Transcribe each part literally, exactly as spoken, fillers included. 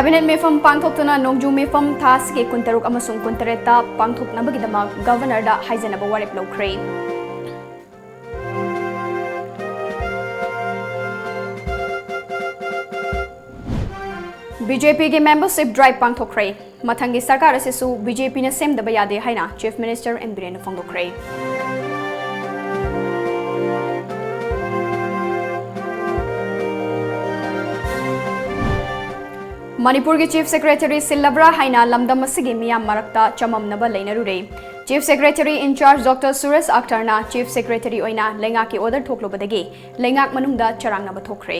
Cabinet ꯃꯤꯐꯝ ꯄꯥꯡꯊꯣꯛꯇꯨꯅ ꯅꯣꯡꯖꯨ ꯃꯤꯐꯝ ꯊꯥ ꯑꯁꯤꯒꯤ ꯀꯨꯟꯇꯔꯨꯛ ꯑꯃꯁꯨꯡ ꯀꯨꯟꯇꯔꯦꯠꯇ ꯄꯥꯡꯊꯣꯛꯅꯕꯒꯤꯗꯃꯛ Governorꯗ ꯍꯥꯏꯖꯅꯕ ꯋꯥꯔꯦꯞ ꯂꯧꯈ꯭ꯔꯦ꯫ BJPꯒꯤ membership drive ꯄꯥꯡꯊꯣꯛꯈ꯭ꯔꯦ꯫ ꯃꯊꯪꯒꯤ ꯁꯔꯀꯥꯔ ꯑꯁꯤꯁꯨ BJPꯅ ꯁꯦꯝꯗꯕ ꯌꯥꯗꯦ ꯍꯥꯏꯅ Chief Minister N. ꯕꯤꯔꯦꯟꯅ ꯐꯣꯡꯗꯣꯛꯈ꯭ꯔꯦ꯫ ꯃꯅꯤꯄꯨꯔꯒꯤ Chief Secretary ꯁꯤꯜꯂꯕ꯭ꯔꯥ ꯍꯥꯏꯅ ꯂꯝꯗꯝ ꯑꯁꯤꯒꯤ ꯃꯤꯌꯥꯝ ꯃꯔꯛꯇ ꯆꯃꯝꯅꯕ ꯂꯩꯅꯔꯨꯔꯦ꯫ Chief Secretary in charge Doctor Suresh ꯑꯈꯇꯔꯅ Chief Secretary ꯑꯣꯏꯅ ꯂꯩꯉꯥꯛꯀꯤ order ꯊꯣꯛꯂꯨꯕꯗꯒꯤ ꯂꯩꯉꯥꯛ ꯃꯅꯨꯡꯗ ꯆꯔꯥꯡꯅꯕ ꯊꯣꯛꯈ꯭ꯔꯦ꯫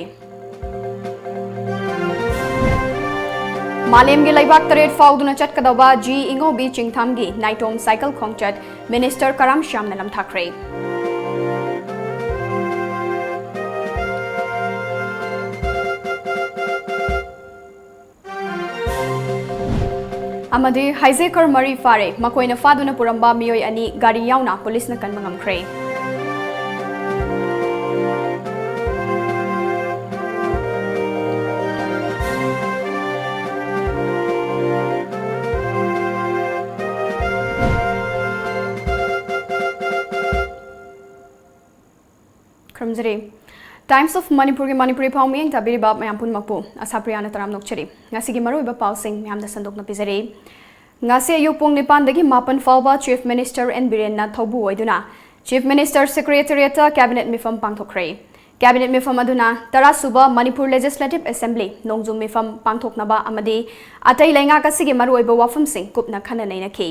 ꯃꯥꯂꯦꯝꯒꯤ ꯂꯩꯕꯥꯛ ꯇꯔꯦꯠ ꯐꯥꯎꯗꯨꯅ ꯆꯠꯀꯗꯧꯕ ꯖꯤ ꯏꯉꯧꯕꯤ ꯆꯤꯡꯊꯥꯝꯒꯤ ꯅꯥꯏꯇꯣꯝ cycle ꯈꯣꯡꯆꯠ Minister ꯀꯔꯥꯝ ꯁ꯭ꯌꯥꯝꯅ ꯂꯝꯊꯥꯈ꯭ꯔꯦ꯫ ꯑꯃꯗꯤ hijacker ꯃꯔꯤ ꯐꯥꯔꯦ꯫ ꯃꯈꯣꯏꯅ ꯐꯥꯗꯨꯅ ꯄꯨꯔꯝꯕ ꯃꯤꯑꯣꯏ ꯑꯅꯤ ꯒꯥꯔꯤ ꯌꯥꯎꯅ ꯄꯨꯂꯤꯁꯅ ꯀꯟꯕ ꯉꯝꯈ꯭ꯔꯦ꯫ ꯈꯨꯔꯨꯝꯖꯔꯤ꯫ Times of Manipurꯒꯤ ꯃꯅꯤꯄꯨꯔꯤ ꯄꯥꯎ ꯃꯤꯠꯌꯦꯡ ꯇꯥꯕꯤꯔꯤꯕ ꯃꯌꯥꯝ ꯄꯨꯝꯅꯃꯛꯄꯨ ꯑꯁꯥꯄ꯭ꯔꯤꯌꯥꯅ ꯇꯔꯥꯝꯅ ꯑꯣꯛꯆꯔꯤ꯫ ꯉꯁꯤꯒꯤ ꯃꯔꯨꯑꯣꯏꯕ ꯄꯥꯎꯁꯤꯡ ꯃꯌꯥꯝꯗ ꯁꯟꯗꯣꯛꯅ ꯄꯤꯖꯔꯤ꯫ ꯉꯁꯤ ꯑꯌꯨꯛ ꯄꯨꯡ ꯅꯤꯄꯥꯟꯗꯒꯤ ꯃꯥꯄꯟ ꯐꯥꯎꯕ Chief Minister N. ꯕꯤꯔꯦꯟꯅ ꯊꯧꯕꯨ ꯑꯣꯏꯗꯨꯅ Chief Minister Secretariatꯇ Cabinet ꯃꯤꯐꯝ ꯄꯥꯡꯊꯣꯛꯈ꯭ꯔꯦ꯫ Cabinet ꯃꯤꯐꯝ ꯑꯗꯨꯅ ꯇꯔꯥꯁꯨꯕ ꯃꯅꯤꯄꯨꯔ Legislative Assembly ꯅꯣꯡꯖꯨ ꯃꯤꯐꯝ ꯄꯥꯡꯊꯣꯛꯅꯕ ꯑꯃꯗꯤ ꯑꯇꯩ ꯂꯩꯉꯥꯛ ꯑꯁꯤꯒꯤ ꯃꯔꯨꯑꯣꯏꯕ ꯋꯥꯐꯝꯁꯤꯡ ꯀꯨꯞꯅ ꯈꯟꯅ ꯅꯩꯅꯈꯤ꯫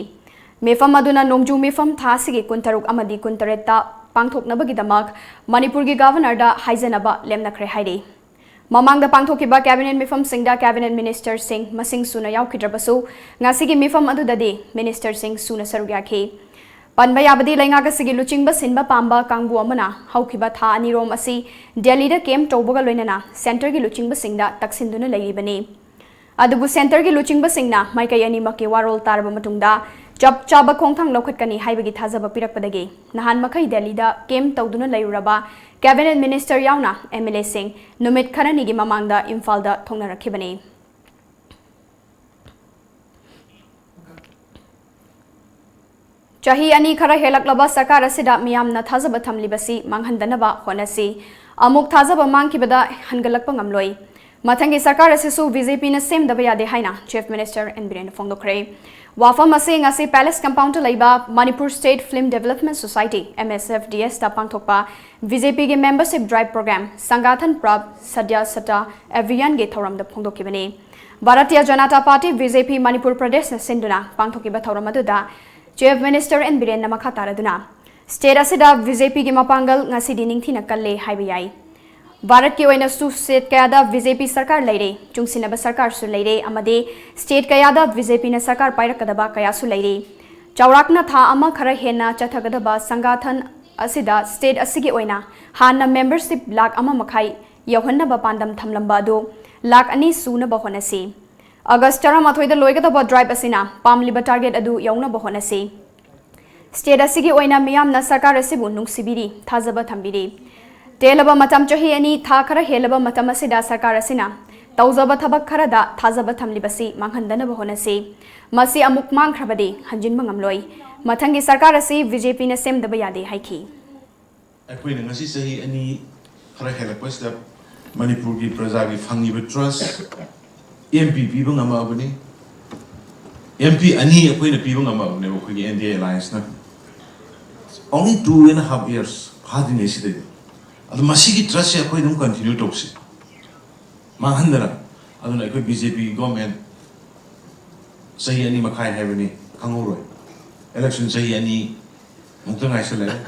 ꯃꯤꯐꯝ ꯑꯗꯨꯅ ꯅꯣꯡꯖꯨ ꯃꯤꯐꯝ ꯊꯥ ꯑꯁꯤꯒꯤ ꯀꯨꯟꯇꯔꯨꯛ ꯑꯃꯗꯤ ꯀꯨꯟꯇꯔꯦꯠꯇ ꯄꯥꯡꯊꯣꯛꯅꯕꯒꯤꯗꯃꯛ ꯃꯅꯤꯄꯨꯔꯒꯤ Governorꯗ ꯍꯥꯏꯖꯅꯕ ꯂꯦꯞꯅꯈ꯭ꯔꯦ ꯍꯥꯏꯔꯤ꯫ ꯃꯃꯥꯡꯗ ꯄꯥꯡꯊꯣꯛꯈꯤꯕ Cabinet ꯃꯤꯐꯝꯁꯤꯡꯗ Cabinet Ministerꯁꯤꯡ ꯃꯁꯤꯡ ꯁꯨꯅ ꯌꯥꯎꯈꯤꯗ꯭ꯔꯕꯁꯨ, ꯉꯁꯤꯒꯤ ꯃꯤꯐꯝ ꯑꯗꯨꯗꯗꯤ Ministerꯁꯤꯡ ꯁꯨꯅ ꯁꯔꯨꯛ ꯌꯥꯈꯤ꯫ ꯄꯟꯕ ꯌꯥꯕꯗꯤ, ꯂꯩꯉꯥꯛ ꯑꯁꯤꯒꯤ ꯂꯨꯆꯤꯡꯕ ꯁꯤꯟꯕ ꯄꯥꯝꯕ ꯀꯥꯡꯕꯨ ꯑꯃꯅ ꯍꯧꯈꯤꯕ ꯊꯥ ꯑꯅꯤꯔꯣꯝ ꯑꯁꯤ ꯗꯦꯜꯂꯤꯗ camp ꯇꯧꯕꯒ ꯂꯣꯏꯅꯅ centreꯒꯤ ꯂꯨꯆꯤꯡꯕꯁꯤꯡꯗ ꯇꯛꯁꯤꯟꯗꯨꯅ ꯂꯩꯔꯤꯕꯅꯤ꯫ ꯑꯗꯨꯕꯨ centreꯒꯤ ꯂꯨꯆꯤꯡꯕꯁꯤꯡꯅ ꯃꯥꯏꯀꯩ ꯑꯅꯤꯃꯛꯀꯤ ꯋꯥꯔꯣꯜ ꯇꯥꯔꯕ ꯃꯇꯨꯡꯗ ꯆꯞ ꯆꯥꯕ ꯈꯣꯡꯊꯥꯡ ꯂꯧꯈꯠꯀꯅꯤ ꯍꯥꯏꯕꯒꯤ ꯊꯥꯖꯕ ꯄꯤꯔꯛꯄꯗꯒꯤ ꯅꯍꯥꯟ ꯃꯈꯩ ꯗꯦꯜꯂꯤꯗ camp ꯇꯧꯗꯨꯅ ꯂꯩꯔꯨꯔꯕ Cabinet Minister ꯌꯥꯎꯅ MLAꯁꯤꯡ ꯅꯨꯃꯤꯠ ꯈꯔꯅꯤꯒꯤ ꯃꯃꯥꯡꯗ ꯏꯝꯐꯥꯜꯗ ꯊꯣꯛꯅꯔꯛꯈꯤꯕꯅꯤ꯫ ꯆꯍꯤ ꯑꯅꯤ ꯈꯔ ꯍꯦꯜꯂꯛꯂꯕ ꯁꯔꯀꯥꯔ ꯑꯁꯤꯗ ꯃꯤꯌꯥꯝꯅ ꯊꯥꯖꯕ ꯊꯝꯂꯤꯕꯁꯤ ꯃꯥꯡꯍꯟꯗꯅꯕ ꯍꯣꯠꯅꯁꯤ꯫ ꯑꯃꯨꯛ ꯊꯥꯖꯕ ꯃꯥꯡꯈꯤꯕꯗ ꯍꯟꯒꯠꯂꯛꯄ ꯉꯝꯂꯣꯏ꯫ ꯃꯊꯪꯒꯤ ꯁꯔꯀꯥꯔ ꯑꯁꯤꯁꯨ ꯕꯤꯖꯦꯄꯤꯅ ꯁꯦꯝꯗꯕ ꯌꯥꯗꯦ ꯍꯥꯏꯅ ꯆꯤꯐ ꯃꯤꯅꯤꯁꯇꯔ ꯑꯦꯟ ꯕꯤꯔꯦꯟꯅ ꯐꯣꯡꯗꯣꯛꯈ꯭ꯔꯦ꯫ ꯋꯥꯐꯝ ꯑꯁꯤ ꯉꯁꯤ ꯄꯦꯂꯦꯁ ꯀꯝꯄꯥꯎꯟꯗ ꯂꯩꯕ Manipur state film development society, M S F D ꯑꯦꯁꯇ ꯄꯥꯡꯊꯣꯛꯄ ꯕꯤꯖꯦꯄꯤꯒꯤ ꯃꯦꯝꯕꯔꯁꯤꯞ ꯗ꯭ꯔꯥꯏꯚ ꯄ꯭ꯔꯣꯒ꯭ꯔꯥꯝ ꯁꯪꯒꯥꯊꯟ ꯄ꯭ꯔꯚ ꯁꯗ꯭ꯌ ꯁꯇ ꯑꯚꯤꯌꯥꯟꯒꯤ ꯊꯧꯔꯝꯗ ꯐꯣꯡꯗꯣꯛꯈꯤꯕꯅꯤ꯫ ꯚꯥꯔꯇꯤꯌ ꯖꯅꯇꯥ ꯄꯥꯔꯇꯤ, ꯕꯤꯖꯦꯄꯤ, ꯃꯅꯤꯄꯨꯔ ꯄ꯭ꯔꯗꯦꯁꯅ ꯁꯤꯟꯗꯨꯅ ꯄꯥꯡꯊꯣꯛꯈꯤꯕ ꯊꯧꯔꯝ ꯑꯗꯨꯗ ꯆꯤꯐ ꯃꯤꯅꯤꯁꯇꯔ ꯑꯦꯟ ꯕꯤꯔꯦꯟꯅ ꯃꯈꯥ ꯇꯥꯔꯗꯨꯅ, ꯁ꯭ꯇꯦꯠ ꯑꯁꯤꯗ ꯕꯤꯖꯦꯄꯤꯒꯤ ꯃꯄꯥꯡꯒꯜ ꯉꯁꯤꯗꯤ ꯅꯤꯡꯊꯤꯅ ꯀꯜꯂꯦ ꯍꯥꯏꯕ ꯌꯥꯏ꯫ ꯚꯥꯔꯠꯀꯤ ꯑꯣꯏꯅꯁꯨ ꯁ꯭ꯇꯦꯠ ꯀꯌꯥꯗ ꯕꯤꯖꯦꯄꯤ ꯁꯔꯀꯥꯔ ꯂꯩꯔꯦ, ꯆꯨꯡꯁꯤꯟꯅꯕ ꯁꯔꯀꯥꯔꯁꯨ ꯂꯩꯔꯦ ꯑꯃꯗꯤ ꯁ꯭ꯇꯦꯠ ꯀꯌꯥꯗ ꯕꯤꯖꯦꯄꯤꯅ ꯁꯔꯀꯥꯔ ꯄꯥꯏꯔꯛꯀꯗꯕ ꯀꯌꯥꯁꯨ ꯂꯩꯔꯦ꯫ ꯆꯥꯎꯔꯥꯛꯅ ꯊꯥ ꯑꯃ ꯈꯔ ꯍꯦꯟꯅ ꯆꯠꯊꯒꯗꯕ ꯁꯪꯒꯥꯊꯟ ꯑꯁꯤꯗ ꯁ꯭ꯇꯦꯠ ꯑꯁꯤꯒꯤ ꯑꯣꯏꯅ ꯍꯥꯟꯅ ꯃꯦꯝꯕꯔꯁꯤꯞ ꯂꯥꯈ ꯑꯃ ꯃꯈꯥꯏ ꯌꯧꯍꯟꯅꯕ ꯄꯥꯟꯗꯝ ꯊꯝꯂꯝꯕ ꯑꯗꯨ ꯂꯥꯈ ꯑꯅꯤ ꯁꯨꯅꯕ ꯍꯣꯠꯅꯁꯤ꯫ ꯑꯥꯒꯁ ꯇꯔꯥꯃꯥꯊꯣꯏꯗ ꯂꯣꯏꯒꯗꯕ ꯗ꯭ꯔꯥꯏꯚ ꯑꯁꯤꯅ ꯄꯥꯝꯂꯤꯕ ꯇꯥꯔꯒꯦꯠ ꯑꯗꯨ ꯌꯧꯅꯕ ꯍꯣꯠꯅꯁꯤ꯫ ꯁ꯭ꯇꯦꯠ ꯑꯁꯤꯒꯤ ꯑꯣꯏꯅ ꯃꯤꯌꯥꯝꯅ ꯁꯔꯀꯥꯔ ꯑꯁꯤꯕꯨ ꯅꯨꯡꯁꯤꯕꯤꯔꯤ, ꯊꯥꯖꯕ ꯊꯝꯕꯤꯔꯤ꯫ ꯇꯦꯜꯂꯕ ꯃꯇꯝ, ꯆꯍꯤ ꯑꯅꯤ ꯊꯥ ꯈꯔ ꯍꯦꯜꯂꯕ ꯃꯇꯝ ꯑꯁꯤꯗ ꯁꯔꯀꯥꯔ ꯑꯁꯤꯅ ꯇꯧꯖꯕ ꯊꯕꯛ ꯈꯔꯗ ꯊꯥꯖꯕ ꯊꯝꯂꯤꯕꯁꯤ ꯃꯥꯡꯍꯟꯗꯅꯕ ꯍꯣꯠꯅꯁꯤ꯫ ꯃꯁꯤ ꯑꯃꯨꯛ ꯃꯥꯡꯈ꯭ꯔꯕꯗꯤ ꯍꯟꯖꯤꯟꯕ ꯉꯝꯂꯣꯏ꯫ ꯃꯊꯪꯒꯤ ꯁꯔꯀꯥꯔ ꯑꯁꯤ ꯕꯤꯖꯦꯄꯤꯅ ꯁꯦꯝꯗꯕ ꯌꯥꯗꯦ ꯍꯥꯏꯈꯤ꯫ ꯑꯩꯈꯣꯏꯅ ꯉꯁꯤ ꯆꯍꯤ ꯑꯅꯤ ꯈꯔ ꯍꯦꯜꯂꯛꯄꯁꯤꯗ ꯃꯅꯤꯄꯨꯔꯒꯤ ꯄ꯭ꯔꯖꯥꯒꯤ ꯐꯪꯉꯤꯕ ꯇ꯭ꯔꯁ ꯑꯦꯝ ꯄꯤ ꯄꯤꯕ ꯉꯝꯃꯛꯑꯕꯅꯤ꯫ ꯑꯦꯝ ꯄꯤ ꯑꯅꯤ ꯑꯩꯈꯣꯏꯅ ꯄꯤꯕ ꯉꯝꯃꯛꯑꯕꯅꯦꯕ ꯑꯩꯈꯣꯏꯒꯤ ꯑꯦꯟ ꯗꯤ ꯑꯦ ꯑꯦꯂꯥꯌꯟꯁꯅ꯫ Only two and a half years ꯐꯥꯗ꯭ꯔꯤꯉꯩꯁꯤꯗꯩꯗ꯫ ꯑꯗꯣ ꯃꯁꯤꯒꯤ ꯇ꯭ꯔꯁꯁꯦ ꯑꯩꯈꯣꯏ ꯑꯗꯨꯝ ꯀꯟꯇꯤꯅ꯭ꯌꯨ ꯇꯧꯁꯤ, ꯃꯥꯡꯍꯟꯗꯅ꯫ ꯑꯗꯨꯅ ꯑꯩꯈꯣꯏ ꯕꯤ ꯖꯦ ꯄꯤ ꯒꯣꯔꯃꯦꯟ ꯆꯍꯤ ꯑꯅꯤ ꯃꯈꯥꯏ ꯍꯥꯏꯕꯅꯤ, ꯈꯪꯍꯧꯔꯣꯏ꯫ ꯏꯂꯦꯛꯁꯟ ꯆꯍꯤ ꯑꯅꯤ ꯃꯨꯛꯇ ꯉꯥꯏꯁꯜꯂꯛꯑꯦ꯫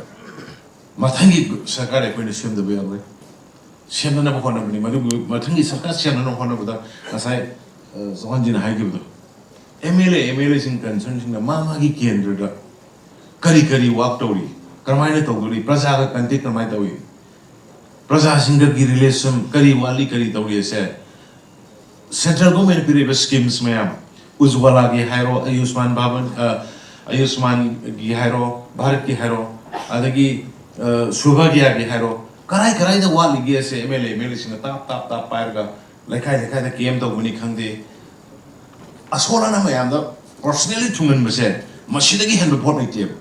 ꯃꯊꯪꯒꯤ ꯁꯔꯀꯥꯔ ꯑꯩꯈꯣꯏꯅ ꯁꯦꯝꯗꯕ ꯌꯥꯔꯣꯏ꯫ ꯁꯦꯝꯅꯅꯕ ꯍꯣꯠꯅꯕꯅꯤ꯫ ꯃꯗꯨꯕꯨ ꯃꯊꯪꯒꯤ ꯁꯔꯀꯥꯔ ꯁꯦꯝꯅꯅꯕ ꯍꯣꯠꯅꯕꯗ ꯉꯁꯥꯏ, ꯑ, ꯆꯧꯍꯥꯟꯖꯤꯅ ꯍꯥꯏꯈꯤꯕꯗꯣ, M L A, M L ꯑꯦꯁꯤꯡ, ꯀꯟꯁꯔꯟꯁꯤꯡꯅ ꯃꯥ ꯃꯥꯒꯤ ꯀꯦꯟꯗ꯭ꯔꯗ ꯀꯔꯤ ꯀꯔꯤ ꯋꯥꯛ ꯇꯧꯔꯤ, ꯀꯔꯝꯍꯥꯏꯅ ꯇꯧꯗꯣꯔꯤ, ꯄ꯭ꯔꯖꯥꯒ ꯀꯟꯇꯦꯛ ꯀꯔꯝꯍꯥꯏꯅ ꯇꯧꯏ, ꯄ꯭ꯔꯖꯥꯁꯤꯡꯒꯒꯤ ꯔꯤꯂꯦꯁꯟ ꯀꯔꯤ ꯋꯥꯠꯂꯤ, ꯀꯔꯤ ꯇꯧꯔꯤ ꯑꯁꯦ ꯁꯦꯟꯇ꯭ꯔꯦꯜ ꯒꯣꯔꯃꯦꯟꯅ ꯄꯤꯔꯛꯏꯕ ꯁ꯭ꯀꯤꯝꯁ ꯃꯌꯥꯝ, ꯎꯖ꯭ꯋꯥꯂꯥꯒꯤ ꯍꯥꯏꯔꯣ, ꯑꯌꯨꯁꯃꯥꯟ ꯚꯥꯕꯟ, ꯑ, ꯑꯌꯨꯁꯃꯥꯟꯒꯤ ꯍꯥꯏꯔꯣ, ꯚꯥꯔꯠꯀꯤ ꯍꯥꯏꯔꯣ, ꯑꯗꯒꯤ, ꯑ, ꯁꯨꯚꯥꯒ꯭ꯌꯥꯒꯤ ꯍꯥꯏꯔꯣ, ꯀꯔꯥꯏ ꯀꯔꯥꯏꯗ ꯋꯥꯠꯂꯤꯒꯦ ꯑꯁꯦ M L A, M L ꯑꯦꯁꯤꯡꯅ ꯇꯥꯞ ꯇꯥꯞ ꯇꯥꯞ ꯄꯥꯏꯔꯒ ꯂꯩꯀꯥꯏ ꯂꯩꯀꯥꯏꯗ ꯀꯦꯝ ꯇꯧꯕꯅꯤ ꯈꯪꯗꯦ, ꯑꯁꯣꯜ ꯑꯅꯥ ꯃꯌꯥꯝꯗ ꯄꯔꯁꯅꯦꯜꯂꯤ ꯊꯨꯡꯍꯟꯕꯁꯦ ꯃꯁꯤꯗꯒꯤ ꯍꯦꯟꯕ ꯚꯣꯠ ꯂꯩꯇꯦꯕ꯫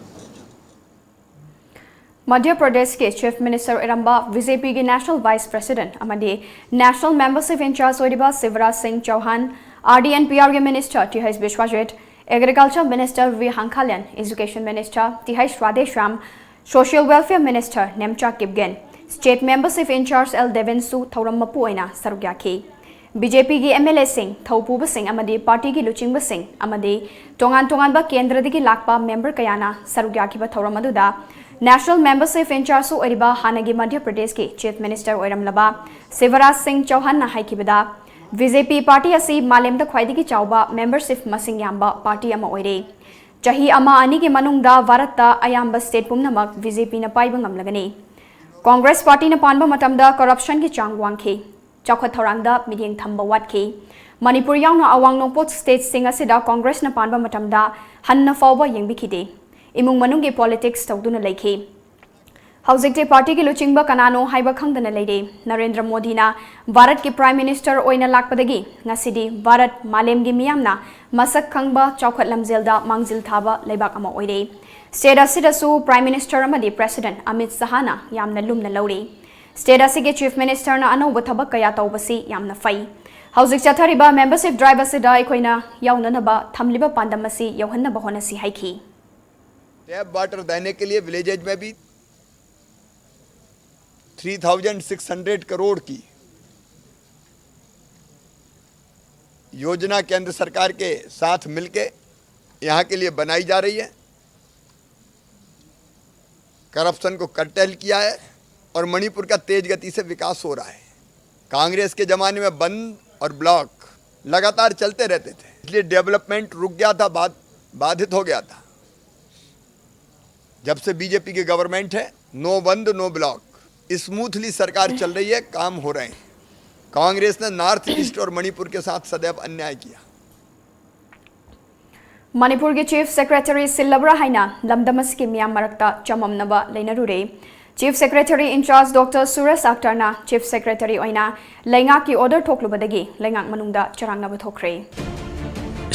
ꯃꯙ꯭ꯌ ꯄ꯭ꯔꯗꯦꯁꯀꯤ ꯆꯤꯐ ꯃꯤꯅꯤꯁꯇꯔ ꯑꯣꯏꯔꯝꯕ ꯕꯤ ꯖꯦ ꯄꯤꯒꯤ ꯅꯦꯁꯅꯦꯜ ꯚꯥꯏꯁ ꯄ꯭ꯔꯦꯁꯤꯗꯦꯟꯠ ꯑꯃꯗꯤ ꯅꯦꯁꯅꯦꯜ ꯃꯦꯝꯕꯔꯁꯤꯞ ꯏꯟꯆꯥꯔꯖ ꯑꯣꯏꯔꯤꯕ Shivraj Singh Chouhan, R D N P ꯑꯥꯔꯒꯤ minister T H Biswajit, agriculture minister V Hangkhalian, education minister T H Radheshyam, social welfare minister Nemcha Kipgen, state membership in charge L Debinsu ꯊꯧꯔꯝ ꯃꯄꯨ ꯑꯣꯏꯅ ꯁꯔꯨꯛ ꯌꯥꯈꯤ꯫ ꯕꯤ ꯖꯦ ꯄꯤꯒꯤ ꯑꯦꯝ ꯑꯦꯜ ꯑꯦꯁꯤꯡ, ꯊꯧꯄꯨꯕꯁꯤꯡ ꯑꯃꯗꯤ ꯄꯥꯔꯇꯤꯒꯤ ꯂꯨꯆꯤꯡꯕꯁꯤꯡ ꯑꯃꯗꯤ ꯇꯣꯉꯥꯟ ꯇꯣꯉꯥꯟꯕ ꯀꯦꯟꯗ꯭ꯔꯗꯒꯤ ꯂꯥꯛꯄ ꯃꯦꯝꯕꯔ ꯀꯌꯥꯅ ꯁꯔꯨꯛ ꯌꯥꯈꯤꯕ ꯊꯧꯔꯝ ꯑꯗꯨꯗ ꯅꯦꯁꯅꯦꯜ ꯃꯦꯝꯕꯔꯁꯤꯞ ꯏꯟꯆꯥꯔꯖꯁꯨ ꯑꯣꯏꯔꯤꯕ ꯍꯥꯟꯅꯒꯤ ꯃꯙ꯭ꯌ ꯄ꯭ꯔꯗꯦꯁꯀꯤ ꯆꯤꯐ ꯃꯤꯅꯤꯁꯇꯔ ꯑꯣꯏꯔꯝꯂꯕ ꯁꯤꯕꯔꯥꯖ ꯁꯤꯡ ꯆꯧꯍꯥꯟꯅ ꯍꯥꯏꯈꯤꯕꯗ, ꯕꯤ ꯖꯦ ꯄꯤ ꯄꯥꯔꯇꯤ ꯑꯁꯤ ꯃꯥꯂꯦꯝꯗ ꯈ꯭ꯋꯥꯏꯗꯒꯤ ꯆꯥꯎꯕ ꯃꯦꯝꯕꯔꯁꯤꯞ ꯃꯁꯤꯡ ꯌꯥꯝꯕ ꯄꯥꯔꯇꯤ ꯑꯃ ꯑꯣꯏꯔꯦ꯫ ꯆꯍꯤ ꯑꯃ ꯑꯅꯤꯒꯤ ꯃꯅꯨꯡꯗ ꯚꯥꯔꯠꯇ ꯑꯌꯥꯝꯕ ꯁ꯭ꯇꯦꯠ ꯄꯨꯝꯅꯃꯛ ꯕꯤ ꯖꯦ ꯄꯤꯅ ꯄꯥꯏꯕ ꯉꯝꯂꯒꯅꯤ꯫ ꯀꯣꯡꯒ꯭ꯔꯦꯁ ꯄꯥꯔꯇꯤꯅ ꯄꯥꯟꯕ ꯃꯇꯝꯗ ꯀꯔꯞꯁꯟꯒꯤ ꯆꯥꯡ ꯋꯥꯡꯈꯤ꯫ ꯆꯥꯎꯈꯠ ꯊꯧꯔꯥꯡꯗ ꯃꯤꯠꯌꯦꯡ ꯊꯝꯕ ꯋꯥꯠꯈꯤ꯫ ꯃꯅꯤꯄꯨꯔ ꯌꯥꯎꯅ ꯑꯋꯥꯡ ꯅꯣꯡꯄꯣꯛ ꯁ꯭ꯇꯦꯠꯁꯤꯡ ꯑꯁꯤꯗ ꯀꯣꯡꯒ꯭ꯔꯦꯁꯅ ꯄꯥꯟꯕ ꯃꯇꯝꯗ ꯍꯟꯅ ꯐꯥꯎꯕ ꯌꯦꯡꯕꯤꯈꯤꯗꯦ꯫ ꯏꯃꯨꯡ ꯃꯅꯨꯡꯒꯤ ꯄꯣꯂꯤꯇꯤꯛꯁ ꯇꯧꯗꯨꯅ ꯂꯩꯈꯤ꯫ ꯍꯧꯖꯤꯛꯇꯤ ꯄꯥꯔꯇꯤꯒꯤ ꯂꯨꯆꯤꯡꯕ ꯀꯅꯥꯅꯣ ꯍꯥꯏꯕ ꯈꯪꯗꯅ ꯂꯩꯔꯦ꯫ ꯅꯔꯦꯟꯗ꯭ꯔ ꯃꯣꯗꯤꯅ ꯚꯥꯔꯠꯀꯤ ꯄ꯭ꯔꯥꯏꯝ ꯃꯤꯅꯤꯁꯇꯔ ꯑꯣꯏꯅ ꯂꯥꯛꯄꯗꯒꯤ ꯉꯁꯤꯗꯤ ꯚꯥꯔꯠ ꯃꯥꯂꯦꯝꯒꯤ ꯃꯤꯌꯥꯝꯅ ꯃꯁꯛ ꯈꯪꯕ, ꯆꯥꯎꯈꯠ ꯂꯝꯖꯦꯜꯗ ꯃꯥꯡꯖꯤꯜ ꯊꯥꯕ ꯂꯩꯕꯥꯛ ꯑꯃ ꯑꯣꯏꯔꯦ꯫ ꯁ꯭ꯇꯦꯠ ꯑꯁꯤꯗꯁꯨ ꯄ꯭ꯔꯥꯏꯝ ꯃꯤꯅꯤꯁꯇꯔ ꯑꯃꯗꯤ ꯄ꯭ꯔꯦꯁꯤꯗꯦꯟꯠ ꯑꯃꯤꯠ ꯁꯍꯥꯅ ꯌꯥꯝꯅ ꯂꯨꯝꯅ ꯂꯧꯔꯤ꯫ ꯁ꯭ꯇꯦꯠ ꯑꯁꯤꯒꯤ ꯆꯤꯐ ꯃꯤꯅꯤꯁꯇꯔꯅ ꯑꯅꯧꯕ ꯊꯕꯛ ꯀꯌꯥ ꯇꯧꯕꯁꯤ ꯌꯥꯝꯅ ꯐꯩ꯫ ꯍꯧꯖꯤꯛ ꯆꯠꯊꯔꯤꯕ ꯃꯦꯝꯕꯔꯁꯤꯞ ꯗ꯭ꯔꯥꯏꯚ ꯑꯁꯤꯗ ꯑꯩꯈꯣꯏꯅ ꯌꯥꯎꯅꯅꯕ ꯊꯝꯂꯤꯕ ꯄꯥꯟꯗꯝ ꯑꯁꯤ ꯌꯧꯍꯟꯅꯕ ꯍꯣꯠꯅꯁꯤ ꯍꯥꯏꯈꯤ꯫ टैप वाटर देने के लिए विलेजेज में भी three thousand six hundred crore की योजना केंद्र सरकार के साथ मिलके यहाँ के लिए बनाई जा रही है। करप्शन को कर्टेल किया है और मणिपुर का तेज गति से विकास हो रहा है। कांग्रेस के जमाने में बंद और ब्लॉक लगातार चलते रहते थे, इसलिए डेवलपमेंट रुक गया था, बाध, बाधित हो गया था। जब से बीजेपी की गवर्नमेंट है, नो बंद नो ब्लॉक, स्मूथली सरकार चल रही है, काम हो रहे हैं। कांग्रेस ने नॉर्थ ईस्ट और मणिपुर के साथ सदैव अन्याय किया। ꯃꯅꯤꯄꯨꯔꯒꯤ ꯆꯤꯐ ꯁꯦꯀ꯭ꯔꯦꯇꯔꯤ ꯁꯤꯜꯂꯕ꯭ꯔꯥ ꯍꯥꯏꯅ ꯂꯝꯗꯝ ꯑꯁꯤꯒꯤ ꯃꯤꯌꯥꯝ ꯃꯔꯛꯇ ꯆꯃꯝꯅꯕ ꯂꯩꯅꯔꯨꯔꯦ꯫ Chief secretary in charge doctor Suresh ꯑꯥꯛꯇꯔꯅ ꯆꯤꯐ ꯁꯦꯀ꯭ꯔꯦꯇꯔꯤ ꯑꯣꯏꯅ ꯂꯩꯉꯥꯛꯀꯤ ꯑꯣꯔꯗꯔ ꯊꯣꯛꯂꯨꯕꯗꯒꯤ ꯂꯩꯉꯥꯛ ꯃꯅꯨꯡꯗ ꯆꯔꯥꯡꯅꯕ ꯊꯣꯛꯈ꯭ꯔꯦ꯫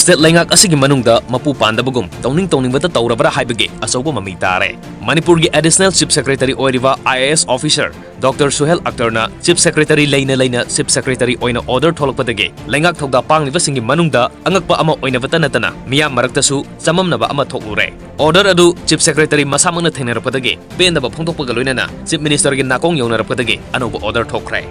ꯁ꯭ꯇꯦꯠ ꯂꯩꯉꯥꯛ ꯑꯁꯤꯒꯤ ꯃꯅꯨꯡꯗ ꯃꯄꯨ ꯄꯥꯟꯗꯕꯒꯨꯝ ꯇꯧꯅꯤꯡ ꯇꯧꯅꯤꯡꯕꯇ ꯇꯧꯔꯕ꯭ꯔꯥ ꯍꯥꯏꯕꯒꯤ ꯑꯆꯧꯕ ꯃꯃꯤ ꯇꯥꯔꯦ꯫ ꯃꯅꯤꯄꯨꯔꯒꯤ ꯑꯦꯗꯤꯁꯅꯦꯜ ꯆꯤꯐ ꯁꯦꯀ꯭ꯔꯦꯇꯔꯤ ꯑꯣꯏꯔꯤꯕ I A S officer doctor Suhel ꯑꯛꯇꯔꯅ ꯆꯤꯐ ꯁꯦꯀ꯭ꯔꯦꯇꯔꯤ ꯂꯩꯅ ꯂꯩꯅ ꯆꯤꯐ ꯁꯦꯀ꯭ꯔꯦꯇꯔꯤ ꯑꯣꯏꯅ ꯑꯣꯔꯗꯔ ꯊꯣꯛꯂꯛꯄꯗꯒꯤ ꯂꯩꯉꯥꯛ ꯊꯧꯗꯥ ꯄꯥꯡꯂꯤꯕꯁꯤꯡꯒꯤ ꯃꯅꯨꯡꯗ ꯑꯉꯛꯄ ꯑꯃ ꯑꯣꯏꯅꯕꯇ ꯅꯠꯇꯅ ꯃꯤꯌꯥꯝ ꯃꯔꯛꯇꯁꯨ ꯆꯃꯝꯅꯕ ꯑꯃ ꯊꯣꯛꯂꯨꯔꯦ꯫ ꯑꯣꯔꯗꯔ ꯑꯗꯨ ꯆꯤꯐ ꯁꯦꯀ꯭ꯔꯦꯇꯔꯤ ꯃꯁꯥꯃꯛꯅ ꯊꯦꯡꯅꯔꯛꯄꯗꯒꯤ ꯄꯦꯟꯗꯕ ꯐꯣꯡꯗꯣꯛꯄꯒ ꯂꯣꯏꯅꯅ ꯆꯤꯐ ꯃꯤꯅꯤꯁꯇꯔꯒꯤ ꯅꯥꯀꯣꯡ ꯌꯧꯅꯔꯛꯄꯗꯒꯤ ꯑꯅꯧꯕ ꯑꯣꯔꯗꯔ ꯊꯣꯛꯈ꯭ꯔꯦ꯫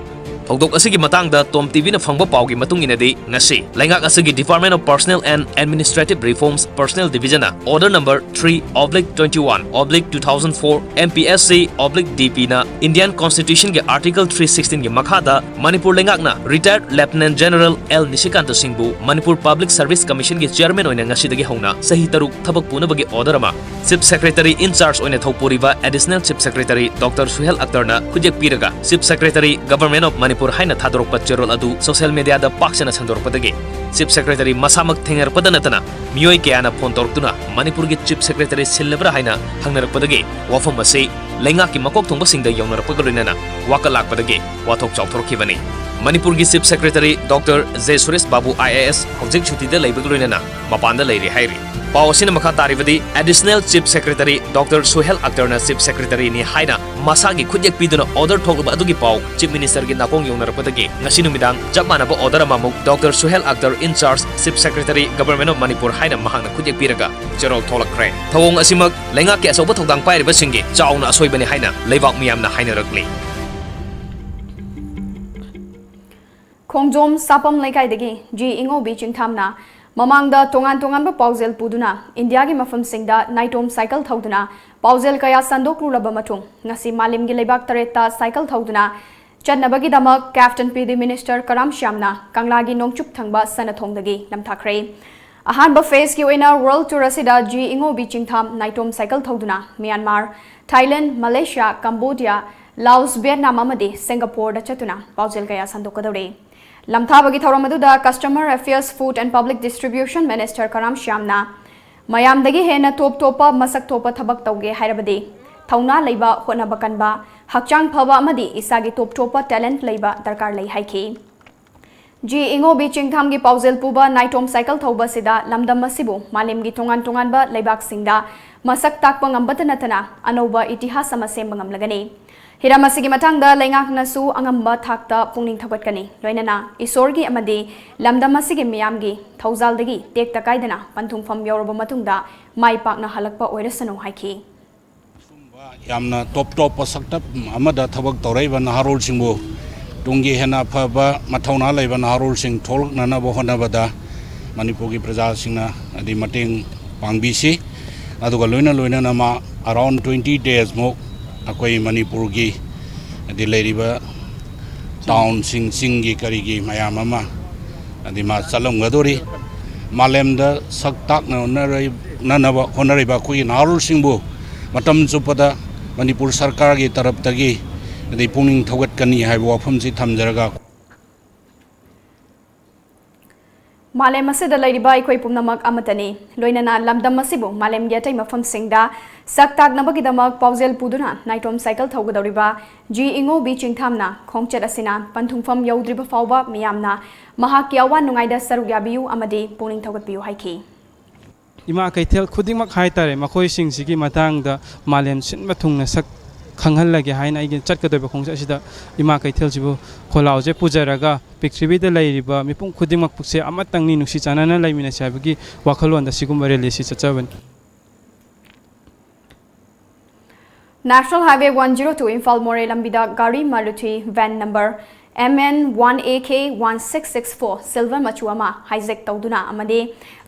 ꯊꯧꯗꯣꯛ ꯑꯁꯤꯒꯤ ꯃꯇꯥꯡꯗ ꯇꯣꯝ ꯇꯤꯚꯤꯅ ꯐꯪꯕ ꯄꯥꯎꯒꯤ ꯃꯇꯨꯡ ꯏꯟꯅꯗꯤ, ꯉꯁꯤ ꯂꯩꯉꯥꯛ ꯑꯁꯤꯒꯤ Department of Personnel and Administrative Reforms Personnel Division ꯅ order number three oblique twenty one oblique two thousand four M P S C oblique D P ꯅ Indian Constitution ꯒꯤ Article three sixteen ꯒꯤ ꯃꯈꯥꯗ ꯃꯅꯤꯄꯨꯔ ꯂꯩꯉꯥꯛꯅ retired Lieutenant General L ꯅꯤꯁꯤꯀꯥꯟꯇ ꯁꯤꯡꯕꯨ Manipur Public Service Commission ꯒꯤ chairman ꯑꯣꯏꯅ ꯉꯁꯤꯗꯒꯤ ꯍꯧꯅ ꯆꯍꯤ ꯇꯔꯨꯛ ꯊꯕꯛ ꯄꯨꯅꯕꯒꯤ order ꯑꯃ Chief Secretary in charge ꯑꯣꯏꯅ ꯊꯧꯄꯨꯔꯤꯕ Additional Chief Secretary doctor Suhel ꯑꯛꯇꯔꯅ ꯈꯨꯠꯌꯦꯛ ꯄꯤꯔꯒ Chief Secretary Government of Manipur ꯍꯥꯏꯅ ꯊꯥꯗꯣꯔꯛꯄ ꯆꯦꯔꯣꯜ ꯑꯗꯨ social media ꯗ ꯄꯥꯛ ꯁꯟꯅ ꯁꯟꯗꯣꯔꯛꯄꯗꯒꯤ Chief Secretary ꯃꯁꯥꯃꯛ ꯊꯦꯡꯅꯔꯛꯄꯗ ꯅꯠꯇꯅ ꯃꯤꯑꯣꯏ ꯀꯌꯥꯅ phone ꯇꯧꯔꯛꯇꯨꯅ ꯃꯅꯤꯄꯨꯔꯒꯤ Chief Secretary ꯁꯤꯜꯂꯕ꯭ꯔꯥ ꯍꯥꯏꯅ ꯍꯪꯅꯔꯛꯄꯗꯒꯤ ꯋꯥꯐꯝ ꯑꯁꯤ ꯂꯩꯉꯥꯛꯀꯤ ꯃꯀꯣꯛ ꯊꯣꯡꯕꯁꯤꯡꯗ ꯌꯧꯅꯔꯛꯄꯒ ꯂꯣꯏꯅꯅ ꯋꯥꯀꯠ ꯂꯥꯛꯄꯗꯒꯤ ꯋꯥꯊꯣꯛ ꯆꯥꯎꯊꯣꯔꯛꯈꯤꯕꯅꯤ꯫ ꯃꯅꯤꯄꯨꯔꯒꯤ Chief Secretary doctor J Suresh Babu I A S ꯍꯧꯖꯤꯛ ꯁꯨꯇꯤꯗ ꯂꯩꯕꯒ ꯂꯣꯏꯅꯅ ꯃꯄꯥꯟꯗ ꯂꯩꯔꯤ ꯍꯥꯏꯔꯤ꯫ ꯄꯥꯎ ꯑꯁꯤꯅ ꯃꯈꯥ ꯇꯥꯔꯤꯕꯗꯤ, Additional Chief Secretary doctor Suhel ꯑꯛꯇꯔꯅ Chief Secretary ꯅꯤ ꯍꯥꯏꯅ ꯃꯁꯥꯒꯤ ꯈꯨꯠꯌꯦꯛ ꯄꯤꯗꯨꯅ order ꯊꯣꯛꯂꯕ ꯑꯗꯨꯒꯤ ꯄꯥꯎ Chief Minister ꯒꯤ ꯅꯥꯀꯣꯡ ꯌꯧꯅꯔꯛꯄꯗꯒꯤ ꯉꯁꯤ ꯅꯨꯃꯤꯗꯥꯡ ꯆꯞ ꯃꯥꯟꯅꯕ order ꯑꯃ ꯑꯃꯨꯛ doctor Suhel Akhtar in charge Chief Secretary Government of Manipur ꯍꯥꯏꯅ ꯃꯍꯥꯛꯅ ꯈꯨꯠꯌꯦꯛ ꯄꯤꯔꯒ ꯆꯦꯔꯣꯜ ꯊꯣꯛꯂꯛꯈ꯭ꯔꯦ꯫ ꯊꯧꯑꯣꯡ ꯑꯁꯤꯃꯛ ꯂꯩꯉꯥꯛꯀꯤ ꯑꯆꯧꯕ ꯊꯧꯗꯥꯡ ꯄꯥꯏꯔꯤꯕꯁꯤꯡꯒꯤ ꯆꯥꯎꯅ ꯑꯁꯣꯏꯕꯅꯤ ꯍꯥꯏꯅ ꯂꯩꯕꯥꯛ ꯃꯤꯌꯥꯝꯅ ꯍꯥꯏꯅꯔꯛꯂꯤ꯫ ꯈꯣꯡꯖꯣꯝ ꯁꯥꯄꯝ ꯂꯩꯀꯥꯏꯗꯒꯤ ꯖꯤ ꯏꯉꯧꯕꯤ ꯆꯤꯡꯊꯥꯝꯅ ꯃꯃꯥꯡꯗ ꯇꯣꯉꯥꯟ ꯇꯣꯉꯥꯟꯕ ꯄꯥꯎꯖꯦꯜ ꯄꯨꯗꯨꯅ ꯏꯟꯗꯤꯌꯥꯒꯤ ꯃꯐꯝꯁꯤꯡꯗ ꯅꯥꯏꯇꯣꯝ ꯁꯥꯏꯀꯜ ꯊꯧꯗꯨꯅ ꯄꯥꯎꯖꯦꯜ ꯀꯌꯥ ꯁꯟꯗꯣꯛꯂꯨꯔꯕ ꯃꯇꯨꯡ, ꯉꯁꯤ ꯃꯥꯂꯦꯝꯒꯤ ꯂꯩꯕꯥꯛ ꯇꯔꯦꯠꯇ ꯁꯥꯏꯀꯜ ꯊꯧꯗꯨꯅ ꯆꯠꯅꯕꯒꯤꯗꯃꯛ Captain P D Minister ꯀꯔꯥꯝ ꯁ꯭ꯌꯥꯝꯅ ꯀꯪꯂꯥꯒꯤ ꯅꯣꯡꯆꯨꯞ ꯊꯪꯕ ꯁꯅꯊꯣꯡꯗꯒꯤ ꯅꯝꯊꯈ꯭ꯔꯦ꯫ ꯑꯍꯥꯟꯕ phase ꯀꯤ ꯑꯣꯏꯅ World Tour ꯑꯁꯤꯗ ꯖꯤ ꯏꯉꯧꯕꯤ ꯆꯤꯡꯊꯥꯝ ꯅꯥꯏꯇꯣꯝ ꯁꯥꯏꯀꯜ ꯊꯧꯗꯨꯅ Myanmar, Thailand, Malaysia, Cambodia, ꯂꯥꯎꯁ, Vietnam ꯑꯃꯗꯤ ꯁꯤꯡꯒꯥꯄꯣꯔꯗ ꯆꯠꯇꯨꯅ ꯄꯥꯎꯖꯦꯜ ꯀꯌꯥ ꯁꯟꯗꯣꯛꯀꯗꯧꯔꯤ꯫ ꯂꯝꯊꯥꯕꯒꯤ ꯊꯧꯔꯝ ꯑꯗꯨꯗ Customer Affairs, Food and Public Distribution Minister ꯀꯔꯥꯝ ꯁ꯭ꯌꯥꯝꯅ ꯃꯌꯥꯝꯗꯒꯤ ꯍꯦꯟꯅ ꯇꯣꯞ ꯇꯣꯞꯄ ꯃꯁꯛ ꯊꯣꯛꯄ ꯊꯕꯛ ꯇꯧꯒꯦ ꯍꯥꯏꯔꯕꯗꯤ ꯊꯧꯅꯥ ꯂꯩꯕ, ꯍꯣꯠꯅꯕ ꯀꯟꯕ, ꯍꯛꯆꯥꯡ ꯐꯕ ꯑꯃꯗꯤ ꯏꯁꯥꯒꯤ ꯇꯣꯞ ꯇꯣꯞꯄ talent ꯂꯩꯕ ꯗꯔꯀꯥꯔ ꯂꯩ ꯍꯥꯏꯈꯤ꯫ ꯖꯤ ꯏꯉꯣꯕꯤ ꯆꯤꯡꯊꯥꯝꯒꯤ ꯄꯥꯎꯖꯦꯜ ꯄꯨꯕ ꯅꯥꯏꯇꯣꯝ ꯁꯥꯏꯀꯜ ꯊꯧꯕ ꯑꯁꯤꯗ ꯂꯝꯗꯝ ꯑꯁꯤꯕꯨ ꯃꯥꯂꯦꯝꯒꯤ ꯇꯣꯉꯥꯟ ꯇꯣꯉꯥꯟꯕ ꯂꯩꯕꯥꯛꯁꯤꯡꯗ ꯃꯁꯛ ꯇꯥꯛꯄ ꯉꯝꯕꯇ ꯅꯠꯇꯅ ꯑꯅꯧꯕ ꯏꯇꯤꯍꯥꯁ ꯑꯃ ꯁꯦꯝꯕ ꯉꯝꯂꯒꯅꯤ꯫ ꯍꯤꯔꯝ ꯑꯁꯤꯒꯤ ꯃꯇꯥꯡꯗ ꯂꯩꯉꯥꯛꯅꯁꯨ ꯑꯉꯝꯕ ꯊꯥꯛꯇ ꯄꯨꯛꯅꯤꯡ ꯊꯧꯒꯠꯀꯅꯤ꯫ ꯂꯣꯏꯅꯅ ꯏꯁꯣꯔꯒꯤ ꯑꯃꯗꯤ ꯂꯝꯗꯝ ꯑꯁꯤꯒꯤ ꯃꯤꯌꯥꯝꯒꯤ ꯊꯧꯖꯥꯜꯗꯒꯤ ꯇꯦꯛꯇ ꯀꯥꯏꯗꯅ ꯄꯟꯊꯨꯡꯐꯝ ꯌꯧꯔꯕ ꯃꯇꯨꯡꯗ ꯃꯥꯏ ꯄꯥꯛꯅ ꯍꯜꯂꯛꯄ ꯑꯣꯏꯔꯁꯅꯨ ꯍꯥꯏꯈꯤ꯫ ꯌꯥꯝꯅ ꯇꯣꯞ ꯇꯣꯞꯄ ꯁꯛꯇꯝ ꯑꯃꯗ ꯊꯕꯛ ꯇꯧꯔꯛꯏꯕ ꯅꯍꯥꯔꯣꯜꯁꯤꯡꯕꯨ, ꯇꯨꯡꯒꯤ ꯍꯦꯟꯅ ꯑꯐꯕ ꯃꯊꯧꯅꯥ ꯂꯩꯕ ꯅꯍꯥꯔꯣꯜꯁꯤꯡ ꯊꯣꯛꯂꯛꯅꯅꯕ ꯍꯣꯠꯅꯕꯗ ꯃꯅꯤꯄꯨꯔꯒꯤ ꯄ꯭ꯔꯖꯥꯁꯤꯡꯅ ꯍꯥꯏꯗꯤ ꯃꯇꯦꯡ ꯄꯥꯡꯕꯤꯁꯤ꯫ ꯑꯗꯨꯒ ꯂꯣꯏꯅ ꯂꯣꯏꯅꯅ ꯃꯥ around twenty days ꯃꯨꯛ ꯑꯩꯈꯣꯏ ꯃꯅꯤꯄꯨꯔꯒꯤ ꯍꯥꯏꯗꯤ ꯂꯩꯔꯤꯕ ꯇꯥꯎꯟꯁꯤꯡ, ꯆꯤꯡꯒꯤ ꯀꯔꯤꯒꯤ ꯃꯌꯥꯝ ꯑꯃ ꯍꯥꯏꯗꯤ ꯃꯥ ꯆꯠꯂꯝꯒꯗꯧꯔꯤ꯫ ꯃꯥꯂꯦꯝꯗ ꯁꯛ ꯇꯥꯛꯅ ꯍꯣꯠꯅꯔꯛꯅꯅꯕ ꯍꯣꯠꯅꯔꯤꯕ ꯑꯩꯈꯣꯏꯒꯤ ꯅꯍꯥꯔꯣꯜꯁꯤꯡꯕꯨ ꯃꯇꯝ ꯆꯨꯞꯄꯗ ꯃꯅꯤꯄꯨꯔ ꯁꯔꯀꯥꯔꯒꯤ ꯇꯔꯞꯇꯒꯤ ꯑꯗꯩ ꯄꯨꯛꯅꯤꯡ ꯊꯧꯒꯠꯀꯅꯤ ꯍꯥꯏꯕ ꯋꯥꯐꯝꯁꯤ ꯊꯝꯖꯔꯒ, ꯃꯥꯂꯦꯝ ꯑꯁꯤꯗ ꯂꯩꯔꯤꯕ ꯑꯩꯈꯣꯏ ꯄꯨꯝꯅꯃꯛ ꯑꯃꯠꯇꯅꯤ꯫ ꯂꯣꯏꯅꯅ ꯂꯝꯗꯝ ꯑꯁꯤꯕꯨ ꯃꯥꯂꯦꯝꯒꯤ ꯑꯇꯩ ꯃꯐꯝꯁꯤꯡꯗ ꯁꯛ ꯇꯥꯛꯅꯕꯒꯤꯗꯃꯛ ꯄꯥꯎꯖꯦꯜ ꯄꯨꯗꯨꯅ ꯅꯥꯏꯇꯣꯝ ꯁꯥꯏꯀꯜ ꯊꯧꯒꯗꯧꯔꯤꯕ ꯖꯤ ꯏꯉꯣꯕꯤ ꯆꯤꯡꯊꯥꯝꯅ ꯈꯣꯡꯆꯠ ꯑꯁꯤꯅ ꯄꯟꯊꯨꯡꯐꯝ ꯌꯧꯗ꯭ꯔꯤꯕ ꯐꯥꯎꯕ ꯃꯤꯌꯥꯝꯅ ꯃꯍꯥꯛꯀꯤ ꯑꯋꯥ ꯅꯨꯡꯉꯥꯏꯗ ꯁꯔꯨꯛ ꯌꯥꯕꯤꯌꯨ ꯑꯃꯗꯤ ꯄꯨꯛꯅꯤꯡ ꯊꯧꯒꯠꯄꯤꯌꯨ ꯍꯥꯏꯈꯤ꯫ ꯏꯃꯥ ꯀꯩꯊꯦꯜ ꯈꯨꯗꯤꯡꯃꯛ ꯍꯥꯏꯇꯥꯔꯦ, ꯃꯈꯣꯏꯁꯤꯡꯁꯤꯒꯤ ꯃꯇꯥꯡꯗ ꯃꯥꯂꯦꯝ ꯁꯤꯟꯕ ꯊꯨꯡꯅ ꯁꯛ ꯈꯪꯍꯜꯂꯒꯦ ꯍꯥꯏꯅ ꯑꯩꯒꯤ ꯆꯠꯀꯗꯧꯔꯤꯕ ꯈꯣꯡꯆꯠ ꯑꯁꯤꯗ ꯏꯃꯥ ꯀꯩꯊꯦꯜꯁꯤꯕꯨ ꯈꯣꯜꯂꯥꯎꯁꯦ ꯄꯨꯖꯔꯒ ꯄ꯭ꯔꯤꯊꯤꯕꯤꯗ ꯂꯩꯔꯤꯕ ꯃꯤꯄꯨꯝ ꯈꯨꯗꯤꯡꯃꯛꯁꯦ ꯑꯃꯠꯇꯪꯅꯤ, ꯅꯨꯡꯁꯤ ꯆꯥꯟꯅꯅ ꯂꯩꯃꯤꯟꯅꯁꯤ ꯍꯥꯏꯕꯒꯤ ꯋꯥꯈꯜꯂꯣꯟꯗ ꯁꯤꯒꯨꯝꯕ ꯔꯦꯂꯤ ꯑꯁꯤ ꯆꯠꯆꯕꯅꯤ꯫ National Highway one zero two Imphal ꯃꯣꯔꯦ ꯂꯝꯕꯤꯗ ꯒꯥꯔꯤ Maruti van number M N one A K one six six four silver ꯃꯆꯨ ꯑꯃ hijack ꯇꯧꯗꯨꯅ ꯑꯃꯗꯤ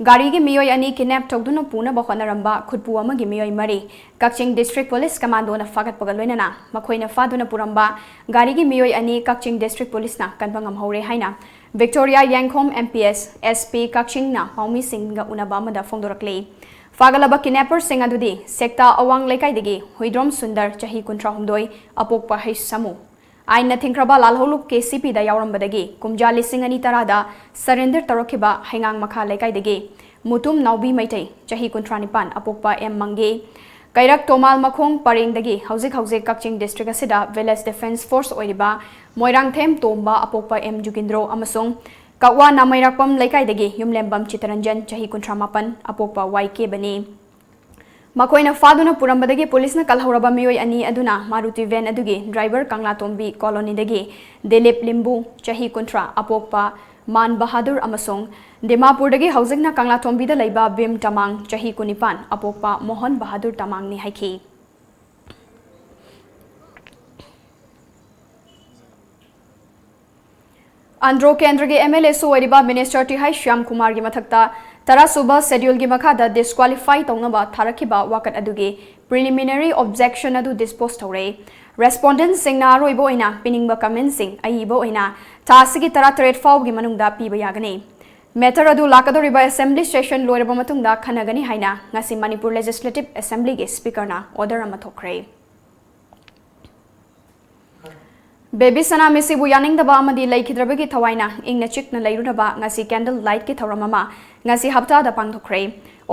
ꯒꯥꯔꯤꯒꯤ ꯃꯤꯑꯣꯏ ꯑꯅꯤ kidnap ꯇꯧꯗꯨꯅ ꯄꯨꯅꯕ ꯍꯣꯠꯅꯔꯝꯕ ꯈꯨꯠꯄꯨ ꯑꯃꯒꯤ ꯃꯤꯑꯣꯏ ꯃꯔꯤ ꯀꯛꯆꯤꯡ District Police Commandoꯅ ꯐꯥꯒꯠꯄꯒ ꯂꯣꯏꯅꯅ ꯃꯈꯣꯏꯅ ꯐꯥꯗꯨꯅ ꯄꯨꯔꯝꯕ ꯒꯥꯔꯤꯒꯤ ꯃꯤꯑꯣꯏ ꯑꯅꯤ ꯀꯛꯆꯤꯡ District Policeꯅ ꯀꯟꯕ ꯉꯝꯍꯧꯔꯦ ꯍꯥꯏꯅ ꯕꯤꯛꯇꯣꯔꯤꯌꯥ ꯌꯦꯡꯈꯣꯝ M P S, S P ꯀꯛꯆꯤꯡꯅ ꯄꯥꯎꯃꯤꯁꯤꯡꯒ ꯎꯅꯕ ꯑꯃꯗ ꯐꯣꯡꯗꯣꯔꯛꯂꯤ꯫ ꯐꯥꯒꯠꯂꯕ kidnapperꯁꯤꯡ ꯑꯗꯨꯗꯤ ꯁꯦꯛꯇꯥ ꯑꯋꯥꯡ ꯂꯩꯀꯥꯏꯗꯒꯤ ꯍꯨꯏꯗ꯭ꯔꯣꯝ ꯁꯨꯟꯗꯔ, ꯆꯍꯤ ꯀꯨꯟꯊ꯭ꯔꯥꯍꯨꯝꯗꯣꯏ, ꯑꯄꯣꯛꯄ ꯍꯩꯁ ꯁꯥꯃꯨ, ꯑꯥꯏꯟꯅ ꯊꯤꯡꯈ꯭ꯔꯕ ꯂꯥꯜꯍꯧꯂꯨꯞ K C Pꯗ ꯌꯥꯎꯔꯝꯕꯗꯒꯤ ꯀꯨꯝꯖꯥ ꯂꯤꯁꯤꯡ ꯑꯅꯤ ꯇꯔꯥꯗ surrender ꯇꯧꯔꯛꯈꯤꯕ ꯍꯩꯉꯥꯡ ꯃꯈꯥ ꯂꯩꯀꯥꯏꯗꯒꯤ ꯃꯨꯇꯨꯝ ꯅꯥꯎꯕꯤ ꯃꯩꯇꯩ, ꯆꯍꯤ ꯀꯨꯟꯊ꯭ꯔꯥ ꯅꯤꯄꯥꯟ, ꯑꯄꯣꯛꯄ ꯑꯦꯝ ꯃꯪꯒꯦ, ꯀꯩꯔꯛ ꯇꯣꯃꯥꯜ ꯃꯈꯣꯡ ꯄꯔꯦꯡꯗꯒꯤ ꯍꯧꯖꯤꯛ ꯍꯧꯖꯤꯛ ꯀꯛꯆꯤꯡ district ꯑꯁꯤꯗ village defence force ꯑꯣꯏꯔꯤꯕ ꯃꯣꯏꯔꯥꯡꯊꯦꯝ ꯇꯣꯝꯕ ꯑꯄꯣꯛꯄ ꯑꯦꯝ ꯖꯨꯒꯤꯟꯗ꯭ꯔꯣ ꯑꯃꯁꯨꯡ ꯀꯛꯋꯥ ꯅꯥꯃꯩꯔꯥꯛꯄꯝ ꯂꯩꯀꯥꯏꯗꯒꯤ ꯌꯨꯝꯂꯦꯝꯕꯝ ꯆꯤꯇꯔꯟꯖꯟ ꯆꯍꯤ ꯀꯨꯟꯊ꯭ꯔꯥ ꯃꯥꯄꯟ ꯑꯄꯣꯛꯄ ꯋꯥꯏ ꯀꯦꯕꯅꯤ꯫ ꯃꯈꯣꯏꯅ ꯐꯥꯗꯨꯅ ꯄꯨꯔꯝꯕꯗꯒꯤ ꯄꯨꯂꯤꯁꯅ ꯀꯜꯍꯧꯔꯕ ꯃꯤꯑꯣꯏ ꯑꯅꯤ ꯑꯗꯨꯅ ꯃꯥꯔꯨꯇꯤ van ꯑꯗꯨꯒꯤ driver ꯀꯪꯂꯥꯇꯣꯝꯕꯤ colonyꯗꯒꯤ ꯗꯤꯂꯤꯞ ꯂꯤꯝꯕꯨ ꯆꯍꯤ ꯀꯨꯟꯊ꯭ꯔꯥ ꯑꯄꯣꯛꯄ ꯃꯥꯟ ꯕꯍꯥꯗꯨꯔ ꯑꯃꯁꯨꯡ ꯗꯤꯃꯥꯄꯨꯔꯗꯒꯤ ꯍꯧꯖꯤꯛꯅ ꯀꯪꯂꯥꯇꯣꯝꯕꯤꯗ ꯂꯩꯕ ꯚꯤꯝ ꯇꯃꯥꯡ ꯆꯍꯤ ꯀꯨꯟꯅꯤꯄꯥꯟ ꯑꯄꯣꯛꯄ ꯃꯣꯍꯟ ꯕꯍꯥꯗꯨꯔ ꯇꯃꯥꯡꯅꯤ ꯍꯥꯏꯈꯤ꯫ ꯑꯟꯗ꯭ꯔꯣ ꯀꯦꯟꯗ꯭ꯔꯒꯤ MLAꯁꯨ ꯑꯣꯏꯔꯤꯕ Minister ꯇꯤꯍꯥꯏ ꯁ꯭ꯌꯥꯝ ꯀꯨꯃꯥꯔꯒꯤ ꯃꯊꯛꯇ ꯇꯔꯥꯁꯨꯕ scheduleꯒꯤ ꯃꯈꯥꯗ disqualify ꯇꯧꯅꯕ ꯊꯥꯔꯛꯈꯤꯕ ꯋꯥꯀꯠ ꯑꯗꯨꯒꯤ preliminary objection ꯑꯗꯨ dispose ꯇꯧꯔꯦ꯫ Respondentꯁꯤꯡꯅ ꯑꯔꯣꯏꯕ ꯑꯣꯏꯅ ꯄꯤꯅꯤꯡꯕ commentꯁꯤꯡ ꯑꯏꯕ ꯑꯣꯏꯅ ꯊꯥ ꯑꯁꯤꯒꯤ ꯇꯔꯥꯇꯔꯦꯠ ꯐꯥꯎꯕꯒꯤ ꯃꯅꯨꯡꯗ ꯄꯤꯕ ꯌꯥꯒꯅꯤ꯫ Matter ꯑꯗꯨ ꯂꯥꯛꯀꯗꯧꯔꯤꯕ assembly session ꯂꯣꯏꯔꯕ ꯃꯇꯨꯡꯗ ꯈꯟꯅꯒꯅꯤ ꯍꯥꯏꯅ ꯉꯁꯤ ꯃꯅꯤꯄꯨꯔ Legislative Assemblyꯒꯤ Speakerꯅ order ꯑꯃ ꯊꯣꯛꯈ꯭ꯔꯦ꯫ ꯕꯦꯕꯤ ꯁꯅꯥ ꯃꯤꯁꯤꯕꯨ ꯌꯥꯅꯤꯡꯗꯕ ꯑꯃꯗꯤ ꯂꯩꯈꯤꯗ꯭ꯔꯕꯒꯤ ꯊꯋꯥꯏꯅ ꯏꯪꯅ ꯆꯤꯛꯅ ꯂꯩꯔꯨꯅꯕ ꯉꯁꯤ candle lightꯀꯤ ꯊꯧꯔꯝ ꯑꯃ ꯉꯁꯤ ꯍꯞꯇꯥꯗ ꯄꯥꯡꯊꯣꯛꯈ꯭ꯔꯦ꯫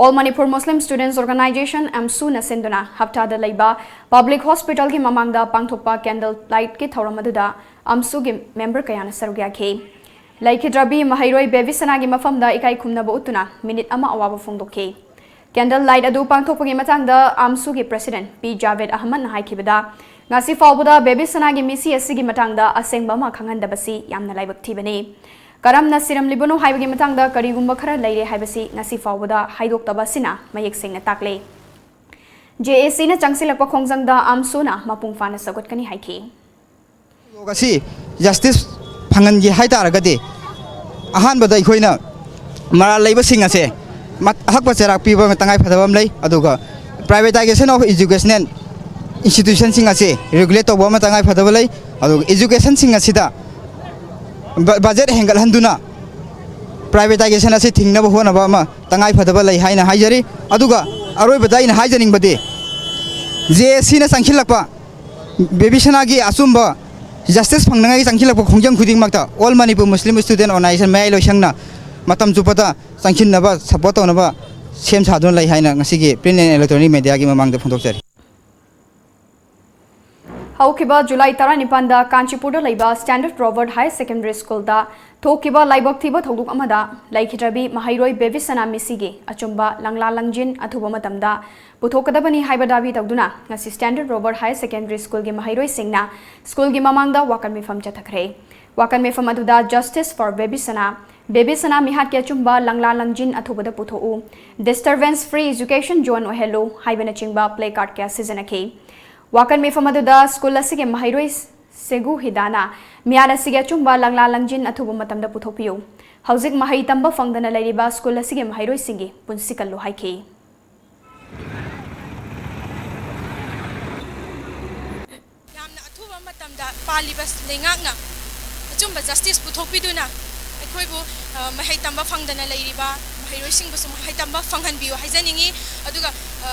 All Manipur Muslim Students Organisation, AMSUꯅ ꯁꯤꯟꯗꯨꯅ ꯍꯞꯇꯥꯗ ꯂꯩꯕ Public Hospitalꯒꯤ ꯃꯃꯥꯡꯗ ꯄꯥꯡꯊꯣꯛꯄ candle lightꯀꯤ ꯊꯧꯔꯝ ꯑꯗꯨꯗ AMSUꯒꯤ member ꯀꯌꯥꯅ ꯁꯔꯨꯛ ꯌꯥꯈꯤ꯫ ꯂꯩꯈꯤꯗ꯭ꯔꯕꯤ ꯃꯍꯩꯔꯣꯏ ꯕꯦꯕꯤ ꯁꯅꯥꯒꯤ ꯃꯐꯝꯗ ꯏꯀꯥꯏ ꯈꯨꯝꯅꯕ ꯎꯠꯇꯨꯅ minute ꯑꯃ ꯑꯋꯥꯕ ꯐꯣꯡꯗꯣꯛꯈꯤ꯫ Candle light ꯑꯗꯨ ꯄꯥꯡꯊꯣꯛꯄꯒꯤ ꯃꯇꯥꯡꯗ AMSUꯒꯤ President ꯄꯤ ꯖꯥꯚꯦꯗ ꯑꯍꯃꯗꯅ ꯍꯥꯏꯈꯤꯕꯗ, ꯉꯁꯤ ꯐꯥꯎꯕꯗ ꯕꯦꯕꯤ ꯁꯅꯥꯒꯤ ꯃꯤꯁꯤ ꯑꯁꯤꯒꯤ ꯃꯇꯥꯡꯗ ꯑꯁꯦꯡꯕ ꯑꯃ ꯈꯪꯍꯟꯗꯕꯁꯤ ꯌꯥꯝꯅ ꯂꯥꯏꯕꯛ ꯊꯤꯕꯅꯤ꯫ ꯀꯔꯝꯅ ꯁꯤꯔꯝꯂꯤꯕꯅꯣ ꯍꯥꯏꯕꯒꯤ ꯃꯇꯥꯡꯗ ꯀꯔꯤꯒꯨꯝꯕ ꯈꯔ ꯂꯩꯔꯦ ꯍꯥꯏꯕꯁꯤ ꯉꯁꯤ ꯐꯥꯎꯕꯗ ꯍꯥꯏꯗꯣꯛꯇꯕ ꯑꯁꯤꯅ ꯃꯌꯦꯛ ꯁꯦꯡꯅ ꯇꯥꯛꯂꯦ꯫ JACꯅ ꯆꯪꯁꯤꯜꯂꯛꯄ ꯈꯣꯡꯖꯪꯗ AMSUꯅ ꯃꯄꯨꯡ ꯐꯥꯅ ꯁꯧꯒꯠꯀꯅꯤ ꯍꯥꯏꯈꯤ꯫ ꯑꯁꯤ justice ꯐꯪꯍꯟꯒꯦ ꯍꯥꯏ ꯇꯥꯔꯒꯗꯤ, ꯑꯍꯥꯟꯕꯗ ꯑꯩꯈꯣꯏꯅ ꯃꯔꯥꯜ ꯂꯩꯕꯁꯤꯡ ꯑꯁꯦ ꯃꯠ-, ꯑꯍꯛꯄ ꯆꯩꯔꯥꯛ ꯄꯤꯕ ꯇꯉꯥꯏ ꯐꯗꯕ ꯑꯃ ꯂꯩ꯫ ꯑꯗꯨꯒ privatization of educational institutionꯁꯤꯡ ꯑꯁꯤ regulate ꯇꯧꯕ ꯑꯃ ꯇꯉꯥꯏ ꯐꯗꯕ ꯂꯩ꯫ ꯑꯗꯨꯒ educationꯁꯤꯡ ꯑꯁꯤꯗ ꯕ-, budget ꯍꯦꯟꯒꯠꯍꯟꯗꯨꯅ privatization ꯑꯁꯤ ꯊꯤꯡꯅꯕ ꯍꯣꯠꯅꯕ ꯑꯃ ꯇꯉꯥꯏ ꯐꯗꯕ ꯂꯩ ꯍꯥꯏꯅ ꯍꯥꯏꯖꯔꯤ꯫ ꯑꯗꯨꯒ ꯑꯔꯣꯏꯕꯗ ꯑꯩꯅ ꯍꯥꯏꯖꯅꯤꯡꯕꯗꯤ, JACꯅ ꯆꯪꯁꯤꯜꯂꯛꯄ ꯕꯦꯕꯤ ꯁꯅꯥꯒꯤ ꯑꯆꯨꯝꯕ justice ꯐꯪꯅꯉꯥꯏꯒꯤ ꯆꯪꯁꯤꯜꯂꯛꯄ ꯈꯣꯡꯖꯪ ꯈꯨꯗꯤꯡꯃꯛꯇ All Manipur Muslim Student Organisation ꯃꯌꯥꯏ ꯂꯣꯏꯁꯪꯅ ꯃꯇꯝ ꯆꯨꯞꯄꯗ ꯆꯪꯁꯤꯟꯅꯕ support ꯇꯧꯅꯕ ꯁꯦꯝ ꯁꯥꯗꯨꯅ ꯂꯩ ꯍꯥꯏꯅ ꯉꯁꯤꯒꯤ Print and Electronic Mediaꯒꯤ ꯃꯃꯥꯡꯗ ꯐꯣꯡꯗꯣꯛꯆꯔꯤ꯫ ꯍꯧꯈꯤꯕ ꯖꯨꯂꯥꯏ ꯇꯔꯥꯅꯤꯄꯥꯟꯗ ꯀꯥꯟꯆꯤꯄꯨꯔꯗ ꯂꯩꯕ Standard Robert Higher Secondary Schoolꯗ ꯊꯣꯛꯈꯤꯕ ꯂꯥꯏꯕꯛ ꯊꯤꯕ ꯊꯧꯗꯣꯛ ꯑꯃꯗ ꯂꯩꯈꯤꯗ꯭ꯔꯕꯤ ꯃꯍꯩꯔꯣꯏ ꯕꯦꯕꯤꯁꯅꯥ ꯃꯤꯁꯤꯒꯤ ꯑꯆꯨꯝꯕ ꯂꯪꯂꯥ ꯂꯪꯖꯤꯟ ꯑꯊꯨꯕ ꯃꯇꯝꯗ ꯄꯨꯊꯣꯛꯀꯗꯕꯅꯤ ꯍꯥꯏꯕ ꯗꯥꯕꯤ ꯇꯧꯗꯨꯅ ꯉꯁꯤ Standard Robert Higher Secondary Schoolꯒꯤ ꯃꯍꯩꯔꯣꯏꯁꯤꯡꯅ ꯁ꯭ꯀꯨꯜꯒꯤ ꯃꯃꯥꯡꯗ ꯋꯥꯀꯠ ꯃꯤꯐꯝ ꯆꯠꯊꯈ꯭ꯔꯦ꯫ ꯋꯥꯀꯠ ꯃꯤꯐꯝ ꯑꯗꯨꯗ Justice for ꯕꯦꯕꯤꯁꯅꯥ, ꯕꯦꯕꯤꯁꯅꯥ ꯃꯤꯍꯥꯠꯀꯤ ꯑꯆꯨꯝꯕ ꯂꯪꯂꯥ ꯂꯪꯖꯤꯟ ꯑꯊꯨꯕꯗ ꯄꯨꯊꯣꯛꯎ, Disturbance Free Education Zone ꯑꯣꯏꯍꯜꯂꯨ ꯍꯥꯏꯕꯅꯆꯤꯡꯕ placard ꯀꯌꯥ ꯁꯤꯖꯤꯟꯅꯈꯤ꯫ ꯋꯥꯀꯠ ꯃꯤꯐꯝ ꯑꯗꯨꯗ ꯁ꯭ꯀꯨꯜ ꯑꯁꯤꯒꯤ ꯃꯍꯩꯔꯣꯏ ꯁꯦꯒꯨ ꯍꯤꯗꯥꯅ ꯃꯤꯍꯥꯠ ꯑꯁꯤꯒꯤ ꯑꯆꯨꯝꯕ ꯂꯪꯂꯥ ꯂꯪꯖꯤꯟ ꯑꯊꯨꯕ ꯃꯇꯝꯗ ꯄꯨꯊꯣꯛꯄꯤꯌꯨ, ꯍꯧꯖꯤꯛ ꯃꯍꯩ ꯇꯝꯕ ꯐꯪꯗꯅ ꯂꯩꯔꯤꯕ ꯁ꯭ꯀꯨꯜ ꯑꯁꯤꯒꯤ ꯃꯍꯩꯔꯣꯏꯁꯤꯡꯒꯤ ꯄꯨꯟꯁꯤ ꯀꯜꯂꯨ ꯍꯥꯏꯈꯤ꯫ ꯌꯥꯝꯅ ꯑꯊꯨꯕ ꯃꯇꯝꯗ ꯄꯥꯜꯂꯤꯕ ꯂꯩꯉꯥꯛꯅ ꯑꯆꯨꯝꯕ justice ꯄꯨꯊꯣꯛꯄꯤꯗꯨꯅ ꯑꯩꯈꯣꯏꯕꯨ, ꯑ, ꯃꯍꯩ ꯇꯝꯕ ꯐꯪꯗꯅ ꯂꯩꯔꯤꯕ ꯃꯍꯩꯔꯣꯏꯁꯤꯡꯕꯨꯁꯨ ꯃꯍꯩ ꯇꯝꯕ ꯐꯪꯍꯟꯕꯤꯌꯨ ꯍꯥꯏꯖꯅꯤꯡꯉꯤ꯫ ꯑꯗꯨꯒ, ꯑ,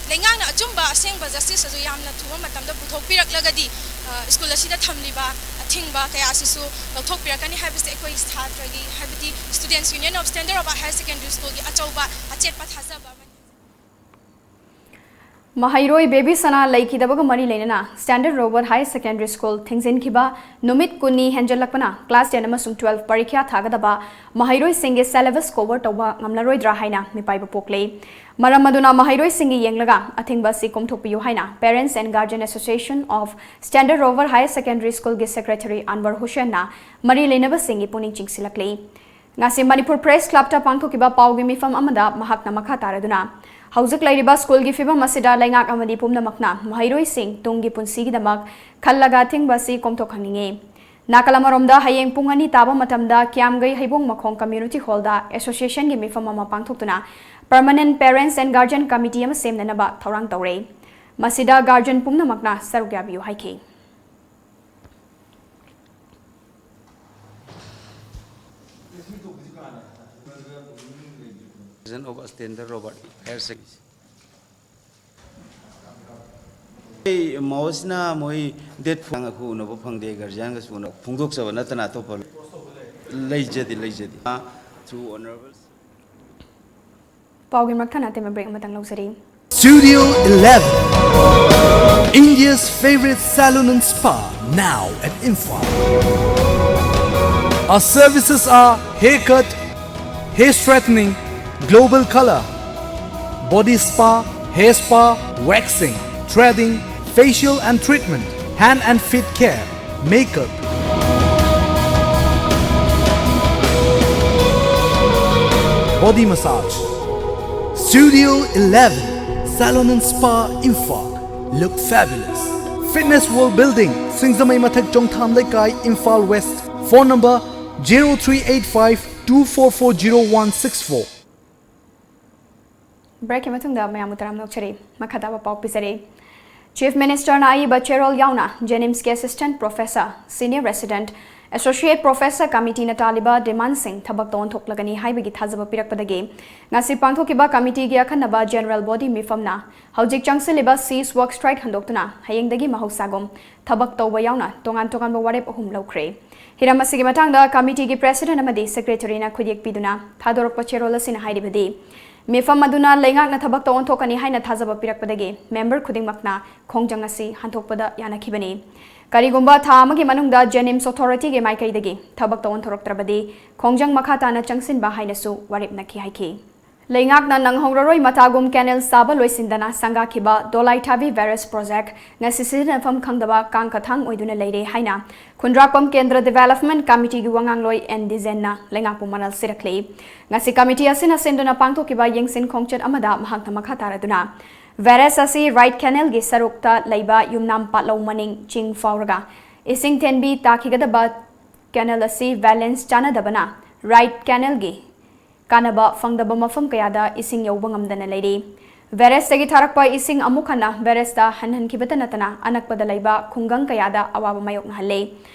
ꯂꯩꯉꯥꯛꯅ ꯑꯆꯨꯝꯕ ꯑꯁꯦꯡꯕ justice ꯑꯗꯨ ꯌꯥꯝꯅ ꯊꯨꯕ ꯃꯇꯝꯗ ꯄꯨꯊꯣꯛꯄꯤꯔꯛꯂꯒꯗꯤ, ꯑ, ꯁ꯭ꯀꯨꯜ ꯑꯁꯤꯗ ꯊꯝꯂꯤꯕ ꯑꯊꯤꯡꯕ ꯀꯌꯥ ꯑꯁꯤꯁꯨ ꯂꯧꯊꯣꯛꯄꯤꯔꯛꯀꯅꯤ ꯍꯥꯏꯕꯁꯤ ꯑꯩꯈꯣꯏ ꯁꯥꯇ꯭ꯔꯒꯤ, ꯍꯥꯏꯕꯗꯤ Students Union of Standard Robert Higher Secondary Schoolꯒꯤ ꯑꯆꯧꯕ ꯑꯆꯦꯠꯄ ꯊꯥꯖꯕ ꯑꯃꯅꯤ꯫ ꯃꯍꯩꯔꯣꯏ ꯕꯦꯕꯤꯁꯅꯥ ꯂꯩꯈꯤꯗꯕꯒ ꯃꯔꯤ ꯂꯩꯅꯅ Standard Robert Higher Secondary School ꯊꯤꯡꯖꯤꯟꯈꯤꯕ ꯅꯨꯃꯤꯠ ꯀꯨꯟꯅꯤ ꯍꯦꯟꯖꯜꯂꯛꯄꯅ class ten ꯑꯃꯁꯨꯡ twelve ꯄꯔꯤꯈ꯭ꯌꯥ ꯊꯥꯒꯗꯕ ꯃꯍꯩꯔꯣꯏꯁꯤꯡꯒꯤ syllabus cover ꯇꯧꯕ ꯉꯝꯂꯔꯣꯏꯗ꯭ꯔꯥ ꯍꯥꯏꯅ ꯃꯤꯄꯥꯏꯕ ꯄꯣꯛꯂꯦ꯫ ꯃꯔꯝ ꯑꯗꯨꯅ ꯃꯍꯩꯔꯣꯏꯁꯤꯡꯒꯤ ꯌꯦꯡꯂꯒ ꯑꯊꯤꯡꯕ ꯑꯁꯤ ꯀꯣꯝꯊꯣꯛꯄꯤꯌꯨ ꯍꯥꯏꯅ Parents and Guardian Association of Standard Robert Higher Secondary Schoolꯒꯤ secretary ꯑꯟꯋꯔ ꯍꯨꯁꯦꯟꯅ ꯃꯔꯤ ꯂꯩꯅꯕꯁꯤꯡꯒꯤ ꯄꯨꯛꯅꯤꯡ ꯆꯤꯡꯁꯤꯜꯂꯛꯂꯤ꯫ ꯉꯁꯤ ꯃꯅꯤꯄꯨꯔ Press Clubꯇ ꯄꯥꯡꯊꯣꯛꯈꯤꯕ ꯄꯥꯎꯒꯤ ꯃꯤꯐꯝ ꯑꯃꯗ ꯃꯍꯥꯛꯅ ꯃꯈꯥ ꯇꯥꯔꯗꯨꯅ, ꯍꯧꯖꯤꯛ ꯂꯩꯔꯤꯕ ꯁ꯭ꯀꯨꯜꯒꯤ ꯐꯤꯕꯝ ꯑꯁꯤꯗ ꯂꯩꯉꯥꯛ ꯑꯃꯗꯤ ꯄꯨꯝꯅꯃꯛꯅ ꯃꯍꯩꯔꯣꯏꯁꯤꯡ ꯇꯨꯡꯒꯤ ꯄꯨꯟꯁꯤꯒꯤꯗꯃꯛ ꯈꯜꯂꯒ ꯑꯊꯤꯡꯕ ꯑꯁꯤ ꯀꯣꯝꯊꯣꯛꯍꯟꯅꯤꯡꯉꯤ꯫ ꯅꯥꯀꯜ ꯑꯃꯔꯣꯝꯗ, ꯍꯌꯦꯡ ꯄꯨꯡ ꯑꯅꯤ ꯇꯥꯕ ꯃꯇꯝꯗ ꯀꯤꯌꯥꯝꯒꯩ ꯍꯩꯕꯣꯡ ꯃꯈꯣꯡ Community Hallꯗ Associationꯒꯤ ꯃꯤꯐꯝ ꯑꯃ ꯄꯥꯡꯊꯣꯛꯇꯨꯅ Permanent Parents and Guardian Committee ꯑꯃ ꯁꯦꯝꯅꯅꯕ ꯊꯧꯔꯥꯡ ꯇꯧꯔꯦ꯫ ꯃꯁꯤꯗ guardian ꯄꯨꯝꯅꯃꯛꯅ ꯁꯔꯨꯛ ꯌꯥꯕꯤꯌꯨ ꯍꯥꯏꯈꯤ꯫ President of Standard Robert Higher Secondary꯫ ꯑꯩ ꯃꯍꯧꯁꯤꯅ ꯃꯣꯏ date four ꯑꯩꯈꯣꯏ ꯎꯅꯕ ꯐꯪꯗꯦ, guardianꯒꯁꯨ ꯎꯅ-, ꯐꯣꯡꯗꯣꯛꯆꯕ ꯅꯠꯇꯅ ꯑꯇꯣꯞꯄ ꯂꯩꯖꯗꯦ, ꯂꯩꯖꯗꯦ꯫ Through honorable ꯄꯥꯎꯒꯤ ꯃꯔꯛ ꯊꯠꯅ ꯑꯇꯦꯟꯕ break ꯑꯃꯇꯪ ꯂꯧꯖꯔꯤ꯫ Studio eleven, India's favorite salon and spa, now at Imphal. Our services are haircut, hair straightening, global color, body spa, hair spa, waxing, threading, facial and treatment, hand and feet care, makeup, body massage. Studio eleven, Salon and Spa, Imphal. Look fabulous. Fitness World Building, Singzamei Mathak, Chongtham Leikai, Imphal West. Phone number zero three eight five two four four zero one six four. Break ꯀꯤ ꯃꯇꯨꯡꯗ ꯃꯌꯥꯝꯕꯨ ꯇꯔꯥꯝꯅ ꯑꯣꯛꯆꯔꯤ꯫ ꯃꯈꯥ ꯇꯥꯕ ꯄꯥꯎ ꯄꯤꯖꯔꯤ꯫ Chief Minister ꯅ ꯑꯏꯕ ꯆꯦꯔꯣꯜ ꯌꯥꯎꯅ JNIMS ꯀꯤ Assistant Professor, Senior Resident, Associate Professor Committee ꯅ ꯇꯥꯜꯂꯤꯕ demand ꯁꯤꯡ ꯊꯕꯛꯇ ꯑꯣꯟꯊꯣꯛꯂꯒꯅꯤ ꯍꯥꯏꯕꯒꯤ ꯊꯥꯖꯕ ꯄꯤꯔꯛꯄꯗꯒꯤ ꯉꯁꯤ ꯄꯥꯡꯊꯣꯛꯈꯤꯕ committee ꯒꯤ ꯑꯈꯟꯅꯕ General Body ꯃꯤꯐꯝꯅ ꯍꯧꯖꯤꯛ ꯆꯪꯁꯤꯜꯂꯤꯕ cease work strike ꯍꯟꯗꯣꯛꯇꯨꯅ ꯍꯌꯦꯡꯗꯒꯤ ꯃꯍꯧꯁꯥꯒꯨꯝ ꯊꯕꯛ ꯇꯧꯕ ꯌꯥꯎꯅ ꯇꯣꯉꯥꯟ ꯇꯣꯉꯥꯟꯕ ꯋꯥꯔꯦꯞ ꯑꯍꯨꯝ ꯂꯧꯈ꯭ꯔꯦ꯫ ꯍꯤꯔꯝ ꯑꯁꯤꯒꯤ ꯃꯇꯥꯡꯗ committee ꯒꯤ President ꯑꯃꯗꯤ Secretary ꯅ ꯈꯨꯠꯌꯦꯛ ꯄꯤꯗꯨꯅ ꯊꯥꯗꯣꯔꯛꯄ ꯆꯦꯔꯣꯜ ꯑꯁꯤꯅ ꯍꯥꯏꯔꯤꯕꯗꯤ, ꯃꯤꯐꯝ ꯑꯗꯨꯅ ꯂꯩꯉꯥꯛꯅ ꯊꯕꯛꯇ ꯑꯣꯟꯊꯣꯛꯀꯅꯤ ꯍꯥꯏꯅ ꯊꯥꯖꯕ ꯄꯤꯔꯛꯄꯗꯒꯤ member ꯈꯨꯗꯤꯡꯃꯛꯅ ꯈꯣꯡꯖꯪ ꯑꯁꯤ ꯍꯟꯗꯣꯛꯄꯗ ꯌꯥꯅꯈꯤꯕꯅꯤ꯫ ꯀꯔꯤꯒꯨꯝꯕ ꯊꯥ ꯑꯃꯒꯤ ꯃꯅꯨꯡꯗ JNIMS Authority ꯒꯤ ꯃꯥꯏꯀꯩꯗꯒꯤ ꯊꯕꯛꯇ ꯑꯣꯟꯊꯣꯔꯛꯇ꯭ꯔꯕꯗꯤ ꯈꯣꯡꯖꯪ ꯃꯈꯥ ꯇꯥꯅ ꯆꯪꯁꯤꯟꯕ ꯍꯥꯏꯅꯁꯨ ꯋꯥꯔꯦꯞ ꯅꯈꯤ ꯍꯥꯏꯈꯤ꯫ ꯂꯩꯉꯥꯛꯅ ꯅꯪꯍꯧꯔꯔꯣꯏ ꯃꯇꯥꯒꯨꯝ canal ꯁꯥꯕ ꯂꯣꯏꯁꯤꯟꯗꯅ ꯁꯪꯒꯥꯈꯤꯕ ꯗꯣꯂꯥꯏ ꯊꯥꯕꯤ barrage project ꯉꯁꯤ ꯁꯤꯖꯤꯟꯅꯐꯝ ꯈꯪꯗꯕ ꯀꯥꯡ ꯀꯊꯥꯡ ꯑꯣꯏꯗꯨꯅ ꯂꯩꯔꯦ ꯍꯥꯏꯅ ꯈꯨꯟꯗ꯭ꯔꯥꯛꯄꯝ ꯀꯦꯟꯗ꯭ꯔ Development Committee ꯒꯤ ꯋꯥꯉꯥꯡꯂꯣꯏ ꯑꯦꯟ ꯗꯤꯖꯦꯟꯅ ꯂꯩꯉꯥꯛꯄꯨ ꯃꯔꯥꯜ ꯁꯤꯔꯛꯂꯤ꯫ ꯉꯁꯤ committee ꯑꯁꯤꯅ ꯁꯤꯟꯗꯨꯅ ꯄꯥꯡꯊꯣꯛꯈꯤꯕ ꯌꯦꯡꯁꯤꯟ ꯈꯣꯡꯆꯠ ꯑꯃꯗ ꯃꯍꯥꯛꯅ ꯃꯈꯥ ꯇꯥꯔꯗꯨꯅ, barrage ꯑꯁꯤ right canal ꯒꯤ ꯁꯔꯨꯛꯇ ꯂꯩꯕ ꯌꯨꯝꯅꯥꯝ ꯄꯥꯠꯂꯧ ꯃꯅꯤꯡ ꯆꯤꯡ ꯐꯥꯎꯔꯒ ꯏꯁꯤꯡ ꯊꯦꯟꯕꯤ ꯇꯥꯈꯤꯒꯗꯕ canal ꯑꯁꯤ balance ꯆꯥꯟꯅꯗꯕꯅ right canal ꯒꯤ ꯀꯥꯟꯅꯕ ꯐꯪꯗꯕ ꯃꯐꯝ ꯀꯌꯥꯗ ꯏꯁꯤꯡ ꯌꯧꯕ ꯉꯝꯗꯅ ꯂꯩꯔꯤ꯫ Barrage ꯇꯒꯤ ꯊꯥꯔꯛꯄ ꯏꯁꯤꯡ ꯑꯃꯨꯛ ꯍꯟꯅ barrage ꯇ ꯍꯟꯍꯟꯈꯤꯕꯇ ꯅꯠꯇꯅ ꯑꯅꯛꯄꯗ ꯂꯩꯕ ꯈꯨꯡꯒꯪ ꯀꯌꯥꯗ ꯑꯋꯥꯕ ꯃꯥꯌꯣꯛꯅꯍꯜꯂꯦ꯫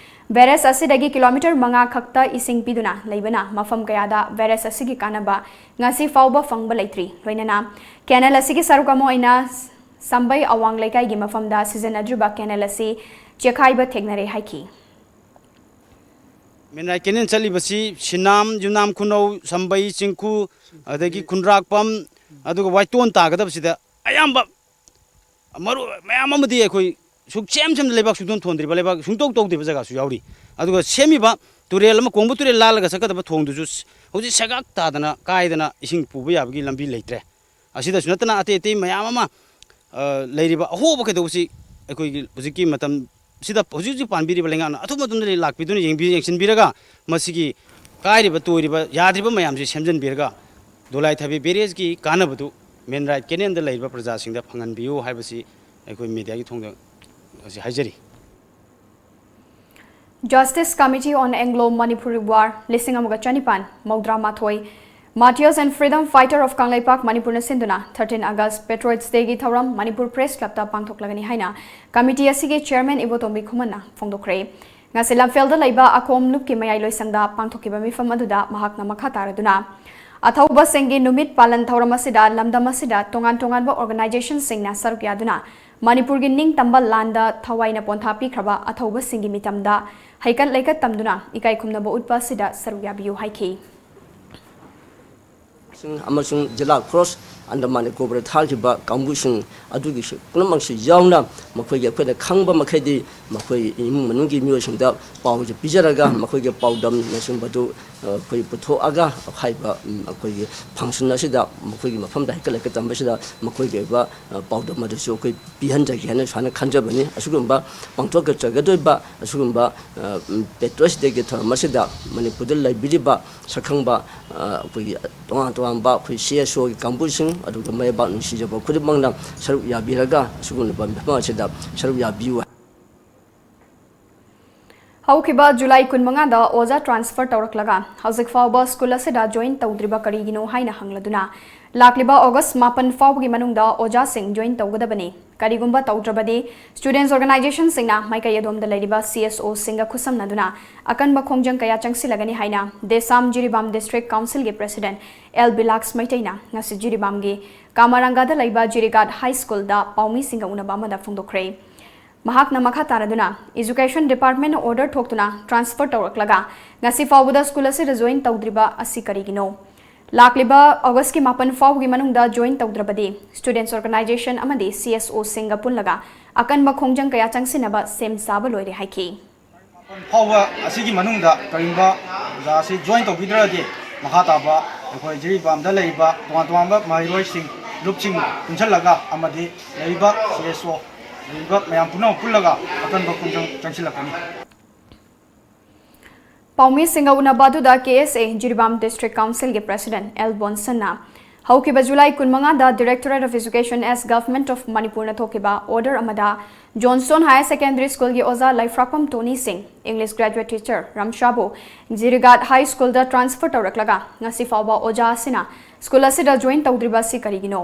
Barrage ꯑꯁꯤꯗꯒꯤ kilometre ꯃꯉꯥ ꯈꯛꯇ ꯏꯁꯤꯡ ꯄꯤꯗꯨꯅ ꯂꯩꯕꯅ ꯃꯐꯝ ꯀꯌꯥꯗ barrage ꯑꯁꯤꯒꯤ ꯀꯥꯟꯅꯕ ꯉꯁꯤ ꯐꯥꯎꯕ ꯐꯪꯕ ꯂꯩꯇ꯭ꯔꯤ꯫ ꯂꯣꯏꯅꯅ canal ꯑꯁꯤꯒꯤ ꯁꯔꯨꯛ ꯑꯃ ꯑꯣꯏꯅ ꯁꯝꯕꯩ ꯑꯋꯥꯡ ꯂꯩꯀꯥꯏꯒꯤ ꯃꯐꯝꯗ ꯁꯤꯖꯤꯟꯅꯗ꯭ꯔꯤꯕ canal ꯑꯁꯤ ꯆꯦꯈꯥꯏꯕ ꯊꯦꯡꯅꯔꯦ ꯍꯥꯏꯈꯤ꯫ Main right canal ꯆꯠꯂꯤꯕꯁꯤ ꯁꯤꯅꯥꯝ, ꯌꯨꯝꯅꯥꯝ ꯈꯨꯅꯧ, ꯁꯝꯕꯩ, ꯆꯤꯡꯈꯨ, ꯑꯗꯒꯤ ꯈꯨꯟꯗ꯭ꯔꯥꯛꯄꯝ, ꯑꯗꯨꯒ ꯋꯥꯏꯇꯣꯟ ꯇꯥꯒꯗꯕꯁꯤꯗ ꯑꯌꯥꯝꯕ ꯃꯔꯨ ꯃꯌꯥꯝ ꯑꯃꯗꯤ ꯑꯩꯈꯣꯏ ꯁꯨꯛꯁꯦꯝ ꯁꯦꯝꯗ ꯂꯩꯕꯥꯛ ꯁꯨꯡꯊꯣꯟ ꯊꯣꯟꯗ꯭ꯔꯤꯕ, ꯂꯩꯕꯥꯛ ꯁꯨꯡꯇꯧ ꯇꯧꯗ꯭ꯔꯤꯕ ꯖꯒꯥꯁꯨ ꯌꯥꯎꯔꯤ꯫ ꯑꯗꯨꯒ ꯁꯦꯝꯃꯤꯕ ꯇꯨꯔꯦꯜ ꯑꯃ, ꯀꯣꯡꯕ ꯇꯨꯔꯦꯜ ꯂꯥꯜꯂꯒ ꯆꯠꯀꯗꯕ ꯊꯣꯡꯗꯨꯁꯨ ꯍꯧꯖꯤꯛ ꯁꯦꯒꯥꯛ ꯇꯥꯗꯅ ꯀꯥꯏꯗꯅ ꯏꯁꯤꯡ ꯄꯨꯕ ꯌꯥꯕꯒꯤ ꯂꯝꯕꯤ ꯂꯩꯇ꯭ꯔꯦ꯫ ꯑꯁꯤꯗꯁꯨ ꯅꯠꯇꯅ ꯑꯇꯩ ꯑꯇꯩ ꯃꯌꯥꯝ ꯑꯃ, ꯑ, ꯂꯩꯔꯤꯕ ꯑꯍꯣꯕ ꯀꯩꯗꯧꯕꯁꯤ ꯑꯩꯈꯣꯏꯒꯤ ꯍꯧꯖꯤꯛꯀꯤ ꯃꯇꯝꯁꯤꯗ ꯍꯧꯖꯤꯛ ꯍꯧꯖꯤꯛ ꯄꯥꯟꯕꯤꯔꯤꯕ ꯂꯩꯉꯥꯛꯅ ꯑꯊꯨꯕ ꯃꯇꯝꯗ ꯂꯥꯛꯄꯤꯗꯨꯅ ꯌꯦꯡꯕꯤ-, ꯌꯦꯡꯁꯤꯟꯕꯤꯔꯒ ꯃꯁꯤꯒꯤ ꯀꯥꯏꯔꯤꯕ ꯇꯣꯏꯔꯤꯕ ꯌꯥꯗ꯭ꯔꯤꯕ ꯃꯌꯥꯝꯁꯤ ꯁꯦꯝꯖꯤꯟꯕꯤꯔꯒ ꯗꯣꯂꯥꯏ ꯊꯥꯕꯤ ꯕꯦꯔꯦꯖꯀꯤ ꯀꯥꯟꯅꯕꯗꯨ ꯃꯦꯟ ꯔꯥꯏꯠ ꯀꯦꯅꯦꯜꯗ ꯂꯩꯔꯤꯕ ꯄ꯭ꯔꯖꯥꯁꯤꯡꯗ ꯐꯪꯍꯟꯕꯤꯌꯨ ꯍꯥꯏꯕꯁꯤ ꯑꯩꯈꯣꯏ ꯃꯦꯗꯤꯌꯥꯒꯤ ꯊꯣꯡꯗ ꯑꯁꯤ ꯍꯥꯏꯖꯔꯤ꯫ Justice Committee on Anglo Manipuri War ꯂꯤꯁꯤꯡ ꯑꯃꯒ ꯆꯅꯤꯄꯥꯟ ꯃꯧꯗ꯭ꯔꯥ ꯃꯥꯊꯣꯏ, Martyrs and Freedom Fighter of Kangleipak ꯃꯅꯤꯄꯨꯔꯅ ꯁꯤꯟꯗꯨꯅ thirteen August Patriots Dayꯒꯤ ꯊꯧꯔꯝ ꯃꯅꯤꯄꯨꯔ Press Clubꯇ ꯄꯥꯡꯊꯣꯛꯂꯒꯅꯤ ꯍꯥꯏꯅ committee ꯑꯁꯤꯒꯤ chairman ꯏꯕꯣꯇꯣꯝꯕꯤ ꯈꯨꯃꯟꯅ ꯐꯣꯡꯗꯣꯛꯈ꯭ꯔꯦ꯫ ꯉꯁꯤ ꯂꯝꯐꯦꯜꯗ ꯂꯩꯕ ꯑꯀꯣꯝ ꯂꯨꯞꯀꯤ ꯃꯌꯥꯏ ꯂꯣꯏꯁꯪꯗ ꯄꯥꯡꯊꯣꯛꯈꯤꯕ ꯃꯤꯐꯝ ꯑꯗꯨꯗ ꯃꯍꯥꯛꯅ ꯃꯈꯥ ꯇꯥꯔꯗꯨꯅ, ꯑꯊꯧꯕꯁꯤꯡꯒꯤ ꯅꯨꯃꯤꯠ ꯄꯥꯂꯟ ꯊꯧꯔꯝ ꯑꯁꯤꯗ ꯂꯝꯗꯝ ꯑꯁꯤꯗ ꯇꯣꯉꯥꯟ ꯇꯣꯉꯥꯟꯕ organizationꯁꯤꯡꯅ ꯁꯔꯨꯛ ꯌꯥꯗꯨꯅ ꯃꯅꯤꯄꯨꯔꯒꯤ ꯅꯤꯡꯇꯝꯕ ꯂꯥꯟꯗ ꯊꯋꯥꯏꯅ ꯄꯣꯟꯊꯥ ꯄꯤꯈ꯭ꯔꯕ ꯑꯊꯧꯕꯁꯤꯡꯒꯤ ꯃꯤꯇꯝꯗ ꯍꯩꯀꯠ ꯂꯩꯀꯠ ꯇꯝꯗꯨꯅ ꯏꯀꯥꯏ ꯈꯨꯝꯅꯕ ꯎꯠꯄ ꯑꯁꯤꯗ ꯁꯔꯨꯛ ꯌꯥꯕꯤꯌꯨ ꯍꯥꯏꯈꯤ꯫ ꯑꯃꯁꯨꯡ ꯖꯤꯂꯥ cross Andaman Nicobarꯗ ꯊꯥꯈꯤꯕ ꯀꯥꯡꯕꯨꯁꯤꯡ ꯑꯗꯨꯒꯤꯁꯨ ꯄꯨꯝꯅꯃꯛꯁꯨ ꯌꯥꯎꯅ ꯃꯈꯣꯏꯒꯤ ꯑꯩꯈꯣꯏꯅ ꯈꯪꯕ ꯃꯈꯩꯗꯤ ꯃꯈꯣꯏ ꯏꯃꯨꯡ ꯃꯅꯨꯡꯒꯤ ꯃꯤꯑꯣꯏꯁꯤꯡꯗ ꯄꯥꯎꯁꯦ ꯄꯤꯖꯔꯒ ꯃꯈꯣꯏꯒꯤ ꯄꯥꯎꯗꯝꯅꯆꯤꯡꯕꯗꯨ, ꯑ, ꯑꯩꯈꯣꯏ ꯄꯨꯊꯣꯛꯑꯒ ꯍꯥꯏꯕ, ꯎꯝ, ꯑꯩꯈꯣꯏꯒꯤ function ꯑꯁꯤꯗ ꯃꯈꯣꯏꯒꯤ ꯃꯐꯝꯗ ꯍꯩꯀꯠ ꯂꯩꯀꯠ ꯇꯝꯕꯁꯤꯗ ꯃꯈꯣꯏꯒꯤ ꯑꯣꯏꯕ, ꯑ, ꯄꯥꯎꯗꯝ ꯑꯗꯨꯁꯨ ꯑꯩꯈꯣꯏ ꯄꯤꯍꯟꯖꯒꯦ ꯍꯥꯏꯅ ꯁꯨꯃꯥꯏꯅ ꯈꯟꯖꯕꯅꯤ꯫ ꯑꯁꯤꯒꯨꯝꯕ ꯄꯥꯡꯊꯣꯛꯀꯗꯒꯗꯣꯏꯕ ꯑꯁꯤꯒꯨꯝꯕ, ꯑ, ꯎꯝ, Patriots Dayꯒꯤ ꯊꯧꯔꯝ ꯑꯁꯤꯗ ꯃꯅꯤꯄꯨꯔꯗ ꯂꯩꯕꯤꯔꯤꯕ ꯁꯛꯈꯪꯕ, ꯑ, ꯑꯩꯈꯣꯏꯒꯤ ꯇꯣꯉꯥꯟ ꯇꯣꯉꯥꯟꯕ ꯑꯩꯈꯣꯏ CSOꯒꯤ ꯀꯥꯡꯕꯨꯁꯤꯡ ꯑꯗꯨꯒ ꯃꯔꯩꯕꯥꯛ ꯅꯨꯡꯁꯤꯖꯕ ꯈꯨꯗꯤꯡꯃꯛꯅ ꯁꯔꯨꯛ ꯌꯥꯕꯤꯔꯒ ꯑꯁꯤꯒꯨꯝꯂꯕ ꯃꯤꯐꯝ ꯑꯁꯤꯗ ꯁꯔꯨꯛ ꯌꯥꯕꯤꯌꯨ꯫ ꯍꯧꯈꯤꯕ ꯖꯨꯂꯥꯏ ꯀꯨꯟꯃꯉꯥꯗ ꯑꯣꯖꯥ transfer ꯇꯧꯔꯛꯂꯒ ꯍꯧꯖꯤꯛ ꯐꯥꯎꯕ school ꯑꯁꯤꯗ join ꯇꯧꯗ꯭ꯔꯤꯕ ꯀꯔꯤꯒꯤꯅꯣ ꯍꯥꯏꯅ ꯍꯪꯂꯗꯨꯅ, ꯂꯥꯛꯂꯤꯕ August ꯃꯥꯄꯟ ꯐꯥꯎꯕꯒꯤ ꯃꯅꯨꯡꯗ ꯑꯣꯖꯥꯁꯤꯡ join ꯇꯧꯒꯗꯕꯅꯤ, ꯀꯔꯤꯒꯨꯝꯕ ꯇꯧꯗ꯭ꯔꯕꯗꯤ students organizationꯁꯤꯡꯅ ꯃꯥꯏꯀꯩ ꯑꯗꯣꯝꯗ ꯂꯩꯔꯤꯕ CSOꯁꯤꯡꯒ ꯈꯨꯠꯁꯝꯅꯗꯨꯅ ꯑꯀꯟꯕ ꯈꯣꯡꯖꯪ ꯀꯌꯥ ꯆꯪꯁꯤꯜꯂꯒꯅꯤ ꯍꯥꯏꯅ ꯗꯦꯁꯥꯝ ꯖꯤꯔꯤꯕꯥꯝ District Councilꯒꯤ President ꯑꯦꯜ ꯕꯤꯂꯥꯛꯁ ꯃꯩꯇꯩꯅ ꯉꯁꯤ ꯖꯤꯔꯤꯕꯥꯝꯒꯤ ꯀꯥꯃꯥꯔꯥꯡꯒꯥꯗ ꯂꯩꯕ ꯖꯤꯔꯤꯒꯥꯠ High Schoolꯗ ꯄꯥꯎꯃꯤꯁꯤꯡꯒ ꯎꯅꯕ ꯑꯃꯗ ꯐꯣꯡꯗꯣꯛꯈ꯭ꯔꯦ꯫ ꯃꯍꯥꯛꯅ ꯃꯈꯥ ꯇꯥꯔꯗꯨꯅ, Education Departmentꯅ order ꯊꯣꯛꯇꯨꯅ transfer ꯇꯧꯔꯛꯂꯒ ꯉꯁꯤ ꯐꯥꯎꯕꯗ school ꯑꯁꯤꯗ join ꯇꯧꯗ꯭ꯔꯤꯕ ꯑꯁꯤ ꯀꯔꯤꯒꯤꯅꯣ? ꯂꯥꯛꯂꯤꯕ ꯑꯣꯒꯁꯀꯤ ꯃꯥꯄꯟ ꯐꯥꯎꯕꯒꯤ ꯃꯅꯨꯡꯗ ꯖꯣꯏꯟ ꯇꯧꯗ꯭ꯔꯕꯗꯤ ꯁ꯭ꯇꯨꯗꯦꯟꯠꯁ ꯑꯣꯔꯒꯅꯥꯏꯖꯦꯁꯟ ꯑꯃꯗꯤ ꯁꯤ ꯑꯦꯁ ꯑꯣꯁꯤꯡꯒ ꯄꯨꯜꯂꯒ ꯑꯀꯟꯕ ꯈꯣꯡꯖꯪ ꯀꯌꯥ ꯆꯪꯁꯤꯟꯅꯕ ꯁꯦꯝ ꯁꯥꯕ ꯂꯣꯏꯔꯦ ꯍꯥꯏꯈꯤ꯫ ꯐꯥꯎꯕ ꯑꯁꯤꯒꯤ ꯃꯅꯨꯡꯗ ꯀꯔꯤꯒꯨꯝꯕ ꯑꯣꯖꯥ ꯑꯁꯤ ꯖꯣꯏꯟ ꯇꯧꯕꯤꯗ꯭ꯔꯗꯤ, ꯃꯈꯥ ꯇꯥꯕ ꯑꯩꯈꯣꯏ ꯖꯤꯔꯤꯕꯥꯝꯗ ꯂꯩꯔꯤꯕ ꯇꯣꯉꯥꯟ ꯇꯣꯉꯥꯟꯕ ꯃꯍꯩꯔꯣꯏꯁꯤꯡ, ꯂꯨꯞꯁꯤꯡ ꯄꯨꯟꯁꯤꯜꯂꯒ ꯑꯃꯗꯤ ꯂꯩꯔꯤꯕ ꯁꯤ ꯑꯦꯁ ꯑꯣ, ꯂꯩꯔꯤꯕ ꯃꯌꯥꯝ ꯄꯨꯝꯅꯃꯛ ꯄꯨꯜꯂꯒ ꯑꯀꯟꯕ ꯈꯣꯡꯖꯪ ꯆꯪꯁꯤꯜꯂꯛꯀꯅꯤ꯫ ꯄꯥꯎꯃꯤꯁꯤꯡꯒ ꯎꯅꯕ ꯑꯗꯨꯗ K S A Jiribam district ꯀꯥꯎꯟꯁꯤꯜꯒꯤ ꯄ꯭ꯔꯦꯁꯤꯗꯦꯟꯠ ꯑꯦꯜ ꯕꯣꯟꯁꯟꯅ ꯍꯧꯈꯤꯕ ꯖꯨꯂꯥꯏ ꯀꯨꯟꯃꯉꯥꯗ Directorate of Education as Government of Manipurꯅ ꯊꯣꯛꯈꯤꯕ ꯑꯣꯔꯗꯔ ꯑꯃꯗ ꯖꯣꯟꯁꯣꯟ ꯍꯥꯌꯔ ꯁꯦꯀꯦꯟꯗꯔꯤ ꯁ꯭ꯀꯨꯜꯒꯤ ꯑꯣꯖꯥ ꯂꯩꯐ꯭ꯔꯥꯛꯄꯝ ꯇꯣꯅꯤ ꯁꯤꯡ, ꯏꯪꯂꯤꯁ ꯒ꯭ꯔꯦꯖꯨꯑꯦꯠ ꯇꯤꯆꯔ ꯔꯝꯁꯥꯕꯨ ꯖꯤꯔꯤꯒꯥꯠ ꯍꯥꯏ ꯁ꯭ꯀꯨꯜꯗ ꯇ꯭ꯔꯥꯟꯁꯐꯔ ꯇꯧꯔꯛꯂꯒ ꯉꯁꯤ ꯐꯥꯎꯕ ꯑꯣꯖꯥ ꯑꯁꯤꯅ ꯁ꯭ꯀꯨꯜ ꯑꯁꯤꯗ ꯖꯣꯏꯟ ꯇꯧꯗ꯭ꯔꯤꯕ ꯑꯁꯤ ꯀꯔꯤꯒꯤꯅꯣ?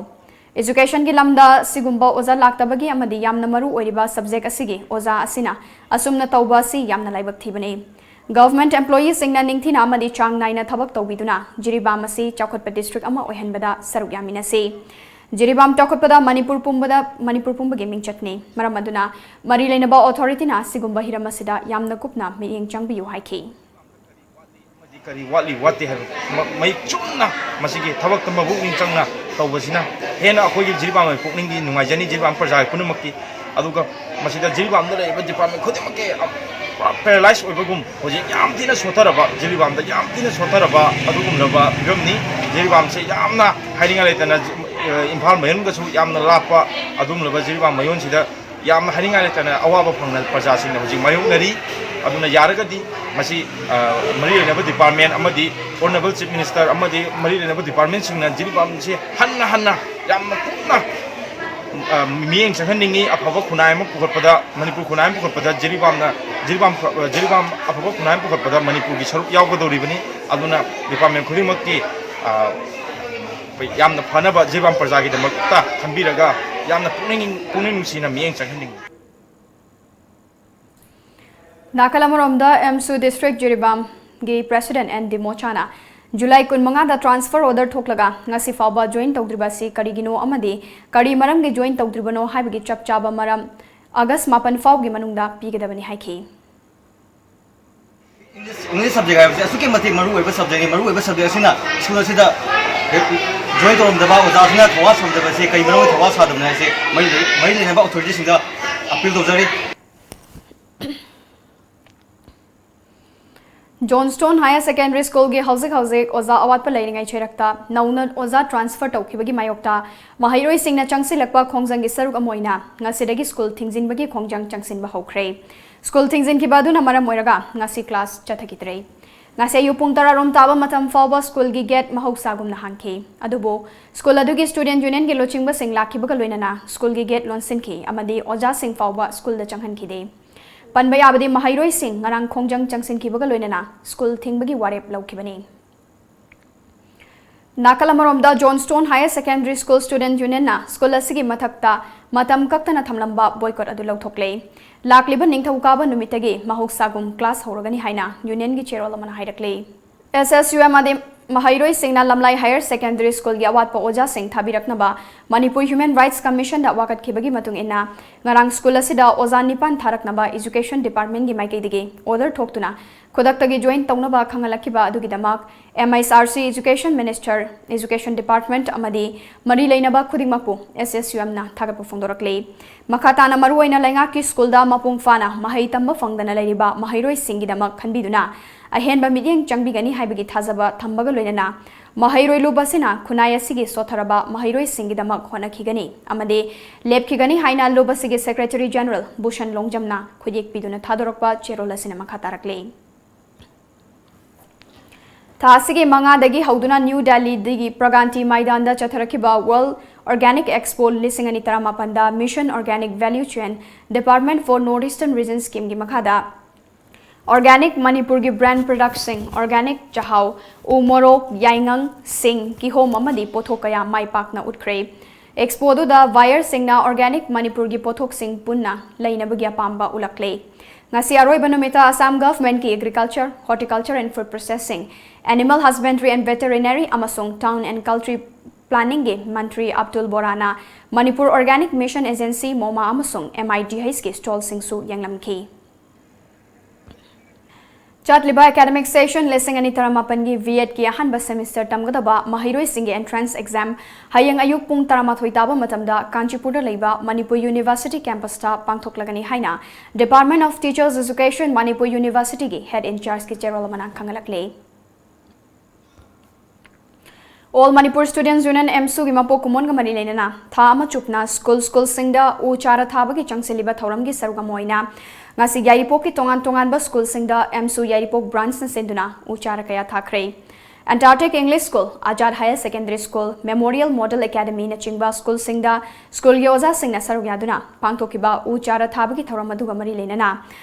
ꯑꯦꯖꯨꯀꯦꯁꯟꯒꯤ ꯂꯝꯗ ꯁꯤꯒꯨꯝꯕ ꯑꯣꯖꯥ ꯂꯥꯛꯇꯕꯒꯤ ꯑꯃꯗꯤ ꯌꯥꯝꯅ ꯃꯔꯨ ꯑꯣꯏꯔꯤꯕ ꯁꯕꯖꯦꯛ ꯑꯁꯤꯒꯤ ꯑꯣꯖꯥ ꯑꯁꯤꯅ ꯑꯁꯨꯝꯅ ꯇꯧꯕ ꯑꯁꯤ ꯌꯥꯝꯅ ꯂꯥꯏꯕꯛ ꯊꯤꯕꯅꯤ꯫ ꯒꯚꯔꯟꯃꯦꯟꯠ ꯑꯦꯝꯄ꯭ꯂꯣꯌꯤꯁꯤꯡꯅ ꯅꯤꯡꯊꯤꯅ ꯑꯃꯗꯤ ꯆꯥꯡ ꯅꯥꯏꯅ ꯊꯕꯛ ꯇꯧꯕꯤꯗꯨꯅ ꯖꯤꯔꯤꯕꯥꯝ ꯑꯁꯤ ꯆꯥꯎꯈꯠꯄ ꯗꯤꯁꯇ꯭ꯔꯤꯛ ꯑꯃ ꯑꯣꯏꯍꯟꯕꯗ ꯁꯔꯨꯛ ꯌꯥꯃꯤꯟꯅꯁꯤ꯫ ꯖꯤꯔꯤꯕꯥꯝ ꯆꯥꯎꯈꯠꯄꯗ ꯃꯅꯤꯄꯨꯔ ꯄꯨꯝꯕꯗ, ꯃꯅꯤꯄꯨꯔ ꯄꯨꯝꯕꯒꯤ ꯃꯤꯡꯆꯠꯅꯤ꯫ ꯃꯔꯝ ꯑꯗꯨꯅ ꯃꯔꯤ ꯂꯩꯅꯕ ꯑꯣꯊꯣꯔꯤꯇꯤꯅ ꯑꯁꯤꯒꯨꯝꯕ ꯍꯤꯔꯝ ꯑꯁꯤꯗ ꯌꯥꯝꯅ ꯀꯨꯞꯅ ꯃꯤꯠꯌꯦꯡ ꯆꯪꯕꯤꯌꯨ ꯍꯥꯏꯈꯤ꯫ ꯑꯃꯗꯤ ꯀꯔꯤ ꯋꯥꯠꯂꯤ ꯋꯥꯠꯇꯦ ꯍꯥꯏꯕ ꯃ-, ꯃꯍꯤꯛ ꯆꯨꯝꯅ ꯃꯁꯤꯒꯤ ꯊꯕꯛꯇ ꯃꯄꯨꯛꯅꯤꯡ ꯆꯪꯅ ꯇꯧꯕꯁꯤꯅ ꯍꯦꯟꯅ ꯑꯩꯈꯣꯏꯒꯤ ꯖꯤꯔꯤꯕꯥꯝꯒꯤ ꯄꯨꯛꯅꯤꯡꯗꯤ ꯅꯨꯡꯉꯥꯏꯖꯅꯤ, ꯖꯤꯔꯤꯕꯥꯝ ꯄ꯭ꯔꯖꯥꯒꯤ ꯄꯨꯝꯅꯃꯛꯀꯤ꯫ ꯑꯗꯨꯒ ꯃꯁꯤꯗ ꯖꯤꯔꯤꯕꯥꯝꯗ ꯂꯩꯔꯤꯕ ꯗꯤꯄꯥꯔꯠꯃꯦꯟ ꯈꯨꯗꯤꯡꯃꯛꯀꯤ ꯄꯨꯔꯥ ꯄꯦꯔꯥꯂꯥꯏꯁ ꯑꯣꯏꯕꯒꯨꯝ, ꯍꯧꯖꯤꯛ ꯌꯥꯝ ꯊꯤꯅ ꯁꯣꯠꯊꯔꯕ, ꯖꯤꯔꯤꯕꯥꯝꯗ ꯌꯥꯝ ꯊꯤꯅ ꯁꯣꯠꯊꯔꯕ ꯑꯗꯨꯒꯨꯝꯂꯕ ꯐꯤꯕꯝꯅꯤ꯫ ꯖꯤꯔꯤꯕꯥꯝꯁꯦ ꯌꯥꯝꯅ ꯍꯥꯏꯅꯤꯡꯉꯥꯏ ꯂꯩꯇꯅ ꯖꯤ-, ꯏꯝꯐꯥꯜ ꯃꯌꯣꯟꯒꯁꯨ ꯌꯥꯝꯅ ꯂꯥꯞꯄ ꯑꯗꯨꯒꯨꯝꯂꯕ ꯖꯤꯔꯤꯕꯥꯝ ꯃꯌꯣꯟꯁꯤꯗ ꯌꯥꯝꯅ ꯍꯥꯏꯅꯤꯡꯉꯥꯏ ꯂꯩꯇꯅ ꯑꯋꯥꯕ ꯐꯪꯅ ꯄ꯭ꯔꯖꯥꯁꯤꯡꯅ ꯍꯧꯖꯤꯛ ꯃꯥꯌꯣꯛꯅꯔꯤ꯫ ꯑꯗꯨꯅ ꯌꯥꯔꯒꯗꯤ ꯃꯁꯤ, ꯑ, ꯃꯔꯤ ꯂꯩꯅꯕ ꯗꯤꯄꯥꯔꯠꯃꯦꯟ ꯑꯃꯗꯤ ꯑꯣꯅꯔꯦꯕꯜ ꯆꯤꯐ ꯃꯤꯅꯤꯁꯇꯔ ꯑꯃꯗꯤ ꯃꯔꯤ ꯂꯩꯅꯕ ꯗꯤꯄꯥꯔꯠꯃꯦꯟꯁꯤꯡꯅ ꯖꯤꯔꯤꯕꯥꯝꯁꯤ ꯍꯟꯅ ꯍꯟꯅ ꯌꯥꯝꯅ ꯀꯨꯞꯅ, ꯑ, ꯃꯤꯠꯌꯦꯡ ꯆꯪꯍꯟꯅꯤꯡꯏ꯫ ꯑꯐꯕ ꯈꯨꯟꯅꯥꯏ ꯑꯃ ꯄꯨꯈꯠꯄꯗ, ꯃꯅꯤꯄꯨꯔ ꯈꯨꯟꯅꯥꯏ ꯑꯃ ꯄꯨꯈꯠꯄꯗ ꯖꯤꯔꯤꯕꯥꯝꯅ, ꯖꯤꯔꯤꯕꯥꯝ, ꯖꯤꯔꯤꯕꯥꯝ ꯑꯐꯕ ꯈꯨꯟꯅꯥꯏ ꯑꯃ ꯄꯨꯈꯠꯄꯗ ꯃꯅꯤꯄꯨꯔꯒꯤ ꯁꯔꯨꯛ ꯌꯥꯎꯒꯗꯧꯔꯤꯕꯅꯤ꯫ ꯑꯗꯨꯅ ꯗꯤꯄꯥꯔꯠꯃꯦꯟ ꯈꯨꯗꯤꯡꯃꯛꯀꯤ, ꯑ, ꯌꯥꯝꯅ ꯐꯅꯕ ꯖꯤꯔꯤꯕꯥꯝ ꯄ꯭ꯔꯖꯥꯒꯤꯗꯃꯛꯇ ꯈꯟꯕꯤꯔꯒ ꯌꯥꯝꯅ ꯄꯨꯛꯅꯤꯡ, ꯄꯨꯛꯅꯤꯡ ꯅꯨꯡꯁꯤꯅ ꯃꯤꯠꯌꯦꯡ ꯆꯪꯍꯟꯅꯤꯡꯏ꯫ ꯅꯥꯀꯜ ꯑꯃꯔꯣꯝꯗ ꯑꯦꯝꯁꯨ ꯗꯤꯁꯇ꯭ꯔꯤꯛ ꯖꯤꯔꯤꯕꯥꯝꯒꯤ ꯄ꯭ꯔꯦꯁꯤꯗꯦꯟꯠ ꯑꯦꯟ ꯗꯤꯃꯣꯆꯥꯅ ꯖꯨꯂꯥꯏ ꯀꯨꯟꯃꯉꯥꯗ ꯇ꯭ꯔꯥꯟꯁꯐꯔ ꯑꯣꯔꯗꯔ ꯊꯣꯛꯂꯒ ꯉꯁꯤ ꯐꯥꯎꯕ ꯖꯣꯏꯟ ꯇꯧꯗ꯭ꯔꯤꯕ ꯑꯁꯤ ꯀꯔꯤꯒꯤꯅꯣ ꯑꯃꯗꯤ ꯀꯔꯤ ꯃꯔꯝꯒꯤ ꯖꯣꯏꯟ ꯇꯧꯗ꯭ꯔꯤꯕꯅꯣ ꯍꯥꯏꯕꯒꯤ ꯆꯞ ꯆꯥꯕ ꯃꯔꯝ ꯑꯥꯒꯁ ꯃꯥꯄꯟ ꯐꯥꯎꯒꯤ ꯃꯅꯨꯡꯗ ꯄꯤꯒꯗꯕꯅꯤ ꯍꯥꯏꯈꯤ꯫ English subject ꯍꯥꯏꯕꯁꯦ ꯑꯁꯨꯛꯀꯤ ꯃꯇꯤꯛ ꯃꯔꯨ ꯑꯣꯏꯕ subject ꯅꯤ꯫ ꯃꯔꯨ ꯑꯣꯏꯕ subject ꯑꯁꯤꯅ school ꯑꯁꯤꯗ join ꯇꯧꯔꯝꯗꯕ ꯑꯣꯖꯥꯁꯤꯅ ꯊꯧꯋꯥ ꯁꯥꯗꯕꯁꯦ ꯀꯩ ꯃꯔꯝꯒꯤ ꯊꯧꯋꯥ ꯁꯥꯗꯕꯅꯣ ꯍꯥꯏꯁꯦ ꯃꯔꯤ ꯂꯩ-, ꯃꯔꯤ ꯂꯩꯅꯕ authority ꯁꯤꯡꯗ appeal ꯇꯧꯖꯔꯤ꯫ Johnstone Higher Secondary School ꯒꯤ ꯍꯧꯖꯤꯛ ꯍꯧꯖꯤꯛ ꯑꯣꯖꯥ ꯑꯋꯥꯠꯄ ꯂꯩꯔꯤꯉꯩ ꯆꯩꯔꯛꯇ ꯅꯧꯅ ꯑꯣꯖꯥ transfer ꯇꯧꯈꯤꯕꯒꯤ ꯃꯥꯌꯣꯛꯇ ꯃꯍꯩꯔꯣꯏꯁꯤꯡꯅ ꯆꯪꯁꯤꯜꯂꯛꯄ ꯈꯣꯡꯖꯪꯒꯤ ꯁꯔꯨꯛ ꯑꯃ ꯑꯣꯏꯅ ꯉꯁꯤꯗꯒꯤ school ꯊꯤꯡꯖꯤꯟꯕꯒꯤ ꯈꯣꯡꯖꯪ ꯆꯪꯁꯤꯟꯕ ꯍꯧꯈ꯭ꯔꯦ꯫ School ꯊꯤꯡꯖꯤꯟꯈꯤꯕ ꯑꯗꯨꯅ ꯃꯔꯝ ꯑꯣꯏꯔꯒ ꯉꯁꯤ class ꯆꯠꯊꯈꯤꯗ꯭ꯔꯦ꯫ ꯉꯁꯤ ꯑꯌꯨꯛ ꯄꯨꯡ ꯇꯔꯥ ꯔꯣꯝ ꯇꯥꯕ ꯃꯇꯝ ꯐꯥꯎꯕ school ꯒꯤ gate ꯃꯍꯧꯁꯥꯒꯨꯝꯅ ꯍꯥꯡꯈꯤ꯫ ꯑꯗꯨꯕꯨ school ꯑꯗꯨꯒꯤ student union ꯒꯤ ꯂꯨꯆꯤꯡꯕꯁꯤꯡ ꯂꯥꯛꯈꯤꯕꯒ ꯂꯣꯏꯅꯅ school ꯒꯤ gate ꯂꯣꯟꯁꯤꯟꯈꯤ ꯑꯃꯗꯤ ꯑꯣꯖꯥꯁꯤꯡ ꯐꯥꯎꯕ school ꯗ ꯆꯪꯍꯟꯈꯤꯗꯦ꯫ ꯄꯟꯕ ꯌꯥꯕꯗꯤ ꯃꯍꯩꯔꯣꯏꯁꯤꯡ ꯉꯔꯥꯡ ꯈꯣꯡꯖꯪ ꯆꯪꯁꯤꯟꯈꯤꯕꯒ ꯂꯣꯏꯅꯅ school ꯊꯤꯡꯕꯒꯤ ꯋꯥꯔꯦꯞ ꯂꯧꯈꯤꯕꯅꯤ꯫ ꯅꯥꯀꯜ ꯑꯃꯔꯣꯝꯗ, Johnstone Higher Secondary School Student Union ꯅ school ꯑꯁꯤꯒꯤ ꯃꯊꯛꯇ ꯃꯇꯝ ꯀꯛꯇꯅ ꯊꯝꯂꯝꯕ boycott ꯑꯗꯨ ꯂꯧꯊꯣꯛꯂꯦ꯫ ꯂꯥꯛꯂꯤꯕ ꯅꯤꯡꯊꯧꯀꯥꯕ ꯅꯨꯃꯤꯠꯇꯒꯤ ꯃꯍꯧꯁꯥꯒꯨꯝ class ꯍꯧꯔꯒꯅꯤ ꯍꯥꯏꯅ union ꯒꯤ ꯆꯦꯔꯣꯜ ꯑꯃꯅ ꯍꯥꯏꯔꯛꯂꯤ꯫ S S U M ꯑꯃꯗꯤ ꯃꯍꯩꯔꯣꯏꯁꯤꯡꯅ ꯂꯝꯂꯥꯏ Higher Secondary School ꯒꯤ ꯑꯋꯥꯠꯄ ꯑꯣꯖꯥꯁꯤꯡ ꯊꯥꯕꯤꯔꯛꯅꯕ Manipur Human Rights Commission ꯗ ꯋꯥꯀꯠꯈꯤꯕꯒꯤ ꯃꯇꯨꯡ ꯏꯟꯅ, ꯉꯔꯥꯡ school ꯑꯁꯤꯗ ꯑꯣꯖꯥ ꯅꯤꯄꯥꯟ ꯊꯥꯔꯛꯅꯕ Education Department ꯒꯤ ꯃꯥꯏꯀꯩꯗꯒꯤ order ꯊꯣꯛꯇꯨꯅ ꯈꯨꯗꯛꯇꯒꯤ join ꯇꯧꯅꯕ ꯈꯪꯍꯜꯂꯛꯈꯤꯕ ꯑꯗꯨꯒꯤꯗꯃꯛ M H R C, Education Minister, Education Department ꯑꯃꯗꯤ ꯃꯔꯤ ꯂꯩꯅꯕ ꯈꯨꯗꯤꯡꯃꯛꯄꯨ S S U M ꯅ ꯊꯥꯒꯠꯄ ꯐꯣꯡꯗꯣꯔꯛꯂꯤ꯫ ꯃꯈꯥ ꯇꯥꯅ ꯃꯔꯨꯑꯣꯏꯅ ꯂꯩꯉꯥꯛꯀꯤ school ꯗ ꯃꯄꯨꯡ ꯐꯥꯅ ꯃꯍꯩ ꯇꯝꯕ ꯐꯪꯗꯅ ꯂꯩꯔꯤꯕ ꯃꯍꯩꯔꯣꯏꯁꯤꯡꯒꯤꯗꯃꯛ ꯈꯟꯕꯤꯗꯨꯅ ꯑꯍꯦꯟꯕ ꯃꯤꯠꯌꯦꯡ ꯆꯪꯕꯤꯒꯅꯤ ꯍꯥꯏꯕꯒꯤ ꯊꯥꯖꯕ ꯊꯝꯕꯒ ꯂꯣꯏꯅꯅ ꯃꯍꯩꯔꯣꯏ ꯂꯨꯞ ꯑꯁꯤꯅ ꯈꯨꯟꯅꯥꯏ ꯑꯁꯤꯒꯤ ꯁꯣꯠꯊꯔꯕ ꯃꯍꯩꯔꯣꯏꯁꯤꯡꯒꯤꯗꯃꯛ ꯍꯣꯠꯅꯈꯤꯒꯅꯤ ꯑꯃꯗꯤ ꯂꯦꯞꯈꯤꯒꯅꯤ ꯍꯥꯏꯅ ꯂꯨꯞ ꯑꯁꯤꯒꯤ Secretary General ꯚꯨꯁꯟ ꯂꯣꯡꯖꯝꯅ ꯈꯨꯠꯌꯦꯛ ꯄꯤꯗꯨꯅ ꯊꯥꯗꯣꯔꯛꯄ ꯆꯦꯔꯣꯜ ꯑꯁꯤꯅ ꯃꯈꯥ ꯇꯥꯔꯛꯂꯤ꯫ ꯊꯥ ꯑꯁꯤꯒꯤ ꯃꯉꯥꯗꯒꯤ ꯍꯧꯗꯨꯅ ꯅ꯭ꯌꯨ ꯗꯦꯜꯂꯤꯗꯒꯤ ꯄ꯭ꯔꯒꯥꯟꯇꯤ ꯃꯥꯏꯗꯥꯟꯗ ꯆꯠꯊꯔꯛꯈꯤꯕ World Organic Expo ꯂꯤꯁꯤꯡ ꯑꯅꯤ ꯇꯔꯥꯃꯥꯄꯟꯗ Mission Organic Value Chain, Department for North Eastern Region Scheme ꯒꯤ ꯃꯈꯥꯗ Organic ꯃꯅꯤꯄꯨꯔꯒꯤ brand product ꯁꯤꯡ, organic ꯆꯥꯍꯥꯎ, ꯎ ꯃꯣꯔꯣꯛ, ꯌꯥꯏꯉꯪ, ꯁꯤꯡ, ꯀꯤꯍꯣꯝ ꯑꯃꯗꯤ ꯄꯣꯠꯊꯣꯛ ꯀꯌꯥ ꯃꯥꯏ ꯄꯥꯛꯅ ꯎꯠꯈ꯭ꯔꯦ꯫ Expo ꯑꯗꯨꯗ buyer ꯁꯤꯡꯅ organic ꯃꯅꯤꯄꯨꯔꯒꯤ ꯄꯣꯠꯊꯣꯛꯁꯤꯡ ꯄꯨꯟꯅ ꯂꯩꯅꯕꯒꯤ ꯑꯄꯥꯝꯕ ꯎꯠꯂꯛꯂꯦ꯫ ꯉꯁꯤ ꯑꯔꯣꯏꯕ ꯅꯨꯃꯤꯠꯇ Assam Government ꯀꯤ Agriculture, Horticulture and Food Processing, Animal Husbandry and Veterinary ꯑꯃꯁꯨꯡ Town and Country Planning ꯒꯤ ꯃꯟꯇ꯭ꯔꯤ Abdul ꯕꯣꯔꯥꯅ Manipur Organic Mission Agency, MOMA ꯑꯃꯁꯨꯡ M I D H ꯀꯤ stall ꯁꯤꯡꯁꯨ ꯌꯦꯡꯂꯝꯈꯤ꯫ ꯆꯠꯂꯤꯕ academic session ꯂꯤꯁꯤꯡ ꯑꯅꯤ ꯇꯔꯥꯃꯥꯄꯟꯒꯤ B.Ed ꯀꯤ ꯑꯍꯥꯟꯕ semester ꯇꯝꯒꯗꯕ ꯃꯍꯩꯔꯣꯏꯁꯤꯡꯒꯤ entrance exam ꯍꯌꯦꯡ ꯑꯌꯨꯛ ꯄꯨꯡ ꯇꯔꯥꯃꯥꯊꯣꯏ ꯇꯥꯕ ꯃꯇꯝꯗ ꯀꯥꯟꯆꯤꯄꯨꯔꯗ ꯂꯩꯕ ꯃꯅꯤꯄꯨꯔ University campus ꯇ ꯄꯥꯡꯊꯣꯛꯂꯒꯅꯤ ꯍꯥꯏꯅ Department of Teachers Education, Manipur University ꯒꯤ head in charge ꯀꯤ ꯆꯦꯔꯣꯜ ꯑꯃꯅ ꯈꯪꯍꯜꯂꯛꯂꯤ꯫ All Manipur Students Union, AMSU ꯒꯤ ꯃꯄꯣꯛ ꯀꯨꯝꯑꯣꯟꯒ ꯃꯔꯤ ꯂꯩꯅꯅ ꯊꯥ ꯑꯃ ꯆꯨꯞꯅ ꯁ꯭ꯀꯨꯜ ꯁ꯭ꯀꯨꯜꯁꯤꯡꯗ ꯎ ꯆꯥꯔꯥ ꯊꯥꯕꯒꯤ ꯆꯪꯁꯤꯜꯂꯤꯕ ꯊꯧꯔꯝꯒꯤ ꯁꯔꯨꯛ ꯑꯃ ꯑꯣꯏꯅ ꯉꯁꯤ ꯌꯥꯏꯔꯤꯄꯣꯛꯀꯤ ꯇꯣꯉꯥꯟ ꯇꯣꯉꯥꯟꯕ ꯁ꯭ꯀꯨꯜꯁꯤꯡꯗ AMSU ꯌꯥꯏꯔꯤꯄꯣꯛ branch ꯅ ꯁꯤꯟꯗꯨꯅ ꯎ ꯆꯥꯔꯥ ꯀꯌꯥ ꯊꯥꯈ꯭ꯔꯦ꯫ Antarctic English School, Azad Higher Secondary School, Memorial Model Academy ꯅꯆꯤꯡꯕ ꯁ꯭ꯀꯨꯜꯁꯤꯡꯗ ꯁ꯭ꯀꯨꯜꯒꯤ ꯑꯣꯖꯥꯁꯤꯡꯅ ꯁꯔꯨꯛ ꯌꯥꯗꯨꯅ ꯄꯥꯡꯊꯣꯛꯈꯤꯕ ꯎ ꯆꯥꯔꯥ ꯊꯥꯕꯒꯤ ꯊꯧꯔꯝ ꯑꯗꯨꯒ ꯃꯔꯤ ꯂꯩꯅꯅ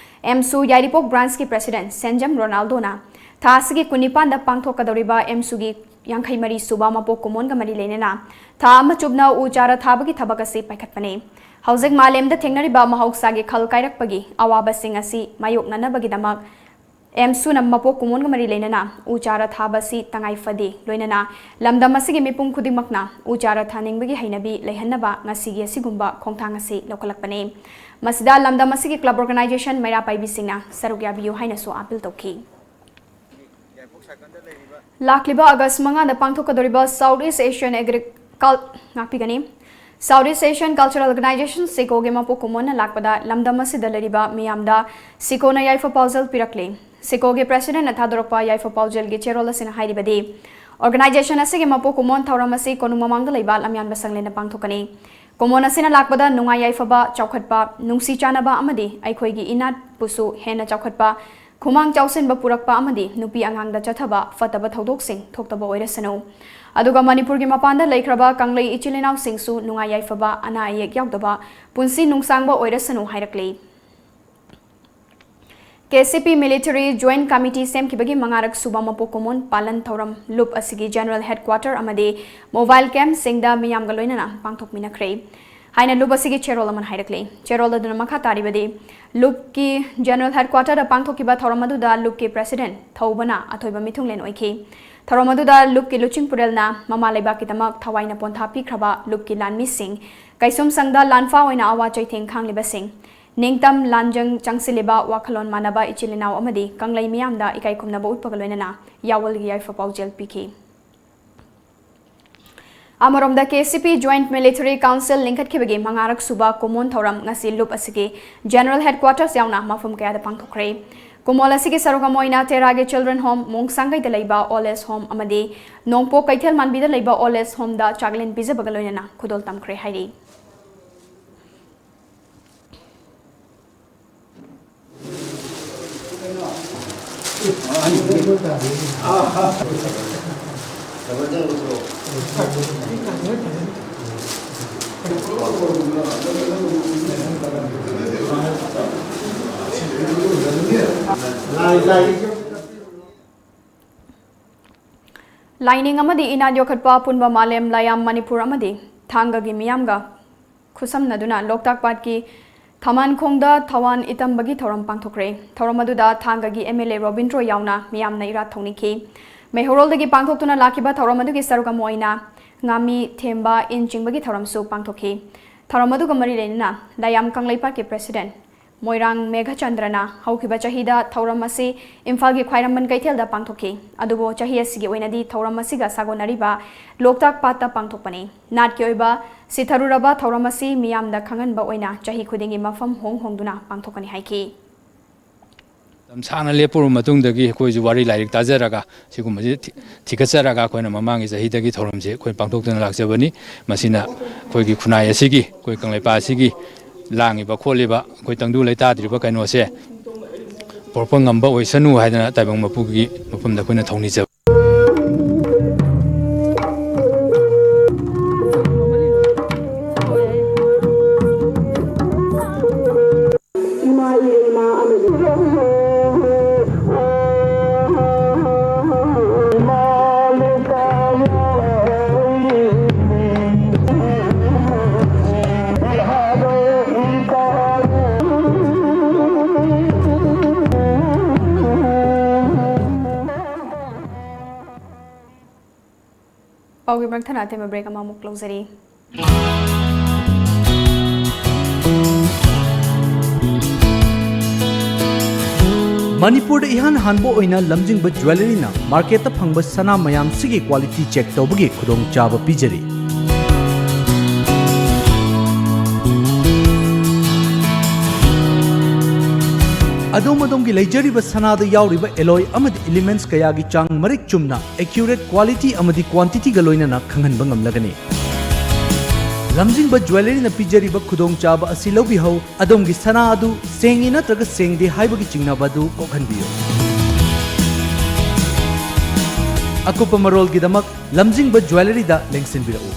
AMSU ꯌꯥꯏꯔꯤꯄꯣꯛ branch ꯀꯤ president ꯁꯦꯟꯖꯝ ꯔꯣꯅꯥꯜꯗꯣꯅ ꯊꯥ ꯑꯁꯤꯒꯤ ꯀꯨꯟꯅꯤꯄꯥꯟꯗ ꯄꯥꯡꯊꯣꯛꯀꯗꯧꯔꯤꯕ AMSU ꯒꯤ ꯌꯥꯡꯈꯩ ꯃꯔꯤ ꯁꯨꯕ ꯃꯄꯣꯛ ꯀꯨꯝꯑꯣꯟꯒ ꯃꯔꯤ ꯂꯩꯅꯅ ꯊꯥ ꯑꯃ ꯆꯨꯞꯅ ꯎ ꯆꯥꯔꯥ ꯊꯥꯕꯒꯤ ꯊꯕꯛ ꯑꯁꯤ ꯄꯥꯏꯈꯠꯄꯅꯤ꯫ ꯍꯧꯖꯤꯛ ꯃꯥꯂꯦꯝꯗ ꯊꯦꯡꯅꯔꯤꯕ ꯃꯍꯧꯁꯥꯒꯤ ꯈꯜ ꯀꯥꯏꯔꯛꯄꯒꯤ ꯑꯋꯥꯕꯁꯤꯡ ꯑꯁꯤ ꯃꯥꯌꯣꯛꯅꯅꯕꯒꯤꯗꯃꯛ AMSU ꯅ ꯃꯄꯣꯛ ꯀꯨꯝꯑꯣꯟꯒ ꯃꯔꯤ ꯂꯩꯅꯅ ꯎ ꯆꯥꯔꯥ ꯊꯥꯕ ꯑꯁꯤ ꯇꯉꯥꯏ ꯐꯗꯦ꯫ ꯂꯣꯏꯅꯅ ꯂꯝꯗꯝ ꯑꯁꯤꯒꯤ ꯃꯤꯄꯨꯝ ꯈꯨꯗꯤꯡꯃꯛꯅ ꯎ ꯆꯥꯔꯥ ꯊꯥꯅꯤꯡꯕꯒꯤ ꯍꯩꯅꯕꯤ ꯂꯩꯍꯟꯅꯕ ꯉꯁꯤꯒꯤ ꯑꯁꯤꯒꯨꯝꯕ ꯈꯣꯡꯊꯥꯡ ꯑꯁꯤ ꯂꯧꯈꯠꯂꯛꯄꯅꯤ꯫ ꯃꯁꯤꯗ ꯂꯝꯗꯝ ꯑꯁꯤꯒꯤ club organization ꯃꯩꯔꯥ ꯄꯥꯏꯕꯤꯁꯤꯡꯅ ꯁꯔꯨꯛ ꯌꯥꯕꯤꯌꯨ ꯍꯥꯏꯅꯁꯨ appeal ꯇꯧꯈꯤ꯫ ꯂꯥꯛꯂꯤꯕ August ꯃꯉꯥꯗ ꯄꯥꯡꯊꯣꯛꯀꯗꯧꯔꯤꯕ South East Asian Agri-, Cul-, ꯉꯥꯛꯄꯤꯒꯅꯤ꯫ South East Asian Cultural Organization, SEACO ꯒꯤ ꯃꯄꯣꯛ ꯀꯨꯝꯑꯣꯟꯅ ꯂꯥꯛꯄꯗ ꯂꯝꯗꯝ ꯑꯁꯤꯗ ꯂꯩꯔꯤꯕ ꯃꯤꯌꯥꯝꯗ SEACO ꯅ ꯌꯥꯏꯐ ꯄꯥꯎꯖꯦꯜ ꯄꯤꯔꯛꯂꯤ꯫ SEACO ꯒꯤ president ꯅ ꯊꯥꯗꯣꯔꯛꯄ ꯌꯥꯏꯐ ꯄꯥꯎꯖꯦꯜꯒꯤ ꯆꯦꯔꯣꯜ ꯑꯁꯤꯅ ꯍꯥꯏꯔꯤꯕꯗꯤ, organization ꯑꯁꯤꯒꯤ ꯃꯄꯣꯛ ꯀꯨꯝꯑꯣꯟ ꯊꯧꯔꯝ ꯑꯁꯤ ꯀꯣꯅꯨꯡ ꯃꯃꯥꯡꯗ ꯂꯩꯕ ꯂꯝꯌꯥꯟꯕ ꯁꯪꯂꯦꯟꯗ ꯄꯥꯡꯊꯣꯛꯀꯅꯤ꯫ ꯀꯨꯝꯑꯣꯟ ꯑꯁꯤꯅ ꯂꯥꯛꯄꯗ ꯅꯨꯡꯉꯥꯏ ꯌꯥꯏꯐꯕ, ꯆꯥꯎꯈꯠꯄ, ꯅꯨꯡꯁꯤ ꯆꯥꯟꯅꯕ ꯑꯃꯗꯤ ꯑꯩꯈꯣꯏꯒꯤ ꯏꯅꯥꯠꯄꯨꯁꯨ ꯍꯦꯟꯅ ꯆꯥꯎꯈꯠꯄ, ꯈꯨꯃꯥꯡ ꯆꯥꯎꯁꯤꯟꯕ ꯄꯨꯔꯛꯄ ꯑꯃꯗꯤ ꯅꯨꯄꯤ ꯑꯉꯥꯡꯗ ꯆꯠꯊꯕ ꯐꯠꯇꯕ ꯊꯧꯗꯣꯛꯁꯤꯡ ꯊꯣꯛꯇꯕ ꯑꯣꯏꯔꯁꯅꯨ꯫ ꯑꯗꯨꯒ ꯃꯅꯤꯄꯨꯔꯒꯤ ꯃꯄꯥꯟꯗ ꯂꯩꯈ꯭ꯔꯕ ꯀꯪꯂꯩ ꯏꯆꯤꯜ ꯏꯅꯥꯎꯁꯤꯡꯁꯨ ꯅꯨꯡꯉꯥꯏ ꯌꯥꯏꯐꯕ, ꯑꯅꯥ ꯑꯌꯦꯛ ꯌꯥꯎꯗꯕ, ꯄꯨꯟꯁꯤ ꯅꯨꯡꯁꯥꯡꯕ ꯑꯣꯏꯔꯁꯅꯨ ꯍꯥꯏꯔꯛꯂꯤ꯫ KCP Military Joint Committee ꯁꯦꯝꯈꯤꯕꯒꯤ ꯃꯉꯥꯔꯛ ꯁꯨꯕ ꯃꯄꯣꯛ ꯀꯨꯝꯑꯣꯟ ꯄꯥꯂꯟ ꯊꯧꯔꯝ ꯂꯨꯞ ꯑꯁꯤꯒꯤ general headquarter ꯑꯃꯗꯤ mobile camp ꯁꯤꯡꯗ ꯃꯤꯌꯥꯝꯒ ꯂꯣꯏꯅꯅ ꯄꯥꯡꯊꯣꯛꯃꯤꯟꯅꯈ꯭ꯔꯦ ꯍꯥꯏꯅ ꯂꯨꯞ ꯑꯁꯤꯒꯤ ꯆꯦꯔꯣꯜ ꯑꯃꯅ ꯍꯥꯏꯔꯛꯂꯤ꯫ ꯆꯦꯔꯣꯜ ꯑꯗꯨꯅ ꯃꯈꯥ ꯇꯥꯔꯤꯕꯗꯤ, ꯂꯨꯞꯀꯤ general headquarter ꯗ ꯄꯥꯡꯊꯣꯛꯈꯤꯕ ꯊꯧꯔꯝ ꯑꯗꯨꯗ ꯂꯨꯞꯀꯤ president ꯊꯧꯕꯅ ꯑꯊꯣꯏꯕ ꯃꯤꯊꯨꯡꯂꯦꯟ ꯑꯣꯏꯈꯤ꯫ ꯊꯧꯔꯝ ꯑꯗꯨꯗ ꯂꯨꯞꯀꯤ ꯂꯨꯆꯤꯡꯄꯨꯔꯦꯜꯅ ꯃꯃꯥ ꯂꯩꯕꯥꯛꯀꯤꯗꯃꯛ ꯊꯋꯥꯏꯅ ꯄꯣꯟꯊꯥ ꯄꯤꯈ꯭ꯔꯕ ꯂꯨꯞꯀꯤ ꯂꯥꯟꯃꯤꯁꯤꯡ, ꯀꯩꯁꯨꯝꯁꯪꯗ ꯂꯥꯟꯐꯥ ꯑꯣꯏꯅ ꯑꯋꯥ ꯆꯩꯊꯦꯡ ꯈꯥꯡꯂꯤꯕꯁꯤꯡ, ꯅꯤꯡꯇꯝ ꯂꯥꯟꯖꯪ ꯆꯪꯁꯤꯜꯂꯤꯕ ꯋꯥꯈꯜꯂꯣꯟ ꯃꯥꯟꯅꯕ ꯏꯆꯤꯜ ꯏꯅꯥꯎ ꯑꯃꯗꯤ ꯀꯪꯂꯩ ꯃꯤꯌꯥꯝꯗ ꯏꯀꯥꯏ ꯈꯨꯝꯅꯕ ꯎꯠꯄꯒ ꯂꯣꯏꯅꯅ ꯌꯥꯑꯣꯜꯒꯤ ꯌꯥꯏꯐ ꯄꯥꯎꯖꯦꯜ ꯄꯤꯈꯤ꯫ ꯑꯃꯔꯣꯝꯗ, ꯀꯦ ꯁꯤ ꯄꯤ Joint Military Council ꯂꯤꯡꯈꯠꯈꯤꯕꯒꯤ ꯃꯉꯥꯔꯛ ꯁꯨꯕ ꯀꯨꯃꯣꯟ ꯊꯧꯔꯝ ꯉꯁꯤ ꯂꯨꯞ ꯑꯁꯤꯒꯤ General Headquarters ꯌꯥꯎꯅ ꯃꯐꯝ ꯀꯌꯥꯗ ꯄꯥꯡꯊꯣꯛꯈ꯭ꯔꯦ꯫ ꯀꯨꯃꯣꯜ ꯑꯁꯤꯒꯤ ꯁꯔꯨꯛ ꯑꯃ ꯑꯣꯏꯅ ꯇꯦꯔꯥꯒꯤ Children Home, ꯃꯣꯡꯁꯥꯡꯒꯩꯗ ꯂꯩꯕ Old Age Home ꯑꯃꯗꯤ ꯅꯣꯡꯄꯣꯛ ꯀꯩꯊꯦꯜ ꯃꯥꯟꯕꯤꯗ ꯂꯩꯕ Old Age Homeꯗ ꯆꯥꯛꯂꯦꯟ ꯄꯤꯖꯕꯒ ꯂꯣꯏꯅꯅ ꯈꯨꯗꯣꯜ ꯇꯝꯈ꯭ꯔꯦ ꯍꯥꯏꯔꯤ꯫ ꯂꯥꯏꯅꯤꯡ ꯑꯃꯗꯤ ꯏꯅꯥꯠ ꯌꯣꯛꯈꯠꯄ ꯑꯄꯨꯟꯕ ꯃꯥꯂꯦꯝ ꯂꯥꯏꯌꯥꯝ ꯃꯅꯤꯄꯨꯔ ꯑꯃꯗꯤ ꯊꯥꯡꯒꯒꯤ ꯃꯤꯌꯥꯝꯒ ꯈꯨꯠꯁꯝꯅꯗꯨꯅ ꯂꯣꯛꯇꯥꯛ ꯄꯥꯠꯀꯤ ꯊꯃꯥꯟꯈꯣꯡꯗ ꯊꯋꯥꯟ ꯏꯇꯝꯕꯒꯤ ꯊꯧꯔꯝ ꯄꯥꯡꯊꯣꯛꯈ꯭ꯔꯦ꯫ ꯊꯧꯔꯝ ꯑꯗꯨꯗ ꯊꯥꯡꯒꯒꯤ M L A ꯔꯣꯕꯤꯟꯗ꯭ꯔꯣ ꯌꯥꯎꯅ ꯃꯤꯌꯥꯝꯅ ꯏꯔꯥꯠ ꯊꯧꯅꯤꯈꯤ꯫ ꯃꯩꯍꯧꯔꯣꯜꯗꯒꯤ ꯄꯥꯡꯊꯣꯛꯇꯨꯅ ꯂꯥꯛꯈꯤꯕ ꯊꯧꯔꯝ ꯑꯗꯨꯒꯤ ꯁꯔꯨꯛ ꯑꯃ ꯑꯣꯏꯅ ꯉꯥꯃꯤ ꯊꯦꯝꯕ, ꯏꯟ ꯆꯤꯡꯕꯒꯤ ꯊꯧꯔꯝꯁꯨ ꯄꯥꯡꯊꯣꯛꯈꯤ꯫ ꯊꯧꯔꯝ ꯑꯗꯨꯒ ꯃꯔꯤ ꯂꯩꯅꯅ ꯂꯥꯏꯌꯥꯝ ꯀꯪꯂꯩꯄꯥꯛꯀꯤ President ꯃꯣꯏꯔꯥꯡ ꯃꯦꯘꯆꯟꯗ꯭ꯔꯅ ꯍꯧꯈꯤꯕ ꯆꯍꯤꯗ ꯊꯧꯔꯝ ꯑꯁꯤ ꯏꯝꯐꯥꯜꯒꯤ ꯈ꯭ꯋꯥꯏꯔꯝꯕꯟ ꯀꯩꯊꯦꯜꯗ ꯄꯥꯡꯊꯣꯛꯈꯤ꯫ ꯑꯗꯨꯕꯨ ꯆꯍꯤ ꯑꯁꯤꯒꯤ ꯑꯣꯏꯅꯗꯤ ꯊꯧꯔꯝ ꯑꯁꯤꯒ ꯁꯥꯒꯣꯟꯅꯔꯤꯕ ꯂꯣꯛꯇꯥꯛ ꯄꯥꯠꯇ ꯄꯥꯡꯊꯣꯛꯄꯅꯤ꯫ ꯅꯥꯠꯀꯤ ꯑꯣꯏꯕ ꯁꯤꯊꯔꯨꯔꯕ ꯊꯧꯔꯝ ꯑꯁꯤ ꯃꯤꯌꯥꯝꯗ ꯈꯪꯍꯟꯕ ꯑꯣꯏꯅ ꯆꯍꯤ ꯈꯨꯗꯤꯡꯒꯤ ꯃꯐꯝ ꯍꯣꯡ ꯍꯣꯡꯗꯨꯅ ꯄꯥꯡꯊꯣꯛꯀꯅꯤ ꯍꯥꯏꯈꯤ꯫ ꯃꯇꯝ ꯁꯥꯡꯅ ꯂꯦꯞꯄꯨꯔꯕ ꯃꯇꯨꯡꯗꯒꯤ ꯑꯩꯈꯣꯏꯁꯨ ꯋꯥꯔꯤ ꯂꯥꯏꯔꯤꯛ ꯇꯥꯖꯔꯒ ꯁꯤꯒꯨꯝꯕꯁꯤ ꯊꯤ-, ꯊꯤꯒꯠꯆꯔꯒ ꯑꯩꯈꯣꯏꯅ ꯃꯃꯥꯡꯒꯤ ꯆꯍꯤꯗꯒꯤ ꯊꯧꯔꯝꯁꯦ ꯑꯩꯈꯣꯏ ꯄꯥꯡꯊꯣꯛꯇꯨꯅ ꯂꯥꯛꯆꯕꯅꯤ꯫ ꯃꯁꯤꯅ ꯑꯩꯈꯣꯏꯒꯤ ꯈꯨꯟꯅꯥꯏ ꯑꯁꯤꯒꯤ, ꯑꯩꯈꯣꯏ ꯀꯪꯂꯩꯄꯥꯛ ꯑꯁꯤꯒꯤ ꯂꯥꯡꯉꯤꯕ ꯈꯣꯠꯂꯤꯕ ꯑꯩꯈꯣꯏ ꯇꯪꯗꯨ ꯂꯩꯇꯥꯗ꯭ꯔꯤꯕ ꯀꯩꯅꯣꯁꯦ ꯄꯣꯔꯛꯄ ꯉꯝꯕ ꯑꯣꯏꯁꯅꯨ ꯍꯥꯏꯗꯅ ꯇꯥꯏꯕꯪ ꯃꯄꯨꯒꯤ ꯃꯐꯝꯗ ꯑꯩꯈꯣꯏꯅ ꯊꯧꯅꯤꯖꯕ꯫ ꯄꯥꯎꯒꯤ ꯃꯔꯛ ꯊꯠꯅ ꯑꯇꯦꯟꯕ break ꯑꯃꯃꯨꯛ ꯂꯧꯖꯔꯤ꯫ ꯃꯅꯤꯄꯨꯔꯗ ꯏꯍꯥꯟ ꯍꯥꯟꯕ ꯑꯣꯏꯅ ꯂꯝꯖꯤꯡꯕ ꯖ꯭ꯋꯦꯂꯔꯤꯅ ꯃꯥꯔꯀꯦꯠꯇ ꯐꯪꯕ ꯁꯅꯥ ꯃꯌꯥꯝꯁꯤꯒꯤ ꯀ꯭ꯋꯥꯂꯤꯇꯤ ꯆꯦꯛ ꯇꯧꯕꯒꯤ ꯈꯨꯗꯣꯡꯆꯥꯕ ꯄꯤꯖꯔꯤ꯫ ꯑꯗꯣꯝ ꯑꯗꯣꯝꯒꯤ ꯂꯩꯖꯔꯤꯕ ꯁꯅꯥꯗ ꯌꯥꯎꯔꯤꯕ ꯑꯦꯂꯣꯏ ꯑꯃꯗꯤ ꯏꯂꯤꯃꯦꯟꯠꯁ ꯀꯌꯥꯒꯤ ꯆꯥꯡ ꯃꯔꯤꯛ ꯆꯨꯝꯅ, ꯑꯦꯀ꯭ꯌꯨꯔꯦꯠ ꯀ꯭ꯋꯥꯂꯤꯇꯤ ꯑꯃꯗꯤ ꯀ꯭ꯋꯥꯟꯇꯤꯇꯤꯒ ꯂꯣꯏꯅꯅ ꯈꯪꯍꯟꯕ ꯉꯝꯂꯒꯅꯤ꯫ ꯂꯝꯖꯤꯡꯕ ꯖ꯭ꯋꯦꯂꯔꯤꯅ ꯄꯤꯖꯔꯤꯕ ꯈꯨꯗꯣꯡꯆꯥꯕ ꯑꯁꯤ ꯂꯧꯕꯤꯍꯧ꯫ ꯑꯗꯣꯝꯒꯤ ꯁꯅꯥ ꯑꯗꯨ ꯁꯦꯡꯉꯤ ꯅꯠꯇ꯭ꯔꯒ ꯁꯦꯡꯗꯦ ꯍꯥꯏꯕꯒꯤ ꯆꯤꯡꯅꯕ ꯑꯗꯨ ꯀꯣꯛꯍꯟꯕꯤꯌꯨ꯫ ꯑꯀꯨꯞꯄ ꯃꯔꯣꯜꯒꯤꯗꯃꯛ ꯂꯝꯖꯤꯡꯕ ꯖ꯭ꯋꯦꯂꯔꯤꯗ ꯂꯦꯡꯁꯤꯟꯕꯤꯔꯛꯎ꯫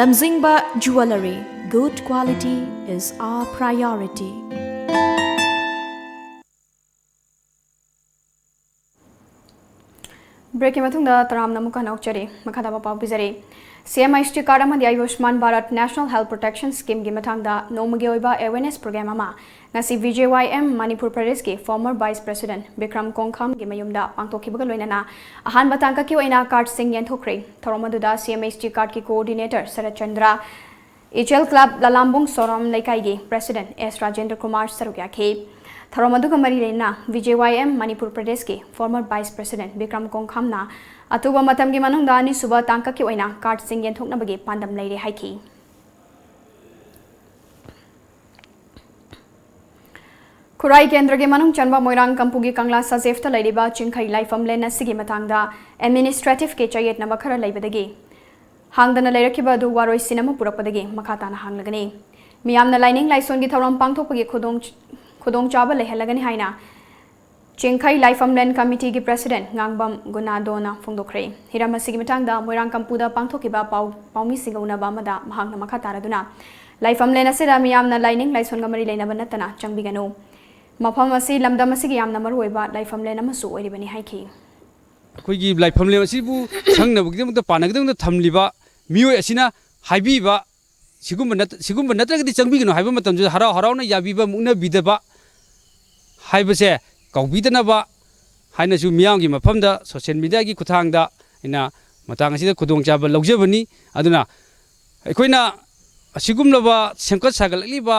Lamjingba Jewellery, good quality is our priority. Break ꯀꯤ ꯃꯇꯨꯡꯗ ꯇꯔꯥꯝꯅ ꯑꯃꯨꯛꯀ ꯍꯟꯅ ꯑꯣꯛꯆꯔꯤ꯫ ꯃꯈꯥ ꯇꯥꯕ ꯄꯥꯎ ꯄꯤꯖꯔꯤ꯫ ꯁꯤ ꯑꯦꯝ ꯑꯥꯏ ꯑꯦꯁ ꯇꯤ card ꯑꯃꯗꯤ ꯑꯌꯨꯁꯃꯥꯟ Bharat National Health Protection Scheme ꯒꯤ ꯃꯇꯥꯡꯗ ꯅꯣꯡꯃꯒꯤ ꯑꯣꯏꯕ awareness program ꯑꯃ ꯉꯁꯤ ꯚꯤ ꯖꯦ ꯋꯥꯏ ꯑꯦꯝ ꯃꯅꯤꯄꯨꯔ ꯄ꯭ꯔꯗꯦꯁꯀꯤ former vice president ꯕꯤꯀ꯭ꯔꯝ ꯀꯣꯡꯈꯥꯝꯒꯤ ꯃꯌꯨꯝꯗ ꯄꯥꯡꯊꯣꯛꯈꯤꯕꯒ ꯂꯣꯏꯅꯅ ꯑꯍꯥꯟꯕ ꯇꯥꯡꯀꯛꯀꯤ ꯑꯣꯏꯅ card ꯁꯤꯡ ꯌꯦꯟꯊꯣꯛꯈ꯭ꯔꯦ꯫ ꯊꯧꯔꯝ ꯑꯗꯨꯗ ꯁꯤ ꯑꯦꯝ ꯑꯥꯏ ꯑꯦꯁ ꯇꯤ card ꯀꯤ coordinator ꯁꯔꯠ ꯆꯟꯗ꯭ꯔ, ꯏꯆꯦꯜ ꯀ꯭ꯂꯕ ꯂꯂꯥꯝꯕꯨꯡ ꯁꯣꯔꯣꯝ ꯂꯩꯀꯥꯏꯒꯤ president ꯑꯦꯁ ꯔꯥꯖꯦꯟꯗ꯭ꯔ ꯀꯨꯃꯥꯔ ꯁꯔꯨꯛ ꯌꯥꯈꯤ꯫ ꯊꯧꯔꯝ ꯑꯗꯨꯒ ꯃꯔꯤ ꯂꯩꯅꯅ ꯚꯤ ꯖꯦ ꯋꯥꯏ ꯑꯦꯝ ꯃꯅꯤꯄꯨꯔ ꯄ꯭ꯔꯗꯦꯁꯀꯤ former vice president ꯕꯤꯀ꯭ꯔꯝ ꯀꯣꯡꯈꯥꯝꯅ ꯑꯊꯨꯕ ꯃꯇꯝꯒꯤ ꯃꯅꯨꯡꯗ ꯑꯅꯤꯁꯨꯕ ꯇꯥꯡꯀꯛꯀꯤ ꯑꯣꯏꯅ card ꯁꯤꯡ ꯌꯦꯟꯊꯣꯛꯅꯕꯒꯤ ꯄꯥꯟꯗꯝ ꯂꯩꯔꯦ ꯍꯥꯏꯈꯤ꯫ ꯈꯨꯔꯥꯏ ꯀꯦꯟꯗ꯭ꯔꯒꯤ ꯃꯅꯨꯡ ꯆꯟꯕ ꯃꯣꯏꯔꯥꯡ ꯀꯝꯄꯨꯒꯤ ꯀꯪꯂꯥ ꯁꯖꯦꯐꯇ ꯂꯩꯔꯤꯕ ꯆꯤꯡꯈꯩ ꯂꯥꯏꯐꯝꯂꯦꯟ ꯑꯁꯤꯒꯤ ꯃꯇꯥꯡꯗ administrative ꯀꯤ ꯆꯌꯦꯠꯅꯕ ꯈꯔ ꯂꯩꯕꯗꯒꯤ ꯍꯥꯡꯗꯅ ꯂꯩꯔꯛꯈꯤꯕ ꯑꯗꯨ ꯋꯥꯔꯣꯏꯁꯤꯟ ꯑꯃ ꯄꯨꯔꯛꯄꯗꯒꯤ ꯃꯈꯥ ꯇꯥꯅ ꯍꯥꯡꯂꯒꯅꯤ꯫ ꯃꯤꯌꯥꯝꯅ ꯂꯥꯏꯅꯤꯡ ꯂꯥꯏꯁꯣꯟꯒꯤ ꯊꯧꯔꯝ ꯄꯥꯡꯊꯣꯛꯄꯒꯤ ꯈꯨꯗꯣꯡ-, ꯈꯨꯗꯣꯡꯆꯥꯕ ꯂꯩꯍꯜꯂꯒꯅꯤ ꯍꯥꯏꯅ ꯆꯤꯡꯈꯩ ꯂꯥꯏꯐꯝꯂꯦꯟ ꯀꯃꯤꯇꯤꯒꯤ president ꯉꯥꯡꯕꯝ ꯒꯨꯅꯥꯗꯣꯅ ꯐꯣꯡꯗꯣꯛꯈ꯭ꯔꯦ꯫ ꯍꯤꯔꯝ ꯑꯁꯤꯒꯤ ꯃꯇꯥꯡꯗ ꯃꯣꯏꯔꯥꯡ ꯀꯝꯄꯨꯗ ꯄꯥꯡꯊꯣꯛꯈꯤꯕ ꯄꯥꯎ-, ꯄꯥꯎꯃꯤꯁꯤꯡꯒ ꯎꯅꯕ ꯑꯃꯗ ꯃꯍꯥꯛꯅ ꯃꯈꯥ ꯇꯥꯔꯗꯨꯅ, ꯂꯥꯏꯐꯝꯂꯦꯟ ꯑꯁꯤꯗ ꯃꯤꯌꯥꯝꯅ ꯂꯥꯏꯅꯤꯡ ꯂꯥꯏꯁꯣꯟꯒ ꯃꯔꯤ ꯂꯩꯅꯕ ꯅꯠꯇꯅ ꯆꯪꯕꯤꯒꯅꯨ꯫ ꯃꯐꯝ ꯑꯁꯤ ꯂꯝꯗꯝ ꯑꯁꯤꯒꯤ ꯌꯥꯝꯅ ꯃꯔꯨꯑꯣꯏꯕ ꯂꯥꯏꯐꯝꯂꯦꯟ ꯑꯃꯁꯨ ꯑꯣꯏꯔꯤꯕꯅꯤ ꯍꯥꯏꯈꯤ꯫ ꯑꯩꯈꯣꯏꯒꯤ ꯂꯥꯏꯐꯝꯂꯦꯟ ꯑꯁꯤꯕꯨ ꯁꯪꯅꯕꯒꯤꯗꯃꯛꯇ, ꯄꯥꯟꯅꯒꯗꯕꯗ ꯊꯝꯂꯤꯕ ꯃꯤꯑꯣꯏ ꯑꯁꯤꯅ ꯍꯥꯏꯕꯤꯕ, ꯁꯤꯒꯨꯝꯕ ꯅꯠ-, ꯁꯤꯒꯨꯝꯕ ꯅꯠꯇ꯭ꯔꯒꯗꯤ ꯆꯪꯕꯤꯒꯅꯨ ꯍꯥꯏꯕ ꯃꯇꯝꯗꯨꯗ ꯍꯔꯥꯎ ꯍꯔꯥꯎꯅ ꯌꯥꯕꯤꯕ, ꯃꯨꯛꯅꯕꯤꯗꯕ ꯍꯥꯏꯕꯁꯦ ꯀꯧꯕꯤꯗꯅꯕ ꯍꯥꯏꯅꯁꯨ ꯃꯤꯌꯥꯝꯒꯤ ꯃꯐꯝꯗ social media ꯒꯤ ꯈꯨꯠꯊꯥꯡꯗ ꯑꯩꯅ ꯃꯇꯥꯡ ꯑꯁꯤꯗ ꯈꯨꯗꯣꯡꯆꯥꯕ ꯂꯧꯖꯕꯅꯤ꯫ ꯑꯗꯨꯅ ꯑꯩꯈꯣꯏꯅ ꯑꯁꯤꯒꯨꯝꯂꯕ ꯁꯦꯝꯒꯠ ꯁꯥꯒꯠꯂꯛꯂꯤꯕ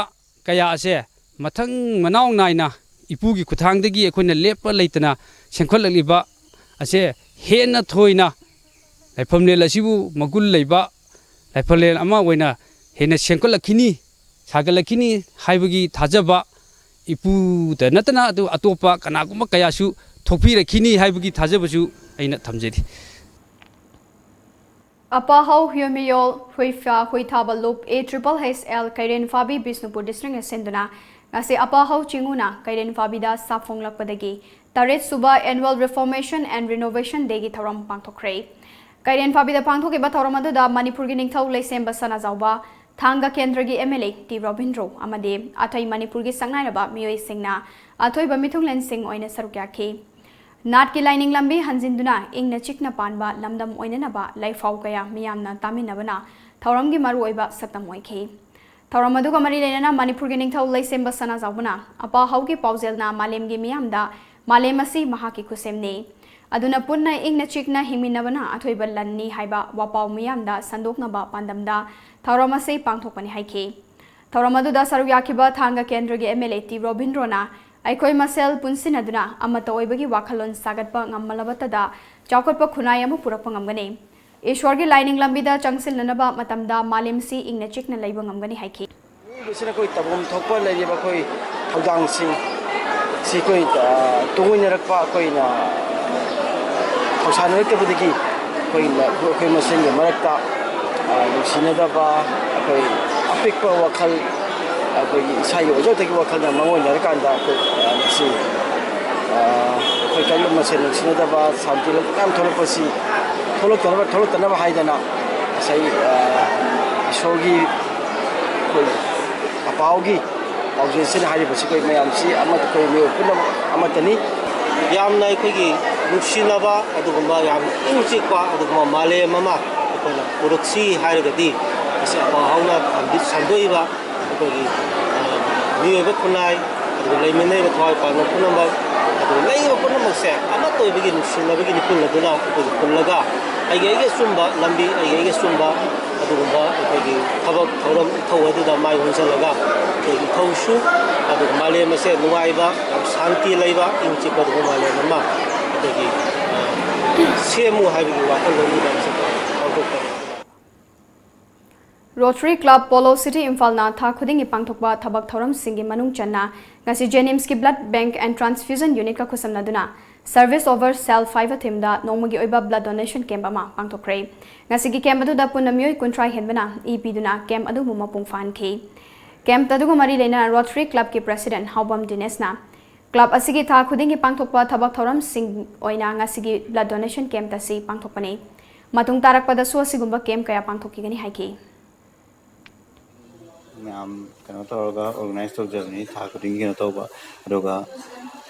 ꯀꯌꯥ ꯑꯁꯦ ꯃꯊꯪ ꯃꯅꯥꯎ ꯅꯥꯏꯅ ꯏꯄꯨꯒꯤ ꯈꯨꯠꯊꯥꯡꯗꯒꯤ ꯑꯩꯈꯣꯏꯅ ꯂꯦꯞꯄ ꯂꯩꯇꯅ ꯁꯦꯝꯒꯠꯂꯛꯂꯤꯕ ꯑꯁꯦ ꯍꯦꯟꯅ ꯊꯣꯏꯅ ꯂꯥꯏꯐꯝꯂꯦꯟ ꯑꯁꯤꯕꯨ ꯃꯒꯨꯟ ꯂꯩꯕ ꯂꯥꯏꯐꯝꯂꯦꯟ ꯑꯃ ꯑꯣꯏꯅ ꯍꯦꯟꯅ ꯁꯦꯝꯒꯠꯂꯛꯈꯤꯅꯤ, ꯁꯥꯒꯠꯂꯛꯈꯤꯅꯤ ꯍꯥꯏꯕꯒꯤ ꯊꯥꯖꯕ ꯏꯄꯨꯗ ꯅꯠꯇꯅ ꯑꯗꯨ ꯑꯇꯣꯞꯄ ꯀꯅꯥꯒꯨꯝꯕ ꯀꯌꯥꯁꯨ ꯊꯣꯛꯄꯤꯔꯛꯈꯤꯅꯤ ꯍꯥꯏꯕꯒꯤ ꯊꯥꯖꯕꯁꯨ ꯑꯩꯅ ꯊꯝꯖꯔꯤ꯫ ꯑꯄꯥꯍꯧ ꯍ꯭ꯌꯨꯃꯤꯌꯣꯜ ꯍꯨꯏꯐꯥ ꯍꯨꯏꯊꯥꯕ ꯂꯨꯞ A triple H L ꯀꯩꯔꯦꯟ ꯐꯥꯕꯤ Bishnupur district ꯅ ꯁꯤꯟꯗꯨꯅ ꯉꯁꯤ ꯑꯄꯥꯍꯧ ꯆꯤꯡꯉꯨꯅ ꯀꯩꯔꯦꯟ ꯐꯥꯕꯤꯗ ꯁꯥꯐꯣꯡꯂꯛꯄꯗꯒꯤ ꯇꯔꯦꯠ ꯁꯨꯕ Annual Reformation and Renovation Day ꯒꯤ ꯊꯧꯔꯝ ꯄꯥꯡꯊꯣꯛꯈ꯭ꯔꯦ꯫ ꯀꯩꯔꯦꯟ ꯐꯥꯕꯤꯗ ꯄꯥꯡꯊꯣꯛꯈꯤꯕ ꯊꯧꯔꯝ ꯑꯗꯨꯗ ꯃꯅꯤꯄꯨꯔꯒꯤ ꯅꯤꯡꯊꯧ ꯂꯩꯁꯦꯝꯕ ꯁꯅꯥꯖꯥꯎꯕ, ꯊꯥꯡꯒ ꯀꯦꯟꯗ꯭ꯔꯒꯤ M L A T Robindro ꯑꯃꯗꯤ ꯑꯇꯩ ꯃꯅꯤꯄꯨꯔꯒꯤ ꯁꯛꯅꯥꯏꯔꯕ ꯃꯤꯑꯣꯏꯁꯤꯡꯅ ꯑꯊꯣꯏꯕ ꯃꯤꯊꯨꯡꯂꯦꯟꯁꯤꯡ ꯑꯣꯏꯅ ꯁꯔꯨꯛ ꯌꯥꯈꯤ꯫ ꯅꯥꯠꯀꯤ ꯂꯥꯏꯅꯤꯡ ꯂꯝꯕꯤ ꯍꯟꯖꯤꯟꯗꯨꯅ ꯏꯪꯅ ꯆꯤꯛꯅ ꯄꯥꯟꯕ ꯂꯝꯗꯝ ꯑꯣꯏꯅꯅꯕ ꯂꯥꯏꯐꯥꯎ ꯀꯌꯥ ꯃꯤꯌꯥꯝꯅ ꯇꯥꯃꯤꯟꯅꯕꯅ ꯊꯧꯔꯝꯒꯤ ꯃꯔꯨꯑꯣꯏꯕ ꯁꯛꯇꯝ ꯑꯣꯏꯈꯤ꯫ ꯊꯧꯔꯝ ꯑꯗꯨꯒ ꯃꯔꯤ ꯂꯩꯅꯅ ꯃꯅꯤꯄꯨꯔꯒꯤ ꯅꯤꯡꯊꯧ ꯂꯩꯁꯦꯝꯕ ꯁꯅꯥꯖꯥꯎꯕꯅ ꯑꯄꯥ ꯍꯥꯎꯒꯤ ꯄꯥꯎꯖꯦꯜꯅ ꯃꯥꯂꯦꯝꯒꯤ ꯃꯤꯌꯥꯝꯗ ꯃꯥꯂꯦꯝ ꯑꯁꯤ ꯃꯍꯥꯛꯀꯤ ꯈꯨꯠꯁꯦꯝꯅꯤ, ꯑꯗꯨꯅ ꯄꯨꯟꯅ ꯏꯪꯅ ꯆꯤꯛꯅ ꯍꯤꯡꯃꯤꯟꯅꯕꯅ ꯑꯊꯣꯏꯕ ꯂꯟꯅꯤ ꯍꯥꯏꯕ ꯋꯥꯄꯥꯎ ꯃꯤꯌꯥꯝꯗ ꯁꯟꯗꯣꯛꯅꯕ ꯄꯥꯟꯗꯝꯗ ꯊꯧꯔꯝ ꯑꯁꯤ ꯄꯥꯡꯊꯣꯛꯄꯅꯤ ꯍꯥꯏꯈꯤ꯫ ꯊꯧꯔꯝ ꯑꯗꯨꯗ ꯁꯔꯨꯛ ꯌꯥꯈꯤꯕ ꯊꯥꯡꯒ ꯀꯦꯟꯗ꯭ꯔꯒꯤ M L A ꯇꯤ ꯔꯣꯕꯤꯟꯗ꯭ꯔꯣꯅ ꯑꯩꯈꯣꯏ ꯃꯁꯦꯜ ꯄꯨꯟꯁꯤꯟꯅꯗꯨꯅ ꯑꯃꯠꯇ ꯑꯣꯏꯕꯒꯤ ꯋꯥꯈꯜꯂꯣꯟ ꯁꯥꯒꯠꯄ ꯉꯝꯃꯂꯕꯇꯗ ꯆꯥꯎꯈꯠꯄ ꯈꯨꯟꯅꯥꯏ ꯑꯃ ꯄꯨꯔꯛꯄ ꯉꯝꯒꯅꯤ꯫ ꯏꯁ꯭ꯋꯔꯒꯤ ꯂꯥꯏꯅꯤꯡ ꯂꯝꯕꯤꯗ ꯆꯪꯁꯤꯜꯂꯅꯕ ꯃꯇꯝꯗ ꯃꯥꯂꯦꯝꯁꯤ ꯏꯪꯅ ꯆꯤꯛꯅ ꯂꯩꯕ ꯉꯝꯒꯅꯤ ꯍꯥꯏꯈꯤ꯫ ꯃꯤꯑꯣꯏꯕꯁꯤꯅ ꯑꯩꯈꯣꯏ ꯇꯧꯐꯝ ꯊꯣꯛꯄ ꯂꯩꯔꯤꯕ ꯑꯩꯈꯣꯏ ꯊꯧꯗꯥꯡꯁꯤꯡ ꯁꯤ ꯑꯩꯈꯣꯏ, ꯑ, ꯇꯨꯡꯑꯣꯏꯅꯔꯛꯄ ꯑꯩꯈꯣꯏꯅ ꯊꯧꯁꯥꯅꯔꯛꯇꯕꯗꯒꯤ ꯑꯩꯈꯣꯏꯅ, ꯑꯩꯈꯣꯏ ꯃꯁꯦꯟꯒꯤ ꯃꯔꯛꯇ, ꯑ, ꯅꯨꯡꯁꯤꯅꯗꯕ, ꯑꯩꯈꯣꯏ ꯑꯄꯤꯛꯄ ꯋꯥꯈꯜ, ꯑꯩꯈꯣꯏꯒꯤ ꯏꯁꯥꯒꯤ ꯑꯣꯏꯖꯕꯇꯒꯤ ꯋꯥꯈꯜꯅ ꯃꯥꯡꯑꯣꯏꯅꯔꯀꯥꯟꯗ ꯑꯩꯈꯣꯏ, ꯑ, ꯃꯁꯤ, ꯑ, ꯑꯩꯈꯣꯏ ꯀꯥꯡꯂꯨꯞ ꯃꯁꯦꯟ ꯅꯨꯡꯁꯤꯅꯗꯕ, ꯁꯥꯟꯇꯤ ꯃꯌꯥꯝ ꯊꯣꯛꯂꯛꯄꯁꯤ ꯊꯣꯛꯂꯛꯇꯅꯕ, ꯊꯣꯛꯂꯛꯇꯅꯕ ꯍꯥꯏꯗꯅ ꯉꯁꯥꯏ, ꯑ, ꯏꯁꯣꯔꯒꯤ ꯑꯩꯈꯣꯏ ꯑꯄꯥꯎꯒꯤ ꯄꯥꯎꯖꯦꯜꯁꯤꯅ ꯍꯥꯏꯔꯤꯕꯁꯤ ꯑꯩꯈꯣꯏ ꯃꯌꯥꯝꯁꯤ ꯑꯃ, ꯑꯩꯈꯣꯏ ꯃꯤꯑꯣꯏ ꯄꯨꯝꯅꯃꯛ ꯑꯃꯠꯇꯅꯤ꯫ ꯌꯥꯝꯅ ꯑꯩꯈꯣꯏꯒꯤ ꯅꯨꯡꯁꯤꯅꯕ, ꯑꯗꯨꯒꯨꯝꯕ ꯌꯥꯝ ꯏꯪ ꯆꯤꯛꯄ ꯑꯗꯨꯒꯨꯝꯕ ꯃꯥꯂꯦꯝ ꯑꯃ ꯑꯩꯈꯣꯏꯅ ꯄꯨꯔꯛꯁꯤ ꯍꯥꯏꯔꯒꯗꯤ, ꯃꯁꯤ ꯑꯄꯥ ꯍꯥꯎꯅ ꯁꯟꯗꯣꯛꯏꯕ ꯑꯩꯈꯣꯏꯒꯤ, ꯑ, ꯃꯤꯑꯣꯏꯕ ꯈꯨꯟꯅꯥꯏ, ꯑꯗꯨꯒ ꯂꯩꯃꯤꯟꯅꯔꯤꯕ ꯊꯋꯥꯏ ꯄꯥꯟꯕ ꯄꯨꯝꯅꯃꯛ, ꯑꯗꯨꯒ ꯂꯩꯔꯤꯕ ꯄꯨꯝꯅꯃꯛꯁꯦ ꯑꯃꯠꯇ ꯑꯣꯏꯕꯒꯤ ꯅꯨꯡꯁꯤꯅꯕꯒꯤ ꯏꯄꯨꯜ ꯑꯗꯨꯅ ꯑꯩꯈꯣꯏꯒꯤ ꯄꯨꯜꯂꯒ ꯑꯩꯒꯤ ꯑꯩꯒꯤ ꯑꯆꯨꯝꯕ ꯂꯝꯕꯤ, ꯑꯩꯒꯤ ꯑꯩꯒꯤ ꯑꯆꯨꯝꯕ ꯑꯗꯨꯒꯨꯝꯕ ꯑꯩꯈꯣꯏꯒꯤ ꯊꯕꯛ ꯊꯧꯔꯝ ꯏꯊꯧ ꯑꯗꯨꯗ ꯃꯥꯏ ꯑꯣꯟꯁꯤꯜꯂꯒ ꯑꯩꯈꯣꯏꯒꯤ ꯏꯊꯧꯁꯨ ꯑꯗꯨꯒ ꯃꯥꯂꯦꯝ ꯑꯁꯦ ꯅꯨꯡꯉꯥꯏꯕ, ꯌꯥꯝ ꯁꯥꯟꯇꯤ ꯂꯩꯕ, ꯏꯪ ꯆꯤꯛꯄ ꯑꯗꯨꯒꯨꯝꯕ ꯃꯥꯂꯦꯝ ꯑꯃ ꯑꯩꯈꯣꯏꯒꯤ, ꯑ, ꯁꯦꯝꯃꯨ ꯍꯥꯏꯕꯒꯤ ꯋꯥꯈꯜꯂꯣꯟ ꯑꯃ ꯄꯥꯡꯊꯣꯛꯄꯅꯤ꯫ Rotary Club Polo City ꯏꯝꯐꯥꯜꯅ ꯊꯥ ꯈꯨꯗꯤꯡꯒꯤ ꯄꯥꯡꯊꯣꯛꯄ ꯊꯕꯛ ꯊꯧꯔꯝꯁꯤꯡꯒꯤ ꯃꯅꯨꯡ ꯆꯟꯅ ꯉꯁꯤ JNIMSꯀꯤ Blood Bank and Transfusion Unitꯀ ꯈꯨꯠꯁꯝꯅꯗꯨꯅ Service over Self ꯍꯥꯏꯕ themeꯗ ꯅꯣꯡꯃꯒꯤ ꯑꯣꯏꯕ blood donation camp ꯑꯃ ꯄꯥꯡꯊꯣꯛꯈ꯭ꯔꯦ꯫ ꯉꯁꯤꯒꯤ camp ꯑꯗꯨꯗ ꯄꯨꯟꯅ ꯃꯤꯑꯣꯏ ꯀꯨꯟꯊ꯭ꯔꯥ ꯍꯦꯟꯕꯅ ꯏ ꯄꯤꯗꯨꯅ camp ꯑꯗꯨꯕꯨ ꯃꯄꯨꯡ ꯐꯥꯍꯟꯈꯤ꯫ Camp ꯑꯗꯨꯒ ꯃꯔꯤ ꯂꯩꯅꯅ Rotary Clubꯀꯤ President ꯍꯥꯎꯕꯝ ꯗꯤꯅꯦꯁꯅ club ꯑꯁꯤꯒꯤ ꯊꯥ ꯈꯨꯗꯤꯡꯒꯤ ꯄꯥꯡꯊꯣꯛꯄ ꯊꯕꯛ ꯊꯧꯔꯝꯁꯤꯡ ꯑꯣꯏꯅ ꯉꯁꯤꯒꯤ blood donation camp ꯑꯁꯤ ꯄꯥꯡꯊꯣꯛꯄꯅꯤ꯫ ꯃꯇꯨꯡ ꯇꯥꯔꯛꯄꯗꯁꯨ ꯑꯁꯤꯒꯨꯝꯕ camp ꯀꯌꯥ ꯄꯥꯡꯊꯣꯛꯈꯤꯒꯅꯤ ꯍꯥꯏꯈꯤ꯫ ꯃꯌꯥꯝ ꯀꯩꯅꯣ ꯇꯧꯔꯒ organize ꯇꯧꯖꯕꯅꯤ, ꯊꯥ ꯈꯨꯗꯤꯡꯒꯤ ꯀꯩꯅꯣ ꯇꯧꯕ꯫ ꯑꯗꯨꯒ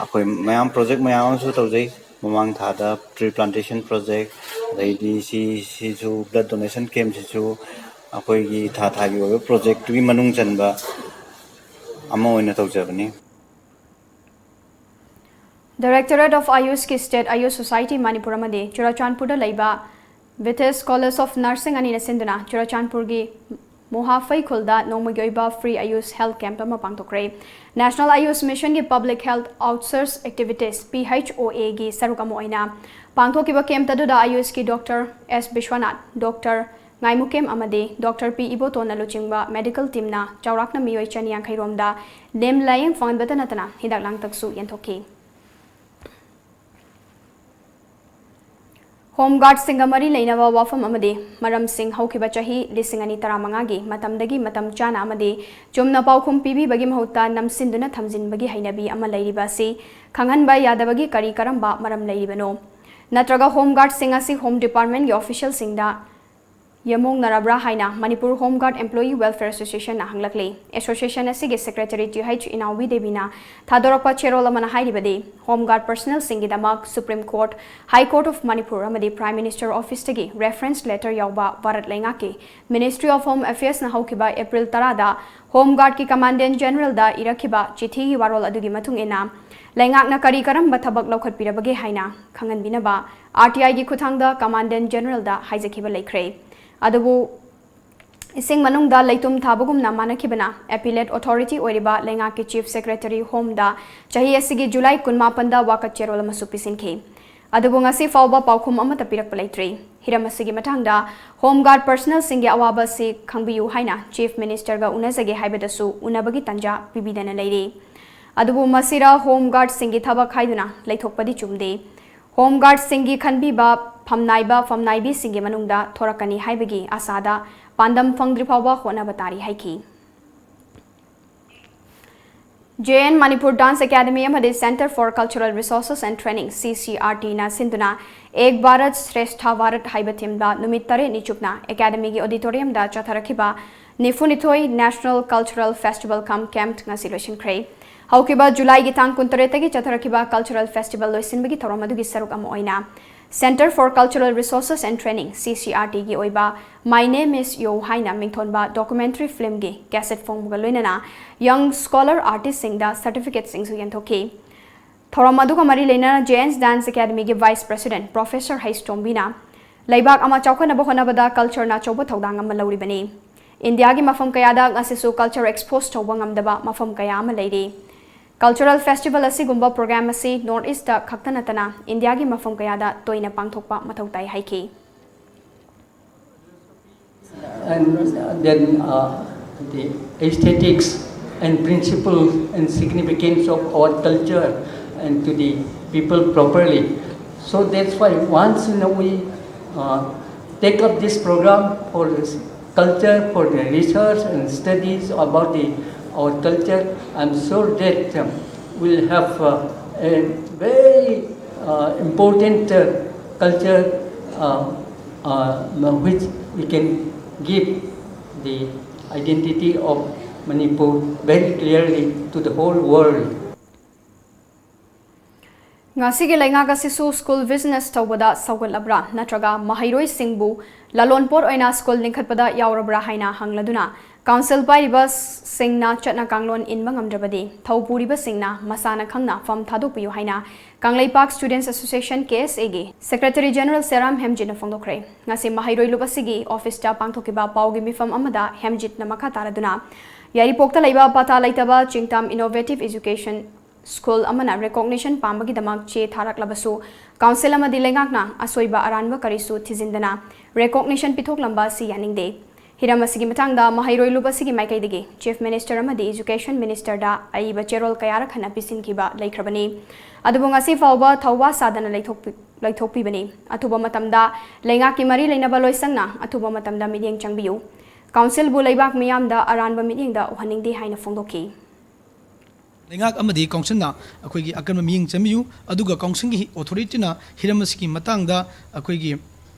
ꯑꯩꯈꯣꯏ ꯃꯌꯥꯝ project ꯃꯌꯥꯝ ꯑꯃꯁꯨ ꯇꯧꯖꯩ꯫ ꯃꯃꯥꯡ ꯊꯥꯗ tree plantation project, ꯑꯗꯩꯗꯤ ꯁꯤ, ꯁꯤꯁꯨ blood donation campꯁꯤꯁꯨ ꯑꯩꯈꯣꯏꯒꯤ ꯊꯥ ꯊꯥꯒꯤ ꯑꯣꯏꯕ projectꯇꯨꯒꯤ ꯃꯅꯨꯡ ꯆꯟꯕ ꯑꯃ ꯑꯣꯏꯅ ꯇꯧꯖꯕꯅꯤ꯫ Directorate of AYUSꯀꯤ State AYUSH Society Manipur ꯑꯃꯗꯤ ꯆꯨꯔꯆꯥꯟꯄꯨꯔꯗ ꯂꯩꯕ Vitis College of Nursing ꯑꯅꯤꯅ ꯁꯤꯟꯗꯨꯅ ꯆꯨꯔꯆꯥꯟꯄꯨꯔꯒꯤ ꯃꯣꯍꯥꯐꯩ ꯈꯨꯜꯗ ꯅꯣꯡꯃꯒꯤ ꯑꯣꯏꯕ free AYUSH health camp ꯑꯃ ꯄꯥꯡꯊꯣꯛꯈ꯭ꯔꯦ꯫ National AYUSH Missionꯒꯤ Public Health Outsource Activities, PHOAꯒꯤ ꯁꯔꯨꯛ ꯑꯃ ꯑꯣꯏꯅ ꯄꯥꯡꯊꯣꯛꯈꯤꯕ camp ꯑꯗꯨꯗ AYUSHꯀꯤ Doctor S ꯕꯤꯁ꯭ꯋꯅꯥꯊ, Doctor ꯉꯥꯏꯃꯨꯀꯦꯝ ꯑꯃꯗꯤ Doctor ꯄꯤ ꯏꯕꯣꯇꯣꯟꯅ ꯂꯨꯆꯤꯡꯕ medical teamꯅ ꯆꯥꯎꯔꯥꯛꯅ ꯃꯤꯑꯣꯏ ꯆꯅꯤ ꯌꯥꯡꯈꯩ ꯔꯣꯝꯗ ꯂꯦꯝ ꯂꯥꯏꯌꯦꯡ ꯐꯪꯍꯟꯕꯇ ꯅꯠꯇꯅ ꯍꯤꯗꯥꯛ ꯂꯥꯡꯊꯛꯁꯨ ꯌꯦꯟꯊꯣꯛꯈꯤ꯫ Home guardꯁꯤꯡꯒ ꯃꯔꯤ ꯂꯩꯅꯕ ꯋꯥꯐꯝ ꯑꯃꯗꯤ ꯃꯔꯝꯁꯤꯡ ꯍꯧꯈꯤꯕ ꯆꯍꯤ ꯂꯤꯁꯤꯡ ꯑꯅꯤ ꯇꯔꯥꯃꯉꯥꯒꯤ ꯃꯇꯝꯗꯒꯤ ꯃꯇꯝ ꯆꯥꯅ ꯑꯃꯗꯤ ꯆꯨꯝꯅ ꯄꯥꯎꯈꯨꯝ ꯄꯤꯕꯤꯕꯒꯤ ꯃꯍꯨꯠꯇ ꯅꯝꯁꯤꯟꯗꯨꯅ ꯊꯝꯖꯤꯟꯕꯒꯤ ꯍꯩꯅꯕꯤ ꯑꯃ ꯂꯩꯔꯤꯕ ꯑꯁꯤ ꯈꯪꯍꯟꯕ ꯌꯥꯗꯕꯒꯤ ꯀꯔꯤ ꯀꯔꯝꯕ ꯃꯔꯝ ꯂꯩꯔꯤꯕꯅꯣ? ꯅꯠꯇ꯭ꯔꯒ home guardꯁꯤꯡ ꯑꯁꯤ Home Departmentꯀꯤ officialꯁꯤꯡꯗ ꯌꯦꯃꯣꯡꯅꯔꯕ꯭ꯔꯥ ꯍꯥꯏꯅ Manipur Home Guard Employee Welfare Associationꯅ ꯍꯪꯂꯛꯂꯤ꯫ Association ꯑꯁꯤꯒꯤ Secretary ꯇꯤ.ꯑꯩꯆ ꯏꯅꯥꯎꯕꯤ ꯗꯦꯕꯤꯅ ꯊꯥꯗꯣꯔꯛꯄ ꯆꯦꯔꯣꯜ ꯑꯃꯅ ꯍꯥꯏꯔꯤꯕꯗꯤ, Home Guard personnelꯁꯤꯡꯒꯤꯗꯃꯛ Supreme Court, High Court of Manipur ꯑꯃꯗꯤ Prime Minister Officeꯇꯒꯤ reference letter ꯌꯥꯎꯕ ꯚꯥꯔꯠ ꯂꯩꯉꯥꯛꯀꯤ Ministry of Home Affairsꯅ ꯍꯧꯈꯤꯕ April ꯇꯔꯥꯗ Home Guardꯀꯤ Commandant Generalꯗ ꯏꯔꯛꯈꯤꯕ ꯆꯤꯊꯤꯒꯤ ꯋꯥꯔꯣꯜ ꯑꯗꯨꯒꯤ ꯃꯇꯨꯡ ꯏꯟꯅ, ꯂꯩꯉꯥꯛꯅ ꯀꯔꯤ ꯀꯔꯝꯕ ꯊꯕꯛ ꯂꯧꯈꯠꯄꯤꯔꯕꯒꯦ ꯍꯥꯏꯅ ꯈꯪꯍꯟꯕꯤꯅꯕ RTIꯒꯤ ꯈꯨꯠꯊꯥꯡꯗ Commandant Generalꯗ ꯍꯥꯏꯖꯈꯤꯕ ꯂꯩꯈ꯭ꯔꯦ꯫ ꯑꯗꯨꯕꯨ ꯏꯁꯤꯡ ꯃꯅꯨꯡꯗ ꯂꯩꯇꯨꯝ ꯊꯥꯕꯒꯨꯝꯅ ꯃꯥꯟꯅꯈꯤꯕꯅ Appellate Authority ꯑꯣꯏꯔꯤꯕ ꯂꯩꯉꯥꯛꯀꯤ Chief Secretary Homeꯗ ꯆꯍꯤ ꯑꯁꯤꯒꯤ July ꯀꯨꯟꯃꯥꯄꯟꯗ ꯋꯥꯀꯠ ꯆꯦꯔꯣꯜ ꯑꯃꯁꯨ ꯄꯤꯁꯤꯟꯈꯤ꯫ ꯑꯗꯨꯕꯨ ꯉꯁꯤ ꯐꯥꯎꯕ ꯄꯥꯎꯈꯨꯝ ꯑꯃꯠꯇ ꯄꯤꯔꯛꯄ ꯂꯩꯇ꯭ꯔꯤ꯫ ꯍꯤꯔꯝ ꯑꯁꯤꯒꯤ ꯃꯇꯥꯡꯗ Home Guard personnelꯁꯤꯡꯒꯤ ꯑꯋꯥꯕ ꯑꯁꯤ ꯈꯪꯕꯤꯌꯨ ꯍꯥꯏꯅ Chief Ministerꯒ ꯎꯅꯖꯒꯦ ꯍꯥꯏꯕꯗꯁꯨ ꯎꯅꯕꯒꯤ ꯇꯥꯟꯖꯥ ꯄꯤꯕꯤꯗꯅ ꯂꯩꯔꯤ꯫ ꯑꯗꯨꯕꯨ ꯃꯁꯤꯔ Home Guardꯁꯤꯡꯒꯤ ꯊꯕꯛ ꯍꯥꯏꯗꯨꯅ ꯂꯩꯊꯣꯛꯄꯗꯤ ꯆꯨꯝꯗꯦ꯫ Home Guardꯁꯤꯡꯒꯤ ꯈꯟꯕꯤꯕ ꯐꯝꯅꯥꯏꯕ ꯐꯝꯅꯥꯏꯕꯤꯁꯤꯡꯒꯤ ꯃꯅꯨꯡꯗ ꯊꯣꯔꯛꯀꯅꯤ ꯍꯥꯏꯕꯒꯤ ꯑꯁꯥꯗ ꯄꯥꯟꯗꯝ ꯐꯪꯗ꯭ꯔꯤ ꯐꯥꯎꯕ ꯍꯣꯠꯅꯕ ꯇꯥꯔꯤ ꯍꯥꯏꯈꯤ꯫ J N Manipur Dance Academy ꯑꯃꯗꯤ Centre for Cultural Resources and Training, C C R Tꯅ ꯁꯤꯟꯗꯨꯅ Ek Bharat Shreshtha Bharat ꯍꯥꯏꯕ themeꯗ ꯅꯨꯃꯤꯠ ꯇꯔꯦꯠꯅꯤ ꯆꯨꯞꯅ Academyꯒꯤ auditoriumꯗ ꯆꯠꯊꯔꯛꯈꯤꯕ ꯅꯤꯐꯨꯅꯤꯊꯣꯏ National Cultural Festival cum Camp ꯉꯁꯤ ꯂꯣꯏꯁꯤꯟꯈ꯭ꯔꯦ꯫ ꯍꯧꯈꯤꯕ Julyꯒꯤ ꯇꯥꯡ ꯀꯨꯟꯇꯔꯦꯠꯇꯒꯤ ꯆꯠꯊꯔꯛꯈꯤꯕ Cultural Festival ꯂꯣꯏꯁꯤꯟꯕꯒꯤ ꯊꯧꯔꯝ ꯑꯗꯨꯒꯤ ꯁꯔꯨꯛ ꯑꯃ ꯑꯣꯏꯅ Centre for Cultural Resources and Training, C C R Tꯒꯤ ꯑꯣꯏꯕ My Name is Yo ꯍꯥꯏꯅ ꯃꯤꯡꯊꯣꯟꯕ documentary filmꯒꯤ cassette ꯐꯣꯡꯕꯒ ꯂꯣꯏꯅꯅ Young Scholar Artistꯁꯤꯡꯗ certificateꯁꯤꯡꯁꯨ ꯌꯦꯟꯊꯣꯛꯈꯤ꯫ ꯊꯧꯔꯝ ꯑꯗꯨꯒ ꯃꯔꯤ ꯂꯩꯅꯅ J N Dance Academyꯒꯤ Vice President Professor H Tombiꯅ ꯂꯩꯕꯥꯛ ꯑꯃ ꯆꯥꯎꯈꯠꯅꯕ ꯍꯣꯠꯅꯕꯗ cultureꯅ ꯑꯆꯧꯕ ꯊꯧꯗꯥꯡ ꯑꯃ ꯂꯧꯔꯤꯕꯅꯤ꯫ ꯏꯟꯗꯤꯌꯥꯒꯤ ꯃꯐꯝ ꯀꯌꯥꯗ ꯉꯁꯤꯁꯨ culture expose ꯇꯧꯕ ꯉꯝꯗꯕ ꯃꯐꯝ ꯀꯌꯥ ꯑꯃ ꯂꯩꯔꯤ꯫ Cultural festival ꯑꯁꯤꯒꯨꯝꯕ program ꯑꯁꯤ North Eastꯇ ꯈꯛꯇ ꯅꯠꯇꯅ ꯏꯟꯗꯤꯌꯥꯒꯤ ꯃꯐꯝ ꯀꯌꯥꯗ ꯇꯣꯏꯅ ꯄꯥꯡꯊꯣꯛꯄ ꯃꯊꯧ ꯇꯥꯏ ꯍꯥꯏꯈꯤ꯫ And then uh, the aesthetics and principles and significance of our culture and to the people properly. So that's why once in a we uh, take up this program for this culture, for the research and studies about the our culture, I'm sure that um, we'll have uh, a very uh, important uh, culture uh, uh, which we can give the identity of Manipur very clearly to the whole world. ꯉꯁꯤꯒꯤ ꯂꯩꯉꯥꯛ ꯑꯁꯤꯁꯨ school business ꯇꯧꯕꯗ ꯁꯧꯒꯠꯂꯕ꯭ꯔꯥ ꯅꯠꯇ꯭ꯔꯒ ꯃꯍꯩꯔꯣꯏꯁꯤꯡꯕꯨ ꯂꯂꯣꯟꯄꯣꯠ ꯑꯣꯏꯅ school ꯂꯤꯡꯈꯠꯄꯗ ꯌꯥꯎꯔꯕ꯭ꯔꯥ ꯍꯥꯏꯅ ꯍꯪꯂꯗꯨꯅ council ꯄꯥꯏꯔꯤꯕꯁꯤꯡꯅ ꯆꯠꯅ ꯀꯥꯡꯂꯣꯟ ꯏꯟꯕ ꯉꯝꯗ꯭ꯔꯕꯗꯤ ꯊꯧ ꯄꯨꯔꯤꯕꯁꯤꯡꯅ ꯃꯁꯥꯅ ꯈꯪꯅ ꯐꯝ ꯊꯥꯗꯣꯛꯄꯤꯌꯨ ꯍꯥꯏꯅ ꯀꯪꯂꯩꯄꯥꯛ Students Association, KSA, ꯒꯤ Secretary General ꯁꯦꯔꯥꯝ ꯍꯦꯝꯖꯤꯠꯅ ꯐꯣꯡꯗꯣꯛꯈ꯭ꯔꯦ꯫ ꯉꯁꯤ ꯃꯍꯩꯔꯣꯏ ꯂꯨꯞ ꯑꯁꯤꯒꯤ ꯑꯣꯐꯤꯁꯇ ꯄꯥꯡꯊꯣꯛꯈꯤꯕ ꯄꯥꯎꯒꯤ ꯃꯤꯐꯝ ꯑꯃꯗ ꯍꯦꯝꯖꯤꯠꯅ ꯃꯈꯥ ꯇꯥꯔꯗꯨꯅ, ꯌꯥꯏꯔꯤꯄꯣꯛꯇ ꯂꯩꯕ ꯄꯇꯥ ꯂꯩꯇꯕ ꯆꯤꯡꯇꯝ Innovative Education School ꯑꯃꯅ recognition ꯄꯥꯝꯕꯒꯤꯗꯃꯛ ꯆꯦ ꯊꯥꯔꯛꯂꯕꯁꯨ, ꯀꯥꯎꯟꯁꯤꯜ ꯑꯃꯗꯤ ꯂꯩꯉꯥꯛꯅ ꯑꯁꯣꯏꯕ ꯑꯔꯥꯟꯕ ꯀꯔꯤꯁꯨ ꯊꯤꯖꯤꯟꯗꯅ recognition ꯄꯤꯊꯣꯛꯂꯝꯕ ꯑꯁꯤ ꯌꯥꯅꯤꯡꯗꯦ꯫ ꯍꯤꯔꯝ ꯑꯁꯤꯒꯤ ꯃꯇꯥꯡꯗ ꯃꯍꯩꯔꯣꯏ ꯂꯨꯞ ꯑꯁꯤꯒꯤ ꯃꯥꯏꯀꯩꯗꯒꯤ Chief Minister ꯑꯃꯗꯤ Education Minister ꯗ ꯑꯏꯕ ꯆꯦꯔꯣꯜ ꯀꯌꯥꯔꯛ ꯍꯟꯅ ꯄꯤꯁꯤꯟꯈꯤꯕ ꯂꯩꯈ꯭ꯔꯕꯅꯤ꯫ ꯑꯗꯨꯕꯨ ꯉꯁꯤ ꯐꯥꯎꯕ ꯊꯧꯋꯥ ꯁꯥꯗꯅ ꯂꯩꯊꯣꯛꯄꯤ-, ꯂꯩꯊꯣꯛꯄꯤꯕꯅꯤ꯫ ꯑꯊꯨꯕ ꯃꯇꯝꯗ ꯂꯩꯉꯥꯛꯀꯤ ꯃꯔꯤ ꯂꯩꯅꯕ ꯂꯣꯏꯁꯪꯅ ꯑꯊꯨꯕ ꯃꯇꯝꯗ ꯃꯤꯠꯌꯦꯡ ꯆꯪꯕꯤꯌꯨ꯫ ꯀꯥꯎꯟꯁꯤꯜꯕꯨ ꯂꯩꯕꯥꯛ ꯃꯤꯌꯥꯝꯗ ꯑꯔꯥꯟꯕ ꯃꯤꯠꯌꯦꯡꯗ ꯎꯍꯟꯅꯤꯡꯗꯦ ꯍꯥꯏꯅ ꯐꯣꯡꯗꯣꯛꯈꯤ꯫ ꯂꯩꯉꯥꯛ ꯑꯃꯗꯤ ꯀꯥꯎꯟꯁꯤꯜꯅ ꯑꯩꯈꯣꯏꯒꯤ ꯑꯀꯟꯕ ꯃꯤꯠꯌꯦꯡ ꯆꯪꯕꯤꯌꯨ, ꯑꯗꯨꯒ ꯀꯥꯎꯟꯁꯤꯜꯒꯤ ꯑꯣꯊꯣꯔꯤꯇꯤꯅ ꯍꯤꯔꯝ ꯑꯁꯤꯒꯤ ꯃꯇꯥꯡꯗ ꯑꯩꯈꯣꯏꯒꯤ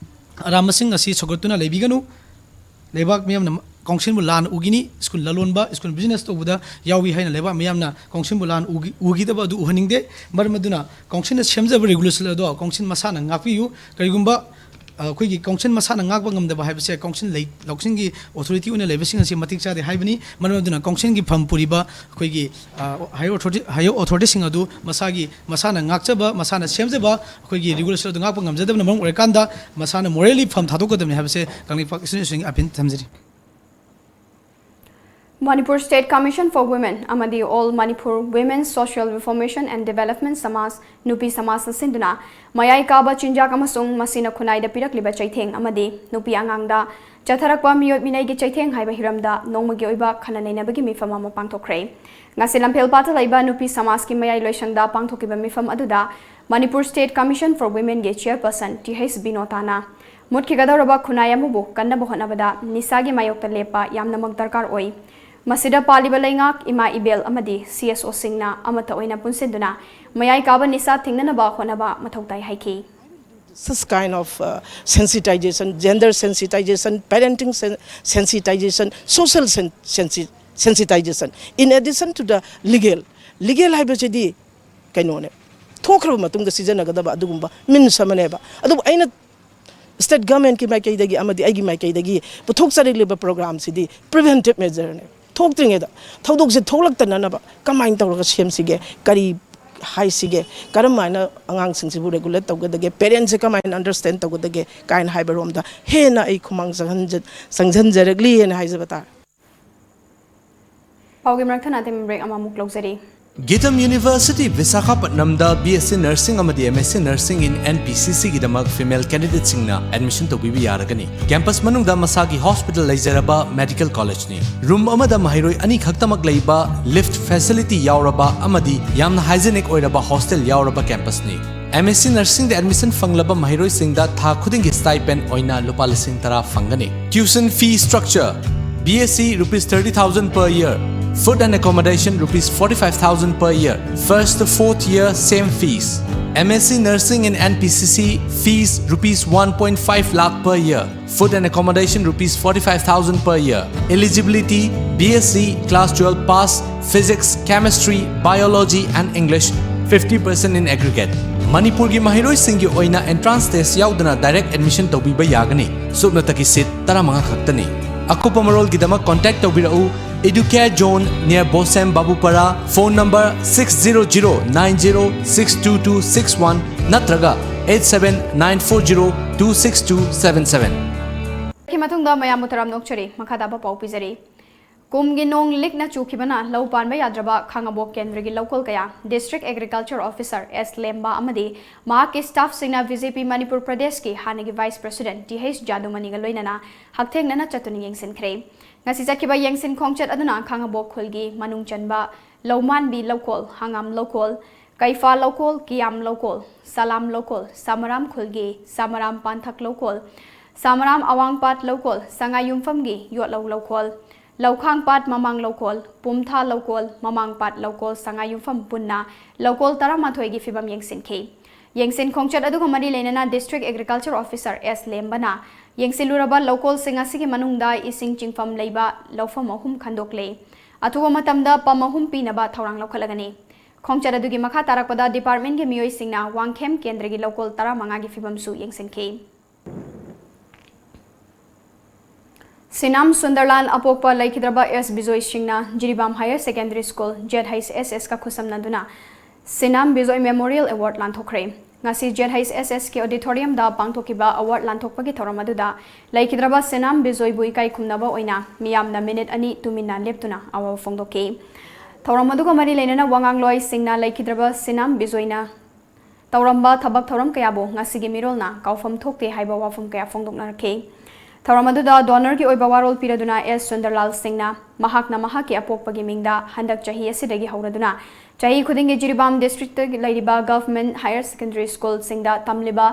ꯑꯔꯥꯟꯕꯁꯤꯡ ꯑꯁꯤ ꯁꯧꯒꯠꯇꯨꯅ ꯂꯩꯕꯤꯒꯅꯨ꯫ ꯂꯩꯕꯥꯛ ꯃꯤꯌꯥꯝꯅ ꯀꯥꯎꯟꯁꯤꯜꯕꯨ ꯂꯥꯟꯅ ꯎꯒꯤꯅꯤ, ꯁ꯭ꯀꯨꯜ ꯂꯂꯣꯟꯕ, ꯁ꯭ꯀꯨꯜ ꯕꯤꯖꯤꯅꯦꯁ ꯇꯧꯕꯗ ꯌꯥꯎꯏ ꯍꯥꯏꯅ ꯂꯩꯕꯥꯛ ꯃꯤꯌꯥꯝꯅ ꯀꯥꯎꯟꯁꯤꯜꯕꯨ ꯂꯥꯟꯅ ꯎꯒꯤ-, ꯎꯈꯤꯗꯕ ꯑꯗꯨ ꯎꯍꯟꯅꯤꯡꯗꯦ꯫ ꯃꯔꯝ ꯑꯗꯨꯅ ꯀꯥꯎꯟꯁꯤꯜꯅ ꯁꯦꯝꯖꯕ ꯔꯤꯒꯨꯂꯦꯁꯟ ꯑꯗꯣ ꯀꯥꯎꯟꯁꯤꯜ ꯃꯁꯥꯅ ꯉꯥꯛꯄꯤꯌꯨ꯫ ꯀꯔꯤꯒꯨꯝꯕ ꯑ, ꯑꯩꯈꯣꯏꯒꯤ ꯀꯥꯎꯟꯁꯤꯜ ꯃꯁꯥꯅ ꯉꯥꯛꯄ ꯉꯝꯗꯕ ꯍꯥꯏꯕꯁꯦ ꯀꯥꯎꯟꯁꯤꯜ ꯂꯩ-, ꯀꯥꯎꯟꯁꯤꯜꯒꯤ ꯑꯣꯊꯣꯔꯤꯇꯤ ꯑꯣꯏꯅ ꯂꯩꯕꯁꯤꯡ ꯑꯁꯤ ꯃꯇꯤꯛ ꯆꯥꯗꯦ ꯍꯥꯏꯕꯅꯤ꯫ ꯃꯔꯝ ꯑꯗꯨꯅ ꯀꯥꯎꯟꯁꯤꯜꯒꯤ ꯐꯝ ꯄꯨꯔꯤꯕ ꯑꯩꯈꯣꯏꯒꯤ, ꯑ, ꯍꯥꯏꯌꯔ ꯑꯣꯊꯣꯔꯤꯇꯤ, ꯍꯥꯏꯌꯔ ꯑꯣꯊꯣꯔꯤꯇꯤꯁꯤꯡ ꯑꯗꯨ ꯃꯁꯥꯒꯤ, ꯃꯁꯥꯅ ꯉꯥꯛꯆꯕ, ꯃꯁꯥꯅ ꯁꯦꯝꯖꯕ ꯑꯩꯈꯣꯏꯒꯤ ꯔꯤꯒꯨꯂꯦꯁꯟ ꯑꯗꯨ ꯉꯥꯛꯄ ꯉꯝꯖꯗꯕꯅ ꯃꯔꯝ ꯑꯣꯏꯔꯀꯥꯟꯗ ꯃꯁꯥꯅ ꯃꯣꯔꯦꯜꯂꯤ ꯐꯝ ꯊꯥꯗꯣꯛꯀꯗꯕꯅꯤ ꯍꯥꯏꯕꯁꯦ ꯀꯪꯂꯩꯄꯥꯛ Students Association ꯒꯤ ꯑꯄꯤꯜ ꯊꯝꯖꯔꯤ꯫ Manipur State Commission for Women ꯑꯃꯗꯤ All Manipur Women Social Reformation and Development ꯁꯃꯥꯖ, ꯅꯨꯄꯤ ꯁꯃꯥꯖꯅ ꯁꯤꯟꯗꯨꯅ ꯃꯌꯥꯏ ꯀꯥꯕ ꯆꯤꯟꯖꯥꯛ ꯑꯃꯁꯨꯡ ꯃꯁꯤꯅ ꯈꯨꯟꯅꯥꯏꯗ ꯄꯤꯔꯛꯂꯤꯕ ꯆꯩꯊꯦꯡ ꯑꯃꯗꯤ ꯅꯨꯄꯤ ꯑꯉꯥꯡꯗ ꯆꯠꯊꯔꯛꯄ ꯃꯤꯑꯣꯠ ꯃꯤꯅꯩꯒꯤ ꯆꯩꯊꯦꯡ ꯍꯥꯏꯕ ꯍꯤꯔꯝꯗ ꯅꯣꯡꯃꯒꯤ ꯑꯣꯏꯕ ꯈꯟꯅ ꯅꯩꯅꯕꯒꯤ ꯃꯤꯐꯝ ꯑꯃ ꯄꯥꯡꯊꯣꯛꯈ꯭ꯔꯦ꯫ ꯉꯁꯤ ꯂꯝꯐꯦꯜꯄꯥꯠꯇ ꯂꯩꯕ ꯅꯨꯄꯤ ꯁꯃꯥꯖꯀꯤ ꯃꯌꯥꯏ ꯂꯣꯏꯁꯪꯗ ꯄꯥꯡꯊꯣꯛꯈꯤꯕ ꯃꯤꯐꯝ ꯑꯗꯨꯗ Manipur State Commission for Women ꯒꯤ chairperson ꯇꯤ ꯍꯩꯆ ꯕꯤꯅꯣꯇꯥꯅ ꯃꯨꯠꯈꯤꯒꯗꯧꯔꯕ ꯈꯨꯟꯅꯥꯏ ꯑꯃꯕꯨ ꯀꯟꯅꯕ ꯍꯣꯠꯅꯕꯗ ꯅꯤꯁꯥꯒꯤ ꯃꯥꯌꯣꯛꯇ ꯂꯦꯞꯄ ꯌꯥꯝꯅꯃꯛ ꯗꯔꯀꯥꯔ ꯑꯣꯏ꯫ ꯃꯁꯤꯗ ꯄꯥꯜꯂꯤꯕ ꯂꯩꯉꯥꯛ, ꯏꯃꯥ ꯏꯕꯦꯜ ꯑꯃꯗꯤ ꯁꯤ ꯑꯦꯁ ꯑꯣꯁꯤꯡꯅ ꯑꯃꯠꯇ ꯑꯣꯏꯅ ꯄꯨꯟꯁꯤꯟꯗꯨꯅ ꯃꯌꯥꯏ ꯀꯥꯕ ꯅꯤꯁꯥ ꯊꯤꯡꯅꯅꯕ ꯍꯣꯠꯅꯕ ꯃꯊꯧ ꯇꯥꯏ ꯍꯥꯏꯈꯤ꯫ This kind of, uh, sensitization, gender sensitization, parenting sen-, sensitization, social sen-, sensi-, sensitization, in addition to the legal, legal ꯍꯥꯏꯕꯁꯤꯗꯤ ꯀꯩꯅꯣꯅꯦ, ꯊꯣꯛꯈ꯭ꯔꯕ ꯃꯇꯨꯡꯗ ꯁꯤꯖꯤꯟꯅꯒꯗꯕ ꯑꯗꯨꯒꯨꯝꯕ ꯃꯤꯟꯁ ꯑꯃꯅꯦꯕ꯫ ꯑꯗꯨꯕꯨ ꯑꯩꯅ State governmentꯀꯤ ꯃꯥꯏꯀꯩꯗꯒꯤ ꯑꯃꯗꯤ ꯑꯩꯒꯤ ꯃꯥꯏꯀꯩꯗꯒꯤ ꯄꯨꯊꯣꯛꯆꯔꯛꯂꯤꯕ programꯁꯤꯗꯤ preventive measureꯅꯦ꯫ ꯊꯣꯛꯇ꯭ꯔꯤꯉꯩꯗ, ꯊꯧꯗꯣꯛꯁꯦ ꯊꯣꯛꯂꯛꯇꯅꯅꯕ ꯀꯃꯥꯏꯅ ꯇꯧꯔꯒ ꯁꯦꯝꯁꯤꯒꯦ, ꯀꯔꯤ ꯍꯥꯏꯁꯤꯒꯦ, ꯀꯔꯝ ꯍꯥꯏꯅ ꯑꯉꯥꯡꯁꯤꯡꯁꯤꯕꯨ regulate ꯇꯧꯒꯗꯒꯦ, parentꯁꯦ ꯀꯃꯥꯏꯅ understand ꯇꯧꯒꯗꯒꯦ ꯀꯥꯏꯅ ꯍꯥꯏꯕꯔꯣꯝꯗ ꯍꯦꯟꯅ ꯑꯩ ꯈꯨꯃꯥꯡ ꯆꯪꯍꯟꯖ-, ꯆꯪꯁꯤꯟꯖꯔꯛꯂꯤ ꯍꯥꯏꯅ ꯍꯥꯏꯖꯕ ꯇꯥꯔꯦ꯫ ꯄꯥꯎꯒꯤ ꯃꯔꯛ ꯊꯠꯅ ꯑꯇꯦꯟꯕ break ꯑꯃꯃꯨꯛ ꯂꯧꯖꯔꯤ꯫ Geetam University Visakhapatnamꯗ B S C Nursing ꯑꯃꯗꯤ M S C Nursing in N P C Cꯒꯤꯗꯃꯛ female candidateꯁꯤꯡꯅ admission ꯇꯧꯕꯤꯕ ꯌꯥꯔꯒꯅꯤ꯫ Campus ꯃꯅꯨꯡꯗ ꯃꯁꯥꯒꯤ hospital ꯂꯩꯖꯔꯕ medical collegeꯅꯤ꯫ Room ꯑꯃꯗ ꯃꯍꯩꯔꯣꯏ ꯑꯅꯤ ꯈꯛꯇꯃꯛ ꯂꯩꯕ, lift facility ꯌꯥꯎꯔꯕ ꯑꯃꯗꯤ ꯌꯥꯝꯅ hygienic ꯑꯣꯏꯔꯕ hostel ꯌꯥꯎꯔꯕ campusꯅꯤ꯫ M S C Nursingꯗ admission ꯐꯪꯂꯕ ꯃꯍꯩꯔꯣꯏꯁꯤꯡꯗ ꯊꯥ ꯈꯨꯗꯤꯡꯒꯤ stipend ꯑꯣꯏꯅ ꯂꯨꯄꯥ ꯂꯤꯁꯤꯡ ꯇꯔꯥ ꯐꯪꯒꯅꯤ꯫ Tuition fee structure: B S C rupees thirty thousand per year, food and accommodation rupees forty-five thousand per year, first to fourth year same fees. M S C Nursing in N P C C fees rupees one point five lakh per year, food and accommodation rupees forty-five thousand per year. Eligibility: B S C, class twelve pass, physics, chemistry, biology and English, fifty percent in aggregate. ꯃꯅꯤꯄꯨꯔꯒꯤ ꯃꯍꯩꯔꯣꯏꯁꯤꯡꯒꯤ ꯑꯣꯏꯅ entrance test ꯌꯥꯎꯗꯅ direct admission ꯇꯧꯕꯤꯕ ꯌꯥꯒꯅꯤ꯫ ꯁꯨꯞꯅꯇꯒꯤ seat ꯇꯔꯥꯃꯉꯥ ꯈꯛꯇꯅꯤ꯫ ꯑꯀꯨꯞꯄ ꯃꯔꯣꯜꯒꯤꯗꯃꯛ contact ꯇꯧꯕꯤꯔꯛꯎ꯫ Educare Zone near Bosem Babupara, phone number six zero zero nine zero six two two six one ꯅꯠꯇ꯭ꯔꯒ eight seven nine four zero two six two seven seven꯫ ꯃꯇꯨꯡꯗ ꯃꯌꯥꯝꯕꯨ ꯇꯔꯥꯝꯅ ꯑꯣꯛꯆꯔꯤ꯫ ꯃꯈꯥ ꯇꯥꯕ ꯄꯥꯎ ꯄꯤꯖꯔꯤ꯫ ꯀꯨꯝꯒꯤ ꯅꯣꯡ ꯂꯤꯛꯅ ꯆꯨꯈꯤꯕꯅ ꯂꯧ ꯄꯥꯟꯕ ꯌꯥꯗ꯭ꯔꯕ ꯈꯥꯉꯕꯣꯛ ꯀꯦꯟꯗ꯭ꯔꯒꯤ ꯂꯧꯀꯣꯜ ꯀꯌꯥ District Agriculture Officer S ꯂꯦꯝꯕ ꯑꯃꯗꯤ ꯃꯍꯥꯛꯀꯤ staffꯁꯤꯡꯅ B J P ꯃꯅꯤꯄꯨꯔ ꯄ꯭ꯔꯗꯦꯁꯀꯤ ꯍꯥꯟꯅꯒꯤ Vice President T H ꯖꯥꯗꯨꯃꯅꯤꯒ ꯂꯣꯏꯅꯅ ꯍꯛꯊꯦꯡꯅꯅ ꯆꯠꯇꯨꯅ ꯌꯦꯡꯁꯤꯟꯈ꯭ꯔꯦ꯫ ꯉꯁꯤ ꯆꯠꯈꯤꯕ ꯌꯦꯡꯁꯤꯟ ꯈꯣꯡꯆꯠ ꯑꯗꯨꯅ ꯈꯥꯉꯕꯣꯛ ꯈꯨꯜꯒꯤ ꯃꯅꯨꯡ ꯆꯟꯕ ꯂꯧꯃꯥꯟꯕꯤ ꯂꯧꯀꯣꯜ, ꯍꯪꯉꯥꯝ ꯂꯧꯀꯣꯜ, ꯀꯩꯐꯥ ꯂꯧꯀꯣꯜ, ꯀꯤꯌꯥꯝ ꯂꯧꯀꯣꯜ, ꯁꯂꯥꯝ ꯂꯧꯀꯣꯜ, ꯁꯥꯃꯔꯥꯝ ꯈꯨꯜꯒꯤ ꯁꯥꯃꯔꯥꯝ ꯄꯥꯟꯊꯛ ꯂꯧꯀꯣꯜ, ꯁꯥꯃꯔꯥꯝ ꯑꯋꯥꯡꯄꯥꯠ ꯂꯧꯀꯣꯜ, ꯁꯉꯥꯏꯌꯨꯝꯐꯝꯒꯤ ꯌꯣꯠꯂꯧ ꯂꯧꯀꯣꯜ, ꯂꯧꯈꯥꯡꯄꯥꯠ ꯃꯃꯥꯡ ꯂꯧꯀꯣꯜ, ꯄꯨꯝꯊꯥ ꯂꯧꯀꯣꯜ, ꯃꯃꯥꯡꯄꯥꯠ ꯂꯧꯀꯣꯜ, ꯁꯉꯥꯏꯌꯨꯝꯐꯝ ꯄꯨꯟꯅ ꯂꯧꯀꯣꯜ ꯇꯔꯥꯃꯥꯊꯣꯏꯒꯤ ꯐꯤꯕꯝ ꯌꯦꯡꯁꯤꯟꯈꯤ꯫ ꯌꯦꯡꯁꯤꯟ ꯈꯣꯡꯆꯠ ꯑꯗꯨꯒ ꯃꯔꯤ ꯂꯩꯅꯅ District Agriculture Officer S ꯂꯦꯝꯕꯅ ꯌꯦꯡꯁꯤꯜꯂꯨꯔꯕ ꯂꯧꯀꯣꯜꯁꯤꯡ ꯑꯁꯤꯒꯤ ꯃꯅꯨꯡꯗ ꯏꯁꯤꯡ ꯆꯤꯡꯐꯝ ꯂꯩꯕ ꯂꯧꯐꯝ ꯑꯍꯨꯝ ꯈꯟꯗꯣꯛꯂꯦ꯫ ꯑꯊꯨꯕ ꯃꯇꯝꯗ pump ꯑꯍꯨꯝ ꯄꯤꯅꯕ ꯊꯧꯔꯥꯡ ꯂꯧꯈꯠꯂꯒꯅꯤ꯫ ꯈꯣꯡꯆꯠ ꯑꯗꯨꯒꯤ ꯃꯈꯥ ꯇꯥꯔꯛꯄꯗ departmentꯀꯤ ꯃꯤꯑꯣꯏꯁꯤꯡꯅ ꯋꯥꯡꯈꯦꯝ ꯀꯦꯟꯗ꯭ꯔꯒꯤ ꯂꯧꯀꯣꯜ ꯇꯔꯥꯃꯉꯥꯒꯤ ꯐꯤꯕꯝꯁꯨ ꯌꯦꯡꯁꯤꯟꯈꯤ꯫ ꯁꯤꯅꯥꯝ ꯁꯨꯟꯗꯔꯂꯥꯜ ꯑꯄꯣꯛꯄ ꯂꯩꯈꯤꯗ꯭ꯔꯕ ꯑꯦꯁ ꯕꯤꯖꯣꯏ ꯁꯤꯡꯅ Jiribam higher secondary school, Z H S ꯑꯦꯁꯀ ꯈꯨꯠꯁꯝꯅꯗꯨꯅ ꯁꯤꯅꯥꯝ ꯕꯤꯖꯣꯏ ꯃꯦꯃꯣꯔꯤꯌꯦꯜ ꯑꯦꯋꯥꯔꯗ ꯂꯥꯟꯊꯣꯛꯈ꯭ꯔꯦ꯫ ꯉꯁꯤ ꯖꯦꯗ ꯑꯩꯆ ꯑꯦꯁ ꯑꯦꯁꯀꯤ ꯑꯣꯗꯤꯇꯣꯔꯤꯌꯝꯗ ꯄꯥꯡꯊꯣꯛꯈꯤꯕ ꯑꯦꯋꯥꯔꯗ ꯂꯥꯟꯊꯣꯛꯄꯒꯤ ꯊꯧꯔꯝ ꯑꯗꯨꯗ ꯂꯩꯈꯤꯗ꯭ꯔꯕ ꯁꯤꯅꯥꯝ ꯕꯤꯖꯣꯏꯕꯨ ꯏꯀꯥꯏ ꯈꯨꯝꯅꯕ ꯑꯣꯏꯅ ꯃꯤꯌꯥꯝꯅ ꯃꯤꯅꯤꯠ ꯑꯅꯤ ꯇꯨꯃꯤꯟꯅ ꯂꯦꯞꯇꯨꯅ ꯑꯋꯥꯕ ꯐꯣꯡꯗꯣꯛꯈꯤ꯫ ꯊꯧꯔꯝ ꯑꯗꯨꯒ ꯃꯔꯤ ꯂꯩꯅꯅ ꯋꯥꯉꯥꯡꯂꯣꯏꯁꯤꯡꯅ ꯂꯩꯈꯤꯗ꯭ꯔꯕ ꯁꯤꯅꯥꯝ ꯕꯤꯖꯣꯏꯅ ꯇꯧꯔꯝꯕ ꯊꯕꯛ ꯊꯧꯔꯝ ꯀꯌꯥꯕꯨ ꯉꯁꯤꯒꯤ ꯃꯤꯔꯣꯜꯅ ꯀꯥꯎꯐꯝ ꯊꯣꯛꯇꯦ ꯍꯥꯏꯕ ꯋꯥꯐꯝ ꯀꯌꯥ ꯐꯣꯡꯗꯣꯛꯅꯔꯛꯈꯤ꯫ ꯊꯧꯔꯝ ꯑꯗꯨꯗ ꯗꯣꯅꯔꯒꯤ ꯑꯣꯏꯕ ꯋꯥꯔꯣꯜ ꯄꯤꯔꯗꯨꯅ ꯑꯦꯁ ꯁꯨꯟꯗꯔꯂꯥꯜ ꯁꯤꯡꯅ ꯃꯍꯥꯛꯅ ꯃꯍꯥꯛꯀꯤ ꯑꯄꯣꯛꯄꯒꯤ ꯃꯤꯡꯗ ꯍꯟꯗꯛ ꯆꯍꯤ ꯑꯁꯤꯗꯒꯤ ꯍꯧꯔꯗꯨꯅ ꯆꯍꯤ ꯈꯨꯗꯤꯡꯒꯤ ꯖꯤꯔꯤꯕꯥꯝ ꯗꯤꯁꯇ꯭ꯔꯤꯛꯇ ꯂꯩꯔꯤꯕ ꯒꯚꯔꯟꯃꯦꯟꯠ ꯍꯥꯌꯔ ꯁꯦꯀꯦꯟꯗꯔꯤ ꯁ꯭ꯀꯨꯜꯁꯤꯡꯗ ꯇꯝꯂꯤꯕ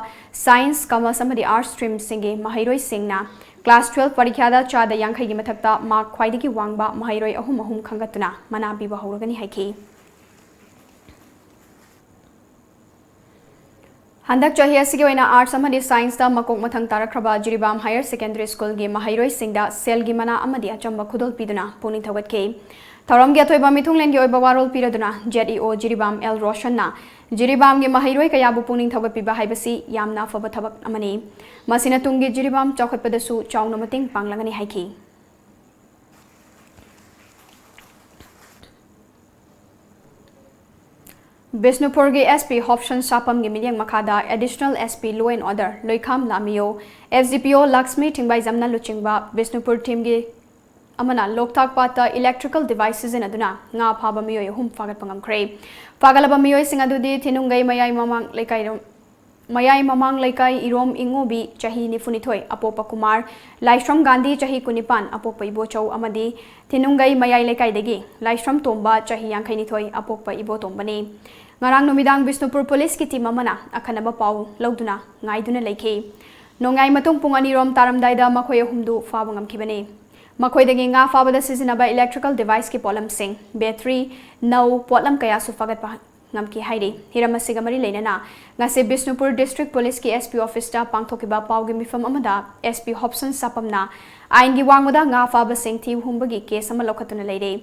ꯁꯥꯏꯟꯁ, ꯀꯃꯔꯁ ꯑꯃꯗꯤ ꯑꯥꯔꯠꯁ ꯁ꯭ꯇ꯭ꯔꯤꯝꯁꯤꯡꯒꯤ ꯃꯍꯩꯔꯣꯏꯁꯤꯡꯅ ꯀ꯭ꯂꯥꯁ ꯇꯨꯋꯦꯜꯐ ꯄꯔꯤꯈ꯭ꯌꯥꯗ ꯆꯥꯗ ꯌꯥꯡꯈꯩꯒꯤ ꯃꯊꯛꯇ ꯃꯥꯔꯛ ꯈ꯭ꯋꯥꯏꯗꯒꯤ ꯋꯥꯡꯕ ꯃꯍꯩꯔꯣꯏ ꯑꯍꯨꯝ ꯑꯍꯨꯝ ꯈꯟꯒꯠꯇꯨꯅ ꯃꯅꯥ ꯄꯤꯕ ꯍꯧꯔꯒꯅꯤ ꯍꯥꯏꯈꯤ꯫ ꯍꯟꯗꯛ ꯆꯍꯤ ꯑꯁꯤꯒꯤ ꯑꯣꯏꯅ ꯑꯥꯔꯠꯁ ꯑꯃꯗꯤ ꯁꯥꯏꯟꯁꯇ ꯃꯀꯣꯛ ꯃꯊꯪ ꯇꯥꯔꯛꯈ꯭ꯔꯕ ꯖꯤꯔꯤꯕꯥꯝ ꯍꯥꯌꯔ ꯁꯦꯀꯦꯟꯗꯔꯤ ꯁ꯭ꯀꯨꯜꯒꯤ ꯃꯍꯩꯔꯣꯏꯁꯤꯡꯗ ꯁꯦꯜꯒꯤ ꯃꯅꯥ ꯑꯃꯗꯤ ꯑꯆꯝꯕ ꯈꯨꯗꯣꯜ ꯄꯤꯗꯨꯅ ꯄꯨꯛꯅꯤꯡ ꯊꯧꯒꯠꯈꯤ꯫ ꯊꯧꯔꯝꯒꯤ ꯑꯊꯣꯏꯕ ꯃꯤꯊꯨꯡꯂꯦꯟꯒꯤ ꯑꯣꯏꯕ ꯋꯥꯔꯣꯜ ꯄꯤꯔꯗꯨꯅ ꯖꯦꯗ ꯏ ꯑꯣ ꯖꯤꯔꯤꯕꯥꯝ ꯑꯦꯜ ꯔꯣꯁꯟꯅ ꯖꯤꯔꯤꯕꯥꯝꯒꯤ ꯃꯍꯩꯔꯣꯏ ꯀꯌꯥꯕꯨ ꯄꯨꯛꯅꯤꯡ ꯊꯧꯒꯠꯄꯤꯕ ꯍꯥꯏꯕꯁꯤ ꯌꯥꯝꯅ ꯑꯐꯕ ꯊꯕꯛ ꯑꯃꯅꯤ꯫ ꯃꯁꯤꯅ ꯇꯨꯡꯒꯤ ꯖꯤꯔꯤꯕꯥꯝ ꯆꯥꯎꯈꯠꯄꯗꯁꯨ ꯆꯥꯎꯅ ꯃꯇꯦꯡ ꯄꯥꯡꯂꯒꯅꯤ ꯍꯥꯏꯈꯤ꯫ ꯕꯤꯁꯅꯨꯄꯨꯔꯒꯤ ꯑꯦꯁ ꯄꯤ ꯍꯣꯞꯁꯟ ꯁꯥꯄꯝꯒꯤ ꯃꯤꯠꯌꯦꯡ ꯃꯈꯥꯗ additional S P law and order ꯂꯣꯏꯈꯥꯝ ꯂꯥꯃꯤꯌꯣ, S D P O Lakshmi ꯊꯤꯡꯕꯥꯏꯖꯝꯅ ꯂꯨꯆꯤꯡꯕ ꯕꯤꯁꯅꯨꯄꯨꯔ ꯇꯤꯝꯒꯤ ꯑꯃꯅ ꯂꯣꯛꯇꯥꯛ ꯄꯥꯠꯇ ꯏꯂꯦꯛꯇ꯭ꯔꯤꯀꯦꯜ ꯗꯤꯚꯥꯏꯁ ꯁꯤꯖꯤꯟꯅꯗꯨꯅ ꯉꯥ ꯐꯥꯕ ꯃꯤꯑꯣꯏ ꯑꯍꯨꯝ ꯐꯥꯒꯠꯄ ꯉꯝꯈ꯭ꯔꯦ꯫ ꯐꯥꯒꯠꯂꯕ ꯃꯤꯑꯣꯏꯁꯤꯡ ꯑꯗꯨꯗꯤ ꯊꯤꯅꯨꯡꯒꯩ ꯃꯌꯥꯏ ꯃꯃꯥꯡ ꯂꯩꯀꯥꯏꯔꯣꯝ-, ꯃꯌꯥꯏ ꯃꯃꯥꯡ ꯂꯩꯀꯥꯏ ꯏꯔꯣꯝ ꯏꯉꯣꯕꯤ, ꯆꯍꯤ ꯅꯤꯐꯨꯅꯤꯊꯣꯏ, ꯑꯄꯣꯛꯄ ꯀꯨꯃꯥꯔ, ꯂꯥꯏꯁ꯭ꯔꯝ ꯒꯥꯟꯙꯤ, ꯆꯍꯤ ꯀꯨꯟꯅꯤꯄꯥꯟ, ꯑꯄꯣꯛꯄ ꯏꯕꯣꯆꯧ, ꯑꯃꯗꯤ ꯊꯤꯅꯨꯡꯒꯩ ꯃꯌꯥꯏ ꯂꯩꯀꯥꯏꯗꯒꯤ ꯂꯥꯏꯁ꯭ꯔꯝ ꯇꯣꯝꯕ, ꯆꯍꯤ ꯌꯥꯡꯈꯩꯅꯤꯊꯣꯏ, ꯑꯄꯣꯛꯄ ꯏꯕꯣꯇꯣꯝꯕꯅꯤ꯫ ꯉꯔꯥꯡ ꯅꯨꯃꯤꯗꯥꯡ ꯕꯤꯁꯅꯨꯄꯨꯔ ꯄꯨꯂꯤꯁꯀꯤ ꯇꯤꯝ ꯑꯃꯅ ꯑꯈꯟꯅꯕ ꯄꯥꯎ ꯂꯧꯗꯨꯅ ꯉꯥꯏꯗꯨꯅ ꯂꯩꯈꯤ꯫ ꯅꯣꯡꯌꯥꯏ ꯃꯇꯨꯡ ꯄꯨꯡ ꯑꯅꯤꯔꯣꯝ ꯇꯥꯔꯝꯗꯥꯏꯗ ꯃꯈꯣꯏ ꯑꯍꯨꯝꯗꯨ ꯐꯥꯕ ꯉꯝꯈꯤꯕꯅꯤ꯫ ꯃꯈꯣꯏꯗꯒꯤ ꯉꯥ ꯐꯥꯕꯗ ꯁꯤꯖꯤꯟꯅꯕ ꯏꯂꯦꯛꯇ꯭ꯔꯤꯀꯦꯜ ꯗꯤꯚꯥꯏꯁꯀꯤ ꯄꯣꯠꯂꯝꯁꯤꯡ, ꯕꯦꯇ꯭ꯔꯤ, ꯅꯧ, ꯄꯣꯠꯂꯝ ꯀꯌꯥꯁꯨ ꯐꯥꯒꯠꯄ ꯉꯝꯈꯤ ꯍꯥꯏꯔꯤ꯫ ꯍꯤꯔꯝ ꯑꯁꯤꯒ ꯃꯔꯤ ꯂꯩꯅꯅ ꯉꯁꯤ ꯕꯤꯁꯅꯨꯄꯨꯔ ꯗꯤꯁꯇ꯭ꯔꯤꯛ ꯄꯨꯂꯤꯁꯀꯤ ꯑꯦꯁ ꯄꯤ ꯑꯣꯐꯤꯁꯇ ꯄꯥꯡꯊꯣꯛꯈꯤꯕ ꯄꯥꯎꯒꯤ ꯃꯤꯐꯝ ꯑꯃꯗ ꯑꯦꯁ ꯄꯤ ꯍꯣꯞꯁꯟ ꯁꯥꯄꯝꯅ ꯑꯥꯏꯟꯒꯤ ꯋꯥꯡꯃꯗ ꯉꯥ ꯐꯥꯕꯁꯤꯡ ꯊꯤꯍꯨꯝꯕꯒꯤ ꯀꯦꯁ ꯑꯃ ꯂꯧꯈꯠꯇꯨꯅ ꯂꯩꯔꯦ꯫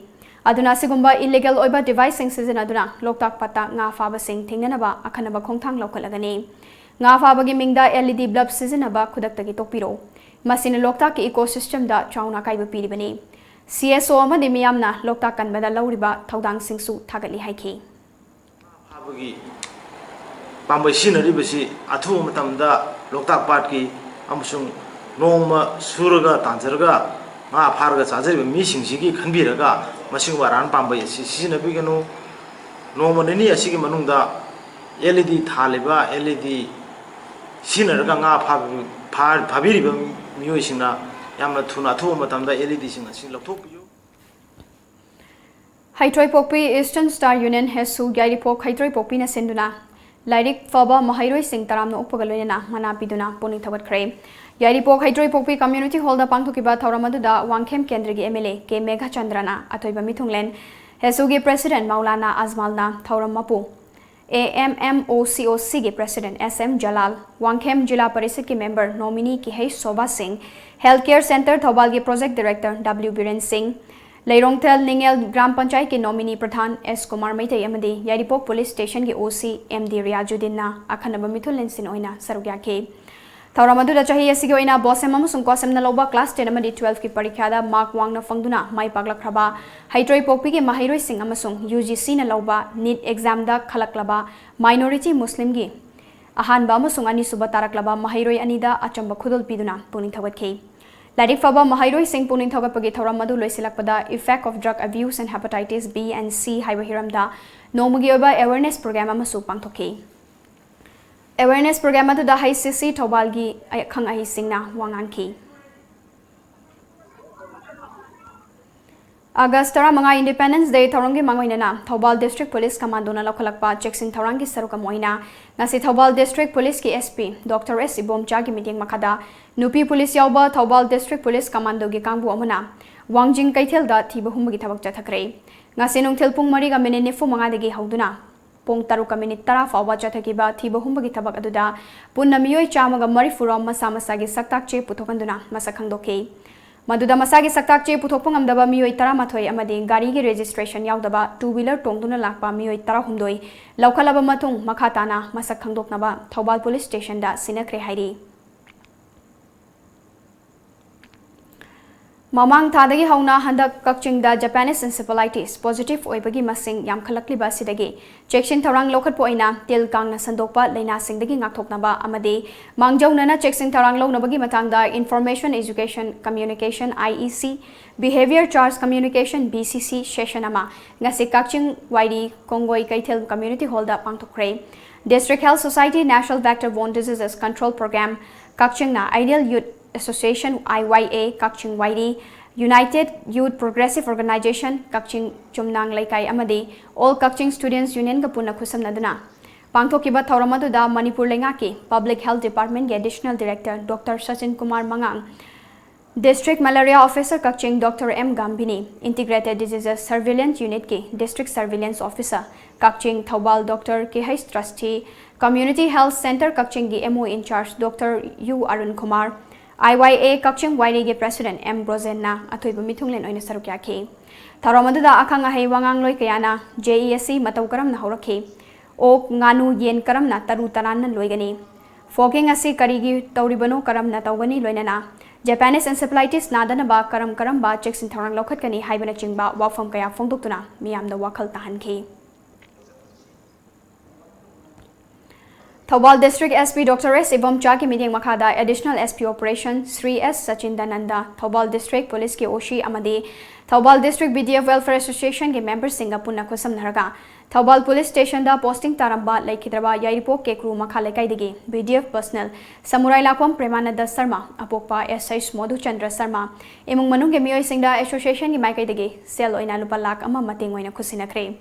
ꯑꯗꯨꯅ ꯑꯁꯤꯒꯨꯝꯕ ꯏꯂꯤꯒꯦꯜ ꯑꯣꯏꯕ ꯗꯤꯚꯥꯏꯁꯁꯤꯡ ꯁꯤꯖꯤꯟꯅꯗꯨꯅ ꯂꯣꯛꯇꯥꯛ ꯄꯥꯠꯇ ꯉꯥ ꯐꯥꯕꯁꯤꯡ ꯊꯤꯡꯅꯅꯕ ꯑꯈꯟꯅꯕ ꯈꯣꯡꯊꯥꯡ ꯂꯧꯈꯠꯂꯒꯅꯤ꯫ ꯉꯥ ꯐꯥꯕꯒꯤ ꯃꯤꯡꯗ ꯑꯦꯜ ꯏ ꯗꯤ ꯕꯜꯕ ꯁꯤꯖꯤꯟꯅꯕ ꯈꯨꯗꯛꯇꯒꯤ ꯇꯣꯛꯄꯤꯔꯣ꯫ ꯃꯁꯤꯅ ꯂꯣꯛꯇꯥꯛꯀꯤ ꯏꯀꯣ ꯁꯤꯁꯇꯦꯝꯗ ꯆꯥꯎꯅ ꯑꯀꯥꯏꯕ ꯄꯤꯔꯤꯕꯅꯤ꯫ ꯁꯤ ꯑꯦꯁ ꯑꯣ ꯑꯃꯗꯤ ꯃꯤꯌꯥꯝꯅ ꯂꯣꯛꯇꯥꯛ ꯀꯟꯕꯗ ꯂꯧꯔꯤꯕ ꯊꯧꯗꯥꯡꯁꯤꯡꯁꯨ ꯊꯥꯒꯠꯂꯤ ꯍꯥꯏꯈꯤ꯫ ꯐꯥꯕꯒꯤ ꯄꯥꯝꯕꯩ ꯁꯤꯖꯤꯟꯅꯔꯤꯕꯁꯤ ꯑꯊꯨꯕ ꯃꯇꯝꯗ ꯂꯣꯛꯇꯥꯛ ꯄꯥꯠꯀꯤ ꯑꯃꯁꯨꯡ ꯅꯣꯡꯃ ꯁꯨꯔꯒ ꯇꯥꯟꯖꯔꯒ ꯉꯥ ꯐꯥꯔꯒ ꯆꯥꯖꯔꯤꯕ ꯃꯤꯁꯤꯡꯁꯤꯒꯤ ꯈꯟꯕꯤꯔꯒ ꯃꯁꯤꯒꯨꯝꯕ ꯑꯔꯥꯟ ꯄꯥꯝꯕꯩ ꯑꯁꯤ ꯁꯤꯖꯤꯟꯅꯕꯤꯒꯅꯨ꯫ ꯅꯣꯡꯃ ꯅꯤꯅꯤ ꯑꯁꯤꯒꯤ ꯃꯅꯨꯡꯗ ꯑꯦꯜ ꯏ ꯗꯤ ꯊꯥꯜꯂꯤꯕ, ꯑꯦꯜ ꯏ ꯗꯤ ꯁꯤꯖꯤꯟꯅꯔꯒ ꯉꯥ ꯐꯥꯕ-, ꯐꯥ-, ꯐꯥꯕꯤꯔꯤꯕ ꯃꯤꯑꯣꯏꯁꯤꯡꯅ ꯌꯥꯝꯅ ꯊꯨꯅ ꯑꯊꯨꯕ ꯃꯇꯝꯗ ꯑꯦꯜ ꯏ ꯗꯤꯁꯤꯡ ꯑꯁꯤ ꯂꯧꯊꯣꯛꯄꯤꯌꯨ꯫ ꯍꯩꯇ꯭ꯔꯣꯏꯄꯣꯛꯄꯤ Eastern Star Union, ꯍꯦꯁꯨ, ꯌꯥꯏꯔꯤꯄꯣꯛ ꯍꯩꯇ꯭ꯔꯣꯏꯄꯣꯛꯄꯤꯅ ꯁꯤꯟꯗꯨꯅ ꯂꯥꯏꯔꯤꯛ ꯐꯕ ꯃꯍꯩꯔꯣꯏꯁꯤꯡ ꯇꯔꯥꯝꯅ ꯑꯣꯛꯄꯒ ꯂꯣꯏꯅꯅ ꯃꯅꯥ ꯄꯤꯗꯨꯅ ꯄꯨꯛꯅꯤꯡ ꯊꯧꯒꯠꯈ꯭ꯔꯦ꯫ ꯌꯥꯏꯔꯤꯄꯣꯛ ꯍꯩꯇ꯭ꯔꯣꯏꯄꯣꯛꯄꯤ Community Hall ꯗ ꯄꯥꯡꯊꯣꯛꯈꯤꯕ ꯊꯧꯔꯝ ꯑꯗꯨꯗ ꯋꯥꯡꯈꯦꯝ ꯀꯦꯟꯗ꯭ꯔꯒꯤ ꯑꯦꯝ ꯑꯦꯜ ꯑꯦ ꯀꯦ ꯃꯦꯘꯆꯟꯗ꯭ꯔꯅ ꯑꯊꯣꯏꯕ ꯃꯤꯊꯨꯡꯂꯦꯟ, ꯍꯦꯁꯨꯒꯤ President ꯃꯧꯂꯥꯅꯥ ꯑꯖꯃꯜꯅ ꯊꯧꯔꯝ ꯃꯄꯨ, ꯑꯦ ꯑꯦꯝ ꯑꯦꯝ ꯑꯣ ꯁꯤ ꯑꯣ ꯁꯤꯒꯤ President ꯑꯦꯁ ꯑꯦꯝ ꯖꯂꯥꯜ, ꯋꯥꯡꯈꯦꯝ ꯖꯤꯂꯥ ꯄꯔꯤꯁꯠꯀꯤ member nominee ꯀꯤꯍꯩ ꯁꯣꯚꯥ ꯁꯤꯡ, Health Care Centre ꯊꯧꯕꯥꯜꯒꯤ Project Director W Biren ꯁꯤꯡ, ꯂꯩꯔꯣꯡꯊꯦꯜ ꯅꯤꯡꯉꯦꯜ ꯒ꯭ꯔꯥꯝ ꯄꯟꯆꯥꯌꯠꯀꯤ nominee ꯄ꯭ꯔꯙꯥꯟ ꯑꯦꯁ ꯀꯨꯃꯥꯔ ꯃꯩꯇꯩ ꯑꯃꯗꯤ ꯌꯥꯏꯔꯤꯄꯣꯛ Police Station ꯒꯤ ꯑꯣ ꯁꯤ ꯑꯦꯝ ꯗꯤ ꯔꯤꯌꯥꯖꯨꯗꯤꯟꯅ ꯑꯈꯟꯅꯕ ꯃꯤꯊꯨꯡꯂꯦꯟꯁꯤꯡ ꯑꯣꯏꯅ ꯁꯔꯨꯛ ꯌꯥꯈꯤ꯫ ꯊꯧꯔꯝ ꯑꯗꯨꯗ ꯆꯍꯤ ꯑꯁꯤꯒꯤ ꯑꯣꯏꯅ ꯕꯣꯁꯦꯝ ꯑꯃꯁꯨꯡ ꯀꯣꯁꯦꯝꯅ ꯂꯧꯕ class ten ꯑꯃꯗꯤ twelve ꯀꯤ ꯄꯔꯤꯈ꯭ꯌꯥꯗ mark ꯋꯥꯡꯅ ꯐꯪꯗꯨꯅ ꯃꯥꯏ ꯄꯥꯛꯂꯛꯈ꯭ꯔꯕ ꯍꯩꯇ꯭ꯔꯣꯏꯄꯣꯛꯄꯤꯒꯤ ꯃꯍꯩꯔꯣꯏꯁꯤꯡ ꯑꯃꯁꯨꯡ ꯌꯨ ꯖꯤ ꯁꯤꯅ ꯂꯧꯕ ꯅꯤꯠ exam ꯗ ꯈꯜꯂꯛꯂꯕ minority Muslim ꯒꯤ ꯑꯍꯥꯟꯕ ꯑꯃꯁꯨꯡ ꯑꯅꯤꯁꯨꯕ ꯇꯥꯔꯛꯂꯕ ꯃꯍꯩꯔꯣꯏ ꯑꯅꯤꯗ ꯑꯆꯝꯕ ꯈꯨꯗꯣꯜ ꯄꯤꯗꯨꯅ ꯄꯨꯛꯅꯤꯡ ꯊꯧꯒꯠꯈꯤ꯫ ꯂꯥꯏꯔꯤꯛ ꯐꯕ ꯃꯍꯩꯔꯣꯏꯁꯤꯡ ꯄꯨꯛꯅꯤꯡ ꯊꯧꯒꯠꯄꯒꯤ ꯊꯧꯔꯝ ꯑꯗꯨ ꯂꯣꯏꯁꯤꯜꯂꯛꯄꯗ Effect of Drug Abuse and Hepatitis B and C ꯍꯥꯏꯕ ꯍꯤꯔꯝꯗ ꯅꯣꯡꯃꯒꯤ ꯑꯣꯏꯕ awareness program ꯑꯃꯁꯨ ꯄꯥꯡꯊꯣꯛꯈꯤ꯫ Awareness program ꯑꯗꯨꯗ ꯍꯩꯁ ꯁꯤ ꯁꯤ ꯊꯧꯕꯥꯜꯒꯤ ꯑꯈꯪ ꯑꯍꯩꯁꯤꯡꯅ ꯋꯥ ꯉꯥꯡꯈꯤ꯫ ꯑꯥꯒꯁ ꯇꯔꯥꯃꯉꯥ Independence Day ꯊꯧꯔꯝꯒꯤ ꯃꯥꯡꯑꯣꯏꯅꯅ ꯊꯧꯕꯥꯜ District Police Commando ꯅ ꯂꯧꯈꯠꯂꯛꯄ ꯆꯦꯛꯁꯤꯟ ꯊꯧꯔꯥꯡꯒꯤ ꯁꯔꯨꯛ ꯑꯃ ꯑꯣꯏꯅ ꯉꯁꯤ ꯊꯧꯕꯥꯜ District Police ꯀꯤ ꯑꯦꯁ ꯄꯤ ꯗꯣꯛꯇꯔ ꯑꯦꯁ ꯏꯕꯣꯝꯆꯥꯒꯤ ꯃꯤꯠꯌꯦꯡ ꯃꯈꯥꯗ ꯅꯨꯄꯤ police ꯌꯥꯎꯕ ꯊꯧꯕꯥꯜ District Police Commando ꯒꯤ ꯀꯥꯡꯕꯨ ꯑꯃꯅ ꯋꯥꯡꯖꯤꯡ ꯀꯩꯊꯦꯜꯗ ꯊꯤꯕ ꯍꯨꯝꯕꯒꯤ ꯊꯕꯛ ꯆꯠꯊꯈ꯭ꯔꯦ꯫ ꯉꯁꯤ ꯅꯨꯡꯊꯤꯜ ꯄꯨꯡ ꯃꯔꯤꯒ ꯃꯤꯅꯤꯠ ꯅꯤꯐꯨ ꯃꯉꯥꯗꯒꯤ ꯍꯧꯗꯨꯅ ꯄꯨꯡ ꯇꯔꯨꯛꯀ ꯃꯤꯅꯤꯠ ꯇꯔꯥ ꯐꯥꯎꯕ ꯆꯠꯊꯈꯤꯕ ꯊꯤꯕ ꯍꯨꯝꯕꯒꯤ ꯊꯕꯛ ꯑꯗꯨꯗ ꯄꯨꯟꯅ ꯃꯤꯑꯣꯏ ꯆꯥꯝꯃꯒ ꯃꯔꯤꯐꯨ ꯔꯣꯝ ꯃꯁꯥ ꯃꯁꯥꯒꯤ ꯁꯛꯇꯥꯛ ꯆꯦ ꯄꯨꯊꯣꯛꯍꯟꯗꯨꯅ ꯃꯁꯛ ꯈꯪꯗꯣꯛꯈꯤ꯫ ꯃꯗꯨꯗ ꯃꯁꯥꯒꯤ ꯁꯛꯇꯥꯛ ꯆꯦ ꯄꯨꯊꯣꯛꯄ ꯉꯝꯗꯕ ꯃꯤꯑꯣꯏ ꯇꯔꯥꯃꯥꯊꯣꯏ ꯑꯃꯗꯤ ꯒꯥꯔꯤꯒꯤ registration ꯌꯥꯎꯗꯕ two wheeler ꯇꯣꯡꯗꯨꯅ ꯂꯥꯛꯄ ꯃꯤꯑꯣꯏ ꯇꯔꯥꯍꯨꯝꯗꯣꯏ ꯂꯧꯈꯠꯂꯕ ꯃꯇꯨꯡ, ꯃꯈꯥ ꯇꯥꯅ ꯃꯁꯛ ꯈꯪꯗꯣꯛꯅꯕ ꯊꯧꯕꯥꯜ Police Station ꯗ ꯁꯤꯟꯅꯈ꯭ꯔꯦ ꯍꯥꯏꯔꯤ꯫ ꯃꯃꯥꯡ ꯊꯥꯗꯒꯤ ꯍꯧꯅ ꯍꯟꯗꯛ ꯀꯛꯆꯤꯡꯗ Japanese encephalitis positive ꯑꯣꯏꯕꯒꯤ ꯃꯁꯤꯡ ꯌꯥꯝꯈꯠꯂꯛꯂꯤꯕ ꯑꯁꯤꯗꯒꯤ ꯆꯦꯛꯁꯤꯟ ꯊꯧꯔꯥꯡ ꯂꯧꯈꯠꯄ ꯑꯣꯏꯅ ꯇꯤꯜ ꯀꯥꯡꯅ ꯁꯟꯗꯣꯛꯄ ꯂꯥꯏꯅꯥꯁꯤꯡꯗꯒꯤ ꯉꯥꯛꯊꯣꯛꯅꯕ ꯑꯃꯗꯤ ꯃꯥꯡꯖꯧꯅꯅ ꯆꯦꯛꯁꯤꯟ ꯊꯧꯔꯥꯡ ꯂꯧꯅꯕꯒꯤ ꯃꯇꯥꯡꯗ Information Education Communication, I E C, Behavior Change Communication, B C C, session ꯑꯃ ꯉꯁꯤ ꯀꯛꯆꯤꯡ ꯋꯥꯏꯔꯤ ꯀꯣꯡꯒꯣꯏ ꯀꯩꯊꯦꯜ community hall the ꯄꯥꯡꯊꯣꯛꯈ꯭ꯔꯦ꯫ District Health Society National Vector Borne Diseases Control Program ꯀꯛꯆꯤꯡꯅ Ideal Youth Association, I Y A, Kakching Wairi, United Youth Progressive Organization, ꯀꯛꯆꯤꯡ ꯆꯨꯝꯅꯥꯡ ꯂꯩꯀꯥꯏ ꯑꯃꯗꯤ All Kakching Students Union ꯒ ꯄꯨꯟꯅ ꯈꯨꯠꯁꯝꯅꯗꯨꯅ ꯄꯥꯡꯊꯣꯛꯈꯤꯕ ꯊꯧꯔꯝ ꯑꯗꯨꯗ ꯃꯅꯤꯄꯨꯔ ꯂꯩꯉꯥꯛꯀꯤ Public Health Department ꯀꯤ Additional Director Doctor Sachin Kumar ꯃꯉꯥꯡ, District Malaria Officer Kakching Doctor M Gambhini, Integrated Diseases Surveillance Unit ꯀꯤ District Surveillance Officer Kakching Thoubal Doctor K H Tristi, Community Health Centre ꯀꯛꯆꯤꯡꯒꯤ M O in charge Doctor U Arun Kumar, I Y A Kakching ꯋꯥꯏꯔꯤꯒꯤ President M ꯕ꯭ꯔꯣꯖꯦꯟꯅ ꯑꯊꯣꯏꯕ ꯃꯤꯊꯨꯡꯂꯦꯟ ꯑꯣꯏꯅ ꯁꯔꯨꯛ ꯌꯥꯈꯤ꯫ ꯊꯧꯔꯝ ꯑꯗꯨꯗ ꯑꯈꯪ ꯑꯍꯩ ꯋꯥꯉꯥꯡꯂꯣꯏ ꯀꯌꯥꯅ J E S C ꯃꯇꯧ ꯀꯔꯝꯅ ꯍꯧꯔꯛꯈꯤ, ꯑꯣꯛ, ꯉꯥꯅꯨ, ꯌꯦꯟ ꯀꯔꯝꯅ ꯇꯔꯨ ꯇꯅꯥꯟꯅ ꯂꯣꯏꯒꯅꯤ, fogging ꯑꯁꯤ ꯀꯔꯤꯒꯤ ꯇꯧꯔꯤꯕꯅꯣ, ꯀꯔꯝꯅ ꯇꯧꯒꯅꯤ, ꯂꯣꯏꯅꯅ Japanese encephalitis ꯅꯥꯗꯅꯕ ꯀꯔꯝ ꯀꯔꯝꯕ ꯆꯦꯛꯁꯤꯟ ꯊꯧꯔꯥꯡ ꯂꯧꯈꯠꯀꯅꯤ ꯍꯥꯏꯕꯅꯆꯤꯡꯕ ꯋꯥꯐꯝ ꯀꯌꯥ ꯐꯣꯡꯗꯣꯛꯇꯨꯅ ꯃꯤꯌꯥꯝꯗ ꯋꯥꯈꯜ ꯇꯥꯍꯟꯈꯤ꯫ Thoubal District S P Doctor S ꯏꯕꯣꯝꯆꯥꯒꯤ ꯃꯤꯠꯌꯦꯡ ꯃꯈꯥꯗ Additional S P Operation Shri ꯑꯦꯁ ꯁꯆꯤꯟꯗꯥꯅꯟꯗ, ꯊꯧꯕꯥꯜ District Police ꯀꯤ O C ꯑꯃꯗꯤ Thoubal District B D F Welfare Association ꯒꯤ member ꯁꯤꯡꯒ ꯄꯨꯟꯅ ꯈꯨꯠꯁꯝꯅꯔꯒ ꯊꯧꯕꯥꯜ Police Station ꯗ posting ꯇꯥꯔꯝꯕ ꯂꯩꯈꯤꯗ꯭ꯔꯕ ꯌꯥꯏꯔꯤꯄꯣꯛ ꯀꯦꯀ꯭ꯔꯨ ꯃꯈꯥ ꯂꯩꯀꯥꯏꯗꯒꯤ B D F personnel ꯁꯃꯨꯔꯥꯏ ꯂꯥꯛꯄꯝ ꯄ꯭ꯔꯦꯃꯥꯅꯟꯗ Sharma, ꯑꯄꯣꯛꯄ S H ꯃꯣꯙꯨꯆꯟꯗ꯭ꯔ Sharma, ꯏꯃꯨꯡ ꯃꯅꯨꯡꯒꯤ ꯃꯤꯑꯣꯏꯁꯤꯡꯗ association ꯒꯤ ꯃꯥꯏꯀꯩꯗꯒꯤ ꯁꯦꯜ ꯑꯣꯏꯅ ꯂꯨꯄꯥ ꯂꯥꯈ ꯑꯃ ꯃꯇꯦꯡ ꯑꯣꯏꯅ ꯈꯨꯠꯁꯤꯟꯅꯈ꯭ꯔꯦ꯫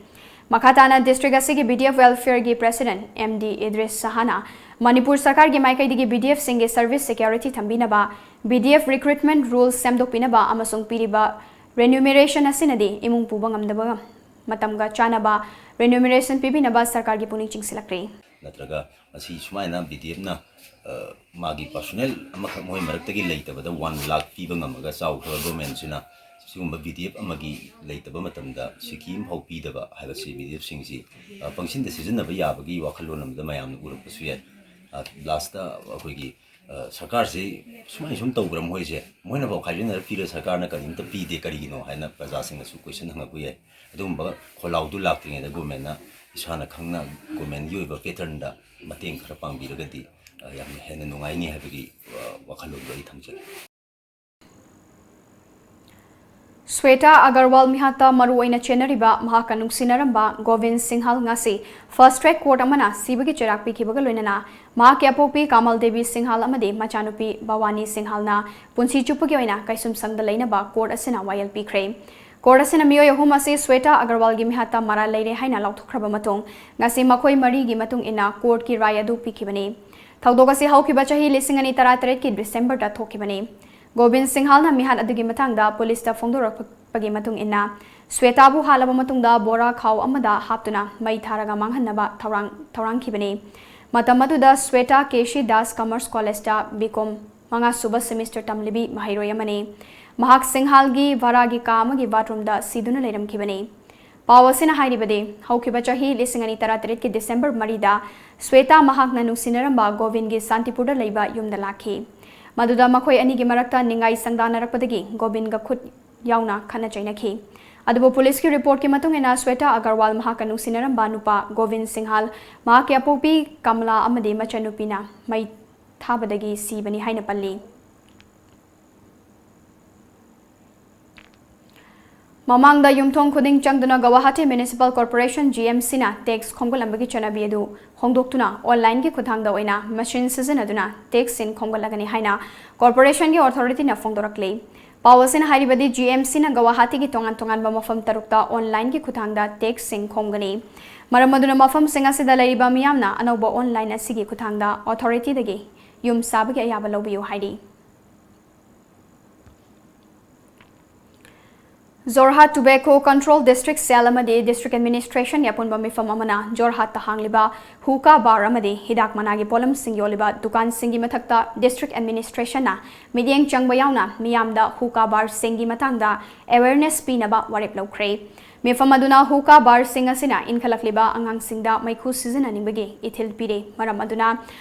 ꯃꯈꯥ ꯇꯥꯅ district ꯑꯁꯤꯒꯤ B D F welfare ꯒꯤ president M D Idris ꯁꯍꯥꯅ Manipur ꯁꯔꯀꯥꯔꯒꯤ ꯃꯥꯏꯀꯩꯗꯒꯤ B D F ꯁꯤꯡꯒꯤ service security ꯊꯝꯕꯤꯅꯕ, B D F recruitment rules ꯁꯦꯝꯗꯣꯛꯄꯤꯅꯕ ꯑꯃꯁꯨꯡ ꯄꯤꯔꯤꯕ remuneration ꯑꯁꯤꯅꯗꯤ ꯏꯃꯨꯡ ꯄꯨꯕ ꯉꯝꯗꯕ ꯃꯇꯝꯒ ꯆꯥꯅꯕ remuneration ꯄꯤꯕꯤꯅꯕ ꯁꯔꯀꯥꯔꯒꯤ ꯄꯨꯛꯅꯤꯡ ꯆꯤꯡꯁꯤꯜꯂꯛꯂꯤ꯫ ꯅꯠꯇ꯭ꯔꯒ ꯃꯁꯤ ꯁꯨꯃꯥꯏꯅ B D F ꯅ, ꯑ, ꯃꯥꯒꯤ personnel ꯑꯃꯈꯛ ꯃꯣꯏ ꯃꯔꯛꯇꯒꯤ ꯂꯩꯇꯕꯗ one lakh ꯄꯤꯕ ꯉꯝꯃꯒ ꯆꯥꯎꯈ꯭ꯔꯕ government ꯁꯤꯅ ꯁꯤꯒꯨꯝꯕ B D F ꯑꯃꯒꯤ ꯂꯩꯇꯕ ꯃꯇꯝꯗ ꯁꯤꯀꯤ ꯑꯃꯐꯥꯎ ꯄꯤꯗꯕ ꯍꯥꯏꯕꯁꯤ B D F ꯁꯤꯡꯁꯤ, ꯑ, ꯄꯪꯁꯤꯟꯗ ꯁꯤꯖꯤꯟꯅꯕ ꯌꯥꯕꯒꯤ ꯋꯥꯈꯜꯂꯣꯟ ꯑꯃꯗ ꯃꯌꯥꯝꯅ ꯎꯔꯛꯄꯁꯨ ꯌꯥꯏ꯫ ꯑ, last ꯑꯩꯈꯣꯏꯒꯤ ꯁꯔꯀꯥꯔꯁꯤ ꯁꯨꯃꯥꯏꯅ ꯁꯨꯝ ꯇꯧꯕ꯭ꯔꯥ ꯃꯣꯏꯁꯦ? ꯃꯣꯏꯅꯐꯥꯎ ꯈꯥꯏꯖꯤꯟꯅꯔ ꯄꯤꯔ ꯁꯔꯀꯥꯔꯅ ꯀꯔꯤꯝꯇ ꯄꯤꯗꯦ ꯀꯔꯤꯒꯤꯅꯣ ꯍꯥꯏꯅ ꯄ꯭ꯔꯖꯥꯁꯤꯡꯅꯁꯨ ꯀꯣꯏꯁꯟ ꯍꯪꯉꯛꯄ ꯌꯥꯏ꯫ ꯑꯗꯨꯒꯨꯝꯕ ꯈꯣꯜꯂꯥꯎꯗꯨ ꯂꯥꯛꯇ꯭ꯔꯤꯉꯩꯗ ꯒꯣꯔꯃꯦꯟꯅ ꯏꯁꯥꯅ ꯈꯪꯅ ꯒꯣꯔꯃꯦꯟꯒꯤ ꯑꯣꯏꯕ ꯄꯦꯇꯔꯟꯗ ꯃꯇꯦꯡ ꯈꯔ ꯄꯥꯡꯕꯤꯔꯒꯗꯤ ꯌꯥꯝꯅ ꯍꯦꯟꯅ ꯅꯨꯡꯉꯥꯏꯅꯤ ꯍꯥꯏꯕꯒꯤ ꯋꯥꯈꯜꯂꯣꯟꯗꯣ ꯑꯩ ꯊꯝꯖꯒꯦ꯫ ꯁ꯭ꯋꯦꯇꯥ ꯑꯒꯔꯋꯥꯜ ꯃꯤꯍꯥꯠꯇ ꯃꯔꯨ ꯑꯣꯏꯅ ꯆꯦꯟꯅꯔꯤꯕ ꯃꯍꯥꯛꯀ ꯅꯨꯡꯁꯤꯅꯔꯝꯕ ꯒꯣꯕꯤꯟ ꯁꯤꯡꯍꯜ ꯉꯁꯤ ꯐꯥꯁꯠ ꯇ꯭ꯔꯦꯛ ꯀꯣꯔꯠ ꯑꯃꯅ ꯁꯤꯕꯒꯤ ꯆꯩꯔꯥꯛ ꯄꯤꯈꯤꯕꯒ ꯂꯣꯏꯅꯅ ꯃꯍꯥꯛꯀꯤ ꯑꯄꯣꯛꯄꯤ ꯀꯥꯃꯜ ꯗꯦꯕꯤ ꯁꯤꯡꯍꯜ ꯑꯃꯗꯤ ꯃꯆꯥꯅꯨꯄꯤ ꯚꯋꯥꯅꯤ ꯁꯤꯡꯍꯜꯅ ꯄꯨꯟꯁꯤ ꯆꯨꯞꯄꯒꯤ ꯑꯣꯏꯅ ꯀꯩꯁꯨꯝꯁꯪꯗ ꯂꯩꯅꯕ ꯀꯣꯔꯠ ꯑꯁꯤꯅ ꯋꯥꯌꯦꯜ ꯄꯤꯈ꯭ꯔꯦ꯫ ꯀꯣꯔꯠ ꯑꯁꯤꯅ ꯃꯤꯑꯣꯏ ꯑꯍꯨꯝ ꯑꯁꯤ ꯁ꯭ꯋꯦꯇꯥ ꯑꯒꯔꯋꯥꯜꯒꯤ ꯃꯤꯍꯥꯠꯇ ꯃꯔꯥꯜ ꯂꯩꯔꯦ ꯍꯥꯏꯅ ꯂꯥꯎꯊꯣꯛꯈ꯭ꯔꯕ ꯃꯇꯨꯡ ꯉꯁꯤ ꯃꯈꯣꯏ ꯃꯔꯤꯒꯤ ꯃꯇꯨꯡ ꯏꯟꯅ ꯀꯣꯔꯠꯀꯤ ꯔꯥꯏ ꯑꯗꯨ ꯄꯤꯈꯤꯕꯅꯤ꯫ ꯊꯧꯗꯣꯛ ꯑꯁꯤ ꯍꯧꯈꯤꯕ ꯆꯍꯤ ꯂꯤꯁꯤꯡ ꯑꯅꯤ ꯇꯔꯥꯇꯔꯦꯠꯀꯤ ꯗꯤꯁꯦꯝꯕꯔꯗ ꯊꯣꯛꯈꯤꯕꯅꯤ꯫ ꯒꯣꯕꯤꯟ ꯁꯤꯡꯍꯜꯅ ꯃꯤꯍꯥꯠ ꯑꯗꯨꯒꯤ ꯃꯇꯥꯡꯗ ꯄꯨꯂꯤꯁꯇ ꯐꯣꯡꯗꯣꯔꯛꯄꯒꯤ ꯃꯇꯨꯡ ꯏꯟꯅ ꯁ꯭ꯋꯦꯇꯥꯕꯨ ꯍꯥꯠꯂꯕ ꯃꯇꯨꯡꯗ ꯕꯣꯔꯥ ꯈꯥꯎ ꯑꯃꯗ ꯍꯥꯞꯇꯨꯅ ꯃꯩ ꯊꯥꯔꯒ ꯃꯥꯡꯍꯟꯅꯕ ꯊꯧꯔꯥꯡ ꯊꯧꯔꯥꯡꯈꯤꯕꯅꯤ꯫ ꯃꯇꯝ ꯑꯗꯨꯗ Shweta K C Das commerce ꯀꯣꯂꯦꯖꯇ ꯕꯤ ꯀꯣꯝ ꯃꯉꯥ ꯁꯨꯕ ꯁꯦꯃꯤꯁꯇꯔ ꯇꯝꯂꯤꯕꯤ ꯃꯍꯩꯔꯣꯏ ꯑꯃꯅꯤ꯫ ꯃꯍꯥꯛ ꯁꯤꯡꯍꯥꯜꯒꯤ ꯚꯔꯥꯒꯤ ꯀꯥ ꯑꯃꯒꯤ ꯕꯥꯊꯔꯨꯝꯗ ꯁꯤꯗꯨꯅ ꯂꯩꯔꯝꯈꯤꯕꯅꯤ꯫ ꯄꯥꯎ ꯑꯁꯤꯅ ꯍꯥꯏꯔꯤꯕꯗꯤ, ꯍꯧꯈꯤꯕ ꯆꯍꯤ ꯂꯤꯁꯤꯡ ꯑꯅꯤ ꯇꯔꯥꯇꯔꯦꯠꯀꯤ ꯗꯤꯁꯦꯝꯕꯔ ꯃꯔꯤꯗ ꯁ꯭ꯋꯦꯇꯥ ꯃꯍꯥꯛꯅ ꯅꯨꯡꯁꯤꯅꯔꯝꯕ ꯒꯣꯕꯤꯟꯒꯤ ꯁꯥꯟꯇꯤꯄꯨꯔꯗ ꯂꯩꯕ ꯌꯨꯝꯗ ꯂꯥꯛꯈꯤ꯫ ꯃꯗꯨꯗ ꯃꯈꯣꯏ ꯑꯅꯤꯒꯤ ꯃꯔꯛꯇ ꯅꯤꯡꯉꯥꯏ ꯁꯪꯗꯥꯅꯔꯛꯄꯗꯒꯤ ꯒꯣꯕꯤꯟꯒ ꯈꯨꯠ ꯌꯥꯎꯅ ꯈꯠꯅ ꯆꯩꯅꯈꯤ꯫ ꯑꯗꯨꯕꯨ ꯄꯨꯂꯤꯁꯀꯤ ꯔꯤꯄꯣꯔꯠꯀꯤ ꯃꯇꯨꯡ ꯏꯟꯅ ꯁ꯭ꯋꯦꯇꯥ ꯑꯒꯔꯋꯥꯜ ꯃꯍꯥꯛꯀ ꯅꯨꯡꯁꯤꯅꯔꯝꯕ ꯅꯨꯄꯥ ꯒꯣꯕꯤꯟ ꯁꯤꯡꯍꯥꯜ, ꯃꯍꯥꯛꯀꯤ ꯑꯄꯣꯛꯄꯤ ꯀꯃꯂꯥ ꯑꯃꯗꯤ ꯃꯆꯟꯅꯨꯄꯤꯅ ꯃꯩ ꯊꯥꯕꯗꯒꯤ ꯁꯤꯕꯅꯤ ꯍꯥꯏꯅ ꯄꯜꯂꯤ꯫ ꯃꯃꯥꯡꯗ ꯌꯨꯝꯊꯣꯡ ꯈꯨꯗꯤꯡ ꯆꯪꯗꯨꯅ Guwahati municipal corporation, G M ꯁꯤꯅ ꯇꯦꯛꯁ ꯈꯣꯝꯒꯠꯂꯝꯕꯒꯤ ꯆꯠꯅꯕꯤ ꯑꯗꯨ ꯍꯣꯡꯗꯣꯛꯇꯨꯅ ꯑꯣꯟꯂꯥꯏꯟꯒꯤ ꯈꯨꯠꯊꯥꯡꯗ ꯑꯣꯏꯅ ꯃꯦꯁꯤꯟ ꯁꯤꯖꯤꯟꯅꯗꯨꯅ ꯇꯦꯛꯁꯁꯤꯡ ꯈꯣꯝꯒꯠꯂꯒꯅꯤ ꯍꯥꯏꯅ ꯀꯣꯔꯄꯣꯔꯦꯁꯟꯒꯤ ꯑꯣꯊꯣꯔꯤꯇꯤꯅ ꯐꯣꯡꯗꯣꯔꯛꯂꯤ꯫ ꯄꯥꯎ ꯑꯁꯤꯅ ꯍꯥꯏꯔꯤꯕꯗꯤ, ꯖꯤ ꯑꯦꯝ ꯁꯤꯅ ꯒꯧꯍꯥꯇꯤꯒꯤ ꯇꯣꯉꯥꯟ ꯇꯣꯉꯥꯟꯕ ꯃꯐꯝ ꯇꯔꯨꯛꯇ ꯑꯣꯟꯂꯥꯏꯟꯒꯤ ꯈꯨꯠꯊꯥꯡꯗ ꯇꯦꯛꯁꯁꯤꯡ ꯈꯣꯝꯒꯅꯤ꯫ ꯃꯔꯝ ꯑꯗꯨꯅ ꯃꯐꯝꯁꯤꯡ ꯑꯁꯤꯗ ꯂꯩꯔꯤꯕ ꯃꯤꯌꯥꯝꯅ ꯑꯅꯧꯕ ꯑꯣꯟꯂꯥꯏꯟ ꯑꯁꯤꯒꯤ ꯈꯨꯠꯊꯥꯡꯗ ꯑꯣꯊꯣꯔꯤꯇꯤꯗꯒꯤ ꯌꯨꯝ ꯁꯥꯕꯒꯤ ꯑꯌꯥꯕ ꯂꯧꯕꯤꯌꯨ ꯍꯥꯏꯔꯤ꯫ ꯖꯣꯔꯍꯥꯠ ꯇꯣꯕꯦꯀꯣ ꯀꯟꯇ꯭ꯔꯣꯜ ꯗꯤꯁꯇ꯭ꯔꯤꯛ ꯁꯦꯜ ꯑꯃꯗꯤ ꯗꯤꯁꯇ꯭ꯔꯤꯛ ꯑꯦꯗꯃꯤꯅꯤꯁꯇ꯭ꯔꯦꯁꯟꯒꯤ ꯑꯄꯨꯟꯕ ꯃꯤꯐꯝ ꯑꯃꯅ ꯖꯣꯔꯍꯥꯠꯇ ꯍꯥꯡꯂꯤꯕ ꯍꯨꯀꯥ ꯕꯥꯔ ꯑꯃꯗꯤ ꯍꯤꯗꯥꯛ ꯃꯅꯥꯒꯤ ꯄꯣꯠꯂꯝꯁꯤꯡ ꯌꯣꯜꯂꯤꯕ ꯗꯨꯀꯥꯟꯁꯤꯡꯒꯤ ꯃꯊꯛꯇ ꯗꯤꯁꯇ꯭ꯔꯤꯛ ꯑꯦꯗꯃꯤꯅꯤꯁꯇ꯭ꯔꯦꯁꯟꯅ ꯃꯤꯠꯌꯦꯡ ꯆꯪꯕ ꯌꯥꯎꯅ ꯃꯤꯌꯥꯝꯗ ꯍꯨꯀꯥ ꯕꯥꯔꯁꯤꯡꯒꯤ ꯃꯇꯥꯡꯗ ꯑꯦꯋꯦꯔꯅꯦꯁ ꯄꯤꯅꯕ ꯋꯥꯔꯦꯞ ꯂꯧꯈ꯭ꯔꯦ꯫ ꯃꯤꯐꯝ ꯑꯗꯨꯅ ꯍꯨꯀꯥ ꯕꯥꯔꯁꯤꯡ ꯑꯁꯤꯅ ꯏꯟꯈꯠꯂꯛꯂꯤꯕ ꯑꯉꯥꯡꯁꯤꯡꯗ ꯃꯩꯈꯨ ꯁꯤꯖꯤꯟꯅꯅꯤꯡꯕꯒꯤ ꯏꯊꯤꯜ ꯄꯤꯔꯦ꯫ ꯃꯔꯝ ꯑꯗꯨꯅ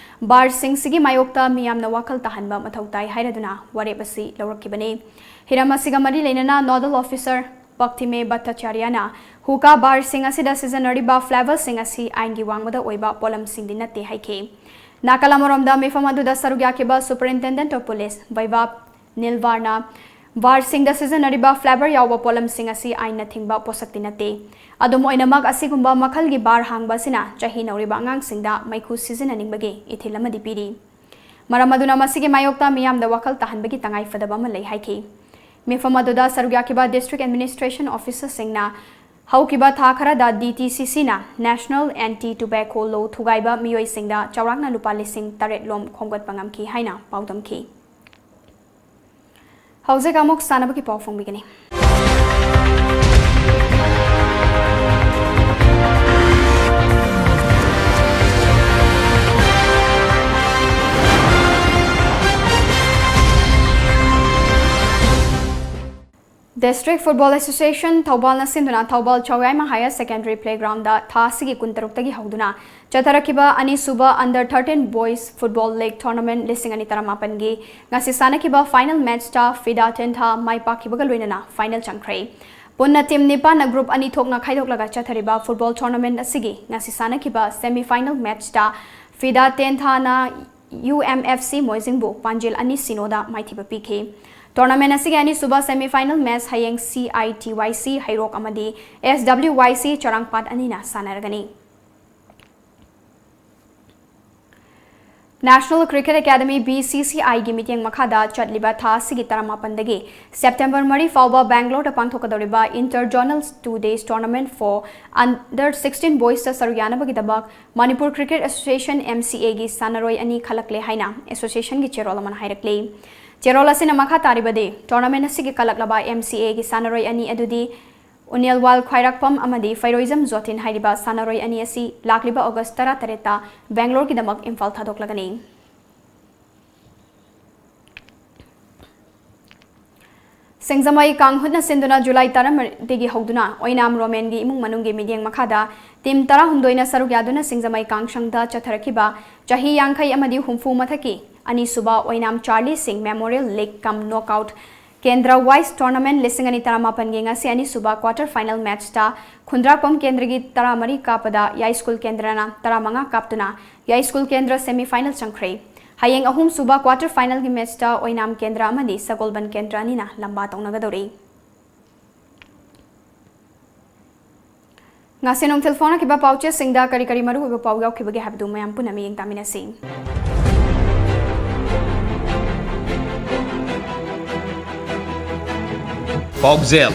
ꯕꯥꯔꯁꯤꯡꯁꯤꯒꯤ ꯃꯥꯌꯣꯛꯇ ꯃꯤꯌꯥꯝꯅ ꯋꯥꯈꯜ ꯇꯥꯍꯟꯕ ꯃꯊꯧ ꯇꯥꯏ ꯍꯥꯏꯔꯗꯨꯅ ꯋꯥꯔꯦꯞ ꯑꯁꯤ ꯂꯧꯔꯛꯈꯤꯕꯅꯤ꯫ ꯍꯤꯔꯝ ꯑꯁꯤꯒ ꯃꯔꯤ ꯂꯩꯅꯅ nodal officer ꯄꯛꯊꯤꯃꯦ ꯚꯠꯇꯥꯆꯥꯔꯌꯥꯅ ꯍꯨꯀꯥ ꯕꯥꯔꯁꯤꯡ ꯑꯁꯤꯗ ꯁꯤꯖꯤꯟꯅꯔꯤꯕ ꯐ꯭ꯂꯦꯚꯔꯁꯤꯡ ꯑꯁꯤ ꯑꯥꯏꯟꯒꯤ ꯋꯥꯡꯃꯗ ꯑꯣꯏꯕ ꯄꯣꯠꯂꯝꯁꯤꯡꯗꯤ ꯅꯠꯇꯦ ꯍꯥꯏꯈꯤ꯫ ꯅꯥꯀꯜ ꯑꯃꯔꯣꯝꯗ ꯃꯤꯐꯝ ꯑꯗꯨꯗ ꯁꯔꯨꯛ ꯌꯥꯈꯤꯕ Superintendent of Police ꯕꯩꯕꯥꯕ ꯅꯤꯜꯚꯥꯔꯅ ꯕꯥꯔꯁꯤꯡꯗ ꯁꯤꯖꯤꯟꯅꯔꯤꯕ ꯐ꯭ꯂꯦꯚꯔ ꯌꯥꯎꯕ ꯄꯣꯠꯂꯝꯁꯤꯡ ꯑꯁꯤ ꯑꯥꯏꯟꯅ ꯊꯤꯡꯕ ꯄꯣꯠꯁꯛꯇꯤ ꯅꯠꯇꯦ꯫ ꯑꯗꯨꯝ ꯑꯣꯏꯅꯃꯛ, ꯑꯁꯤꯒꯨꯝꯕ ꯃꯈꯜꯒꯤ ꯕꯥꯔ ꯍꯥꯡꯕ ꯑꯁꯤꯅ ꯆꯍꯤ ꯅꯧꯔꯤꯕ ꯑꯉꯥꯡꯁꯤꯡꯗ ꯃꯩꯈꯨ ꯁꯤꯖꯤꯟꯅꯅꯤꯡꯕꯒꯤ ꯏꯊꯤꯜ ꯑꯃꯗꯤ ꯄꯤꯔꯤ꯫ ꯃꯔꯝ ꯑꯗꯨꯅ ꯃꯁꯤꯒꯤ ꯃꯥꯌꯣꯛꯇ ꯃꯤꯌꯥꯝꯗ ꯋꯥꯈꯜ ꯇꯥꯍꯟꯕꯒꯤ ꯇꯉꯥꯏꯐꯗꯕ ꯑꯃ ꯂꯩ ꯍꯥꯏꯈꯤ꯫ ꯃꯤꯐꯝ ꯑꯗꯨꯗ ꯁꯔꯨꯛ ꯌꯥꯈꯤꯕ district administration officerꯁꯤꯡꯅ ꯍꯧꯈꯤꯕ ꯊꯥ ꯈꯔꯗ DTCCꯅ National Anti Tobacco Law ꯊꯨꯒꯥꯏꯕ ꯃꯤꯑꯣꯏꯁꯤꯡꯗ ꯆꯥꯎꯔꯥꯛꯅ ꯂꯨꯄꯥ ꯂꯤꯁꯤꯡ ꯇꯔꯦꯠ ꯂꯣꯝ ꯈꯣꯝꯒꯠꯄ ꯉꯝꯈꯤ ꯍꯥꯏꯅ ꯄꯥꯎꯗꯝꯈꯤ꯫ ꯍꯧꯖꯤꯛ ꯑꯃꯨꯛ ꯁꯥꯟꯅꯕꯒꯤ ꯄꯥꯎ ꯐꯣꯡꯕꯤꯒꯅꯤ꯫ District Football Association ꯊꯧꯕꯥꯜꯅ ꯁꯤꯟꯗꯨꯅ ꯊꯧꯕꯥꯜ ꯆꯥꯎꯌꯥꯏꯃ Higher Secondary Playgroundꯗ ꯊꯥ ꯑꯁꯤꯒꯤ ꯀꯨꯟꯇꯔꯨꯛꯇꯒꯤ ꯍꯧꯗꯨꯅ ꯆꯠꯊꯔꯛꯈꯤꯕ ꯑꯅꯤꯁꯨꯕ Under thirteen Boys Football League Tournament ꯂꯤꯁꯤꯡ ꯑꯅꯤ ꯇꯔꯥꯃꯥꯄꯟꯒꯤ ꯉꯁꯤ ꯁꯥꯟꯅꯈꯤꯕ final matchꯇ ꯐꯤꯗꯥ ꯇꯦꯟꯊꯥ ꯃꯥꯏ ꯄꯥꯛꯈꯤꯕꯒ ꯂꯣꯏꯅꯅ final ꯆꯪꯈ꯭ꯔꯦ꯫ ꯄꯨꯟꯅ team ꯅꯤꯄꯥꯟꯅ group ꯑꯅꯤ ꯊꯣꯛꯅ ꯈꯥꯏꯗꯣꯛꯂꯒ ꯆꯠꯊꯔꯤꯕ football tournament ꯑꯁꯤꯒꯤ ꯉꯁꯤ ꯁꯥꯟꯅꯈꯤꯕ semi final matchꯇ ꯐꯤꯗꯥ ꯇꯦꯟꯊꯥꯅ UMFC ꯃꯣꯏꯖꯤꯡꯕꯨ ꯄꯥꯟꯖꯤꯜ ꯑꯅꯤ ꯁꯤꯅꯣꯗ ꯃꯥꯏꯊꯤꯕ ꯄꯤꯈꯤ꯫ Tournament ꯑꯁꯤꯒꯤ ꯑꯅꯤꯁꯨꯕ semi final match ꯍꯌꯦꯡ CITYC ꯍꯩꯔꯣꯛ ꯑꯃꯗꯤ SWYC ꯆꯔꯥꯡꯄꯥꯠ ꯑꯅꯤꯅ ꯁꯥꯟꯅꯔꯒꯅꯤ꯫ National Cricket Academy, BCCIꯒꯤ ꯃꯤꯠꯌꯦꯡ ꯃꯈꯥꯗ ꯆꯠꯂꯤꯕ ꯊꯥ ꯑꯁꯤꯒꯤ ꯇꯔꯥꯃꯥꯄꯟꯗꯒꯤ September ꯃꯔꯤ ꯐꯥꯎꯕ ꯕꯦꯡꯒꯂꯣꯔꯗ ꯄꯥꯡꯊꯣꯛꯀꯗꯧꯔꯤꯕ Inter Zonal Two Days Tournament for Under sixteen Boysꯇ ꯁꯔꯨꯛ ꯌꯥꯅꯕꯒꯤꯗꯃꯛ Manipur Cricket Association, MCAꯒꯤ ꯁꯥꯟꯅꯔꯣꯏ ꯑꯅꯤ ꯈꯜꯂꯛꯂꯦ ꯍꯥꯏꯅ associationꯒꯤ ꯆꯦꯔꯣꯜ ꯑꯃꯅ ꯍꯥꯏꯔꯛꯂꯤ꯫ ꯆꯦꯔꯣꯜ ꯑꯁꯤꯅ ꯃꯈꯥ ꯇꯥꯔꯤꯕꯗꯤ, tournament ꯑꯁꯤꯒꯤ ꯈꯜꯂꯛꯂꯕ MCAꯒꯤ ꯁꯥꯟꯅꯔꯣꯏ ꯑꯅꯤ ꯑꯗꯨꯗꯤ ꯎꯅꯦꯜꯋꯥꯜ ꯈ꯭ꯋꯥꯏꯔꯥꯛꯄꯝ ꯑꯃꯗꯤ ꯐꯩꯔꯣꯏꯖꯝ ꯖꯣꯊꯤꯟ ꯍꯥꯏꯔꯤꯕ ꯁꯥꯟꯅꯔꯣꯏ ꯑꯅꯤ ꯑꯁꯤ ꯂꯥꯛꯂꯤꯕ August ꯇꯔꯥꯇꯔꯦꯠꯇ ꯕꯦꯡꯒꯂꯣꯔꯒꯤꯗꯃꯛ ꯏꯝꯐꯥꯜ ꯊꯥꯗꯣꯛꯂꯒꯅꯤ꯫ ꯁꯤꯡꯖꯃꯩ ꯀꯥꯡ ꯍꯨꯠꯅ ꯁꯤꯟꯗꯨꯅ ꯖꯨꯂꯥꯏ ꯇꯔꯥꯃꯔꯤꯗꯒꯤ ꯍꯧꯗꯨꯅ ꯑꯣꯏꯅꯥꯝ ꯔꯣꯃꯦꯟꯒꯤ ꯏꯃꯨꯡ ꯃꯅꯨꯡꯒꯤ ꯃꯤꯠꯌꯦꯡ ꯃꯈꯥꯗ ꯇꯤꯝ ꯇꯔꯥꯍꯨꯝꯗꯣꯏꯅ ꯁꯔꯨꯛ ꯌꯥꯗꯨꯅ ꯁꯤꯡꯖꯃꯩ ꯀꯥꯡꯁꯪꯗ ꯆꯠꯊꯔꯛꯈꯤꯕ ꯆꯍꯤ ꯌꯥꯡꯈꯩ ꯑꯃꯗꯤ ꯍꯨꯝꯐꯨ ꯃꯊꯛꯀꯤ ꯑꯅꯤꯁꯨꯕ ꯑꯣꯏꯅꯥꯝ ꯆꯥꯔꯂꯤ ꯁꯤꯡ ꯃꯦꯃꯣꯔꯤꯌꯦꯜ ꯂꯤꯒ ꯀꯝ ꯅꯣꯛꯑꯥꯎꯠ ꯀꯦꯟꯗ꯭ꯔ ꯋꯥꯏꯁ ꯇꯣꯔꯅꯥꯃꯦꯟꯠ ꯂꯤꯁꯤꯡ ꯑꯅꯤ ꯇꯔꯥꯃꯥꯄꯟꯒꯤ ꯉꯁꯤ ꯑꯅꯤꯁꯨꯕ ꯀ꯭ꯋꯥꯔꯇꯔ ꯐꯥꯏꯅꯦꯜ ꯃꯦꯆꯇ ꯈꯨꯟꯗ꯭ꯔꯥꯛꯄꯝ ꯀꯦꯟꯗ꯭ꯔꯒꯤ ꯇꯔꯥꯃꯔꯤ ꯀꯥꯞꯄꯗ ꯌꯥꯏꯁ꯭ꯀꯨꯜ ꯀꯦꯟꯗ꯭ꯔꯅ ꯇꯔꯥꯃꯉꯥ ꯀꯥꯞꯇꯨꯅ ꯌꯥꯏꯁ꯭ꯀꯨꯜ ꯀꯦꯟꯗ꯭ꯔ ꯁꯦꯃꯤ ꯐꯥꯏꯅꯦꯜ ꯆꯪꯈ꯭ꯔꯦ꯫ ꯍꯌꯦꯡ ꯑꯍꯨꯝꯁꯨꯕ ꯀ꯭ꯋꯥꯔꯇꯔ ꯐꯥꯏꯅꯦꯜꯒꯤ ꯃꯦꯆꯇ ꯑꯣꯏꯅꯥꯝ ꯀꯦꯟꯗ꯭ꯔ ꯑꯃꯗꯤ ꯁꯒꯣꯜꯕꯟ ꯀꯦꯟꯗ꯭ꯔ ꯑꯅꯤꯅ ꯂꯝꯕꯥ ꯇꯧꯅꯒꯗꯧꯔꯤ꯫ ꯉꯁꯤ ꯅꯨꯡꯊꯤꯜ ꯐꯣꯡꯅꯈꯤꯕ ꯄꯥꯎꯆꯦꯁꯤꯡꯗ ꯀꯔꯤ ꯀꯔꯤ ꯃꯔꯨꯑꯣꯏꯕ ꯄꯥꯎ ꯌꯥꯎꯈꯤꯕꯒꯦ ꯍꯥꯏꯕꯗꯨ ꯃꯌꯥꯝ ꯄꯨꯟꯅ ꯃꯤꯠꯌꯦꯡ ꯇꯥꯃꯤꯟꯅꯁꯤ꯫ ꯄꯥꯎꯖꯦꯜ: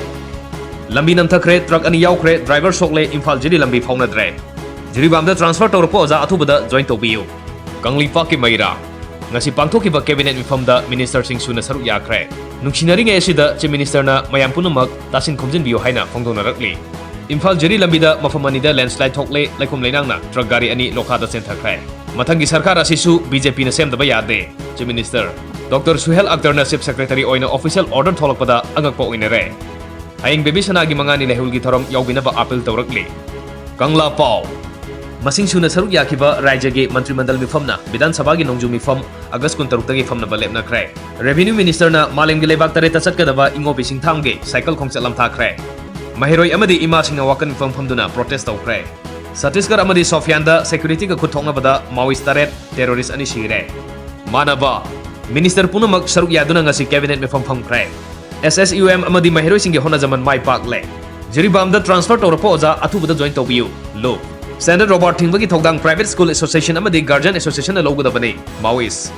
ꯂꯝꯕꯤ ꯅꯝꯊꯈ꯭ꯔꯦ, ꯇ꯭ꯔꯛ ꯑꯅꯤ ꯌꯥꯎꯈ꯭ꯔꯦ, ꯗ꯭ꯔꯥꯏꯚꯔ ꯁꯣꯛꯂꯦ, ꯏꯝꯐꯥꯜ ꯖꯤꯔꯤ ꯂꯝꯕꯤ ꯐꯥꯎꯅꯗ꯭ꯔꯦ꯫ ꯖꯤꯔꯤꯕꯥꯝꯗ ꯇ꯭ꯔꯥꯟꯁꯐꯔ ꯇꯧꯔꯛꯄ ꯑꯣꯖꯥ ꯑꯊꯨꯕꯗ ꯖꯣꯏꯟ ꯇꯧꯕꯤꯌꯨ꯫ ꯀꯪꯂꯩꯄꯥꯛꯀꯤ ꯃꯩꯔꯥ: ꯉꯁꯤ ꯄꯥꯡꯊꯣꯛꯈꯤꯕ ꯀꯦꯕꯤꯅꯦꯠ ꯃꯤꯐꯝꯗ ꯃꯤꯅꯤꯁꯇꯔꯁꯤꯡ ꯁꯨꯅ ꯁꯔꯨꯛ ꯌꯥꯈ꯭ꯔꯦ꯫ ꯅꯨꯡꯁꯤꯅꯔꯤꯉꯩ ꯑꯁꯤꯗ ꯆꯤꯐ ꯃꯤꯅꯤꯁꯇꯔꯅ ꯃꯌꯥꯝ ꯄꯨꯝꯅꯃꯛ ꯇꯥꯁꯤꯟ ꯈꯣꯝꯖꯤꯟꯕꯤꯌꯨ ꯍꯥꯏꯅ ꯐꯣꯡꯗꯣꯛꯅꯔꯛꯂꯤ꯫ ꯏꯝꯐꯥꯜ ꯖꯤꯔꯤ ꯂꯝꯕꯤꯗ ꯃꯐꯝ ꯑꯅꯤꯗ ꯂꯦꯟꯁꯂꯥꯏꯗ ꯊꯣꯛꯂꯦ, ꯂꯩꯈꯣꯝ ꯂꯩꯅꯥꯡꯅ ꯇ꯭ꯔꯛ ꯒꯥꯔꯤ ꯑꯅꯤ ꯂꯣꯈꯥꯗ ꯆꯦꯟꯊꯈ꯭ꯔꯦ꯫ ꯃꯊꯪꯒꯤ ꯁꯔꯀꯥꯔ ꯑꯁꯤꯁꯨ ꯕꯤ ꯖꯦ ꯄꯤꯅ ꯁꯦꯝꯗꯕ ꯌꯥꯗꯦ꯫ ꯆꯤꯐ ꯃꯤꯅꯤꯁꯇꯔ ꯗꯣꯛꯇꯔ ꯁꯨꯍꯦꯜ ꯑꯛꯇꯔꯅ ꯆꯤꯐ ꯁꯦꯀ꯭ꯔꯦꯇꯔꯤ ꯑꯣꯏꯅ ꯑꯣꯐꯤꯁꯤꯌꯦꯜ ꯑꯣꯔꯗꯔ ꯊꯣꯛꯂꯛꯄꯗ ꯑꯉꯛꯄ ꯑꯣꯏꯅꯔꯦ꯫ ꯍꯌꯦꯡ ꯕꯦꯕꯤ ꯁꯅꯥꯒꯤ ꯃꯉꯥꯅꯤ ꯂꯩꯍꯨꯜꯒꯤ ꯊꯧꯔꯝ ꯌꯥꯎꯕꯤꯅꯕ ꯑꯥꯄꯤꯜ ꯇꯧꯔꯛꯂꯤ꯫ ꯀꯪꯂꯥ ꯄꯥꯎ: ꯃꯁꯤꯡ ꯁꯨꯅ ꯁꯔꯨꯛ ꯌꯥꯈꯤꯕ ꯔꯥꯖ꯭ꯌꯒꯤ ꯃꯟꯇ꯭ꯔꯤ ꯃꯟꯗꯜ ꯃꯤꯐꯝꯅ ꯕꯤꯙꯥꯟ ꯁꯚꯥꯒꯤ ꯅꯣꯡꯖꯨ ꯃꯤꯐꯝ ꯑꯥꯒꯁ ꯀꯨꯟꯇꯔꯨꯛꯇꯒꯤ ꯐꯝꯅꯕ ꯂꯦꯞꯅꯈ꯭ꯔꯦ꯫ ꯔꯦꯚꯤꯅ꯭ꯌꯨ ꯃꯤꯅꯤꯁꯇꯔꯅ ꯃꯥꯂꯦꯝꯒꯤ ꯂꯩꯕꯥꯛ ꯇꯔꯦꯠꯇ ꯆꯠꯀꯗꯕ ꯏꯉꯣꯕꯤ ꯁꯤꯡꯊꯥꯝꯒꯤ ꯁꯥꯏꯀꯜ ꯈꯣꯡꯆꯠ ꯂꯝꯊꯥꯈ꯭ꯔꯦ꯫ ꯃꯍꯩꯔꯣꯏ ꯑꯃꯗꯤ ꯏꯃꯥꯁꯤꯡꯅ ꯋꯥꯀꯠ ꯃꯤꯐꯝ ꯐꯝꯗꯨꯅ ꯄ꯭ꯔꯣꯇꯦꯁ ꯇꯧꯈ꯭ꯔꯦ꯫ ꯁꯠꯇꯤꯁꯒꯔ ꯑꯃꯗꯤ ꯁꯣꯐꯤꯌꯥꯟꯗ ꯁꯦꯀ꯭ꯌꯨꯔꯤꯇꯤꯒ ꯈꯨꯠ ꯊꯣꯛꯅꯕꯗ ꯃꯥꯋꯤꯁ ꯇꯔꯦꯠ, ꯇꯦꯔꯣꯔꯤꯁ ꯑꯅꯤ ꯁꯤꯔꯦ꯫ ꯃꯥꯟꯅꯕ: ꯃꯤꯅꯤꯁꯇꯔ ꯄꯨꯝꯅꯃꯛ ꯁꯔꯨꯛ ꯌꯥꯗꯨꯅ ꯉꯁꯤ ꯀꯦꯕꯤꯅꯦꯠ ꯃꯤꯐꯝ ꯐꯝꯈ꯭ꯔꯦ꯫ ꯑꯦꯁ ꯑꯦꯁ ꯌꯨ ꯑꯦꯝ ꯑꯃꯗꯤ ꯃꯍꯩꯔꯣꯏꯁꯤꯡꯒꯤ ꯍꯣꯠꯅꯖꯃꯟ ꯃꯥꯏ ꯄꯥꯛꯂꯦ꯫ ꯖꯤꯔꯤꯕꯥꯝꯗ ꯇ꯭ꯔꯥꯟꯁꯐꯔ ꯇꯧꯔꯛꯄ ꯑꯣꯖꯥ ꯑꯊꯨꯕꯗ ꯖꯣꯏꯟ ꯇꯧꯕꯤꯌꯨ꯫ ꯂꯨꯞ: ꯁ꯭ꯇꯦꯟꯗꯔꯗ ꯔꯣꯕꯥꯔ ꯊꯤꯡꯕꯒꯤ ꯊꯧꯗꯥꯡ ꯄ꯭ꯔꯥꯏꯚꯦꯠ ꯁ꯭ꯀꯨꯜ ꯑꯦꯁꯣꯁꯤꯌꯦꯁꯟ ꯑꯃꯗꯤ ꯒꯥꯔꯖꯤꯌꯟ ꯑꯦꯁꯣꯁꯤꯌꯦꯁꯟꯅ ꯂꯧꯒꯗꯕꯅꯤ꯫ ꯃꯥꯋꯤꯁ꯫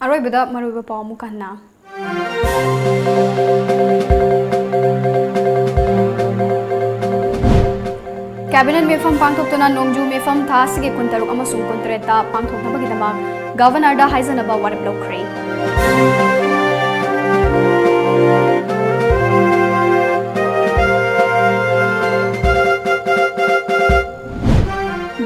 ꯑꯔꯣꯏꯕꯗ ꯃꯔꯨꯑꯣꯏꯕ ꯄꯥꯎ ꯑꯃꯨꯛ ꯍꯟꯅ꯫ ꯀꯦꯕꯤꯅꯦꯠ ꯃꯤꯐꯝ ꯄꯥꯡꯊꯣꯛꯇꯨꯅ ꯅꯣꯡꯖꯨ ꯃꯤꯐꯝ ꯊꯥ ꯑꯁꯤꯒꯤ ꯀꯨꯟꯇꯔꯨꯛ ꯑꯃꯁꯨꯡ ꯀꯨꯟꯇꯔꯦꯠꯇ ꯄꯥꯡꯊꯣꯛꯅꯕꯒꯤꯗꯃꯛ ꯒꯚꯔꯅꯔꯗ ꯍꯥꯏꯖꯅꯕ ꯋꯥꯔꯦꯞ ꯂꯧꯈ꯭ꯔꯦ꯫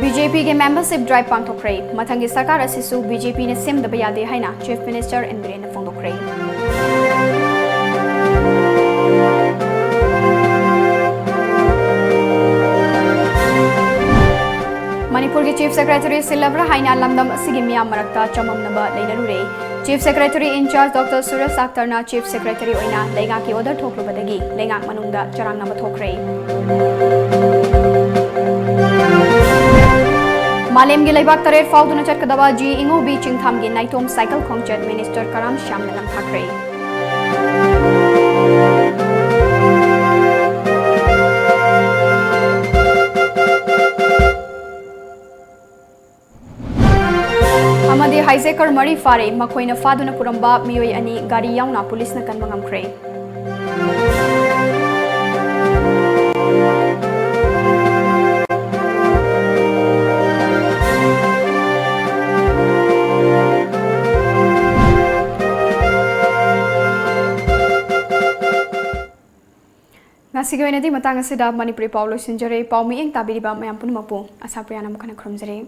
ꯕꯤ ꯖꯦ ꯄꯤꯒꯤ ꯃꯦꯝꯕꯔꯁꯤꯞ ꯗ꯭ꯔꯥꯏꯚ ꯄꯥꯡꯊꯣꯛꯈ꯭ꯔꯦ꯫ ꯃꯊꯪꯒꯤ ꯁꯔꯀꯥꯔ ꯑꯁꯤꯁꯨ ꯕꯤ ꯖꯦ ꯄꯤꯅ ꯁꯦꯝꯗꯕ ꯌꯥꯗꯦ ꯍꯥꯏꯅ ꯆꯤꯐ ꯃꯤꯅꯤꯁꯇꯔ ꯑꯦꯟ ꯕꯤꯔꯦꯟꯅ ꯐꯣꯡꯗꯣꯛꯈ꯭ꯔꯦ꯫ ꯃꯅꯤꯄꯨꯔꯒꯤ Chief Secretary ꯁꯤꯜꯂꯕ꯭ꯔꯥ ꯍꯥꯏꯅ ꯂꯝꯗꯝ ꯑꯁꯤꯒꯤ ꯃꯤꯌꯥꯝ ꯃꯔꯛꯇ ꯆꯃꯝꯅꯕ ꯂꯩꯅꯔꯨꯔꯦ꯫ Chief Secretary in charge Doctor Suresh ꯑꯥꯛꯇꯔꯅ Chief Secretary ꯑꯣꯏꯅ ꯂꯩꯉꯥꯛꯀꯤ order ꯊꯣꯛꯂꯨꯕꯗꯒꯤ ꯂꯩꯉꯥꯛ ꯃꯅꯨꯡꯗ ꯆꯔꯥꯡꯅꯕ ꯊꯣꯛꯈ꯭ꯔꯦ꯫ ꯃꯥꯂꯦꯝꯒꯤ ꯂꯩꯕꯥꯛ ꯇꯔꯦꯠ ꯐꯥꯎꯗꯨꯅ ꯆꯠꯀꯗꯕ ꯖꯤ ꯏꯉꯧꯕꯤ ꯆꯤꯡꯊꯥꯝꯒꯤ ꯅꯥꯏꯇꯣꯝ cycle ꯈꯣꯡꯆꯠ Minister ꯀꯔꯥꯝ ꯁ꯭ꯌꯥꯝꯅ ꯅꯝꯊꯈ꯭ꯔꯦ꯫ ꯑꯃꯗꯤ hijacker ꯃꯔꯤ ꯐꯥꯔꯦ꯫ ꯃꯈꯣꯏꯅ ꯐꯥꯗꯨꯅ ꯄꯨꯔꯝꯕ ꯃꯤꯑꯣꯏ ꯑꯅꯤ ꯒꯥꯔꯤ ꯌꯥꯎꯅ ꯄꯨꯂꯤꯁꯅ ꯀꯟꯕ ꯉꯝꯈ꯭ꯔꯦ꯫ ꯉꯁꯤꯒꯤ ꯑꯣꯏꯅꯗꯤ ꯃꯇꯥꯡ ꯑꯁꯤꯗ ꯃꯅꯤꯄꯨꯔꯤ ꯄꯥꯎ ꯂꯣꯏꯁꯤꯟꯖꯔꯦ꯫ ꯄꯥꯎ ꯃꯤꯠꯌꯦꯡ ꯇꯥꯕꯤꯔꯤꯕ ꯃꯌꯥꯝ ꯄꯨꯝꯅꯃꯛꯄꯨ ꯑꯁꯥꯄ꯭ꯔꯤꯌꯥꯅ ꯑꯃꯨꯛ ꯍꯟꯅ ꯈꯨꯔꯨꯝꯖꯔꯤ꯫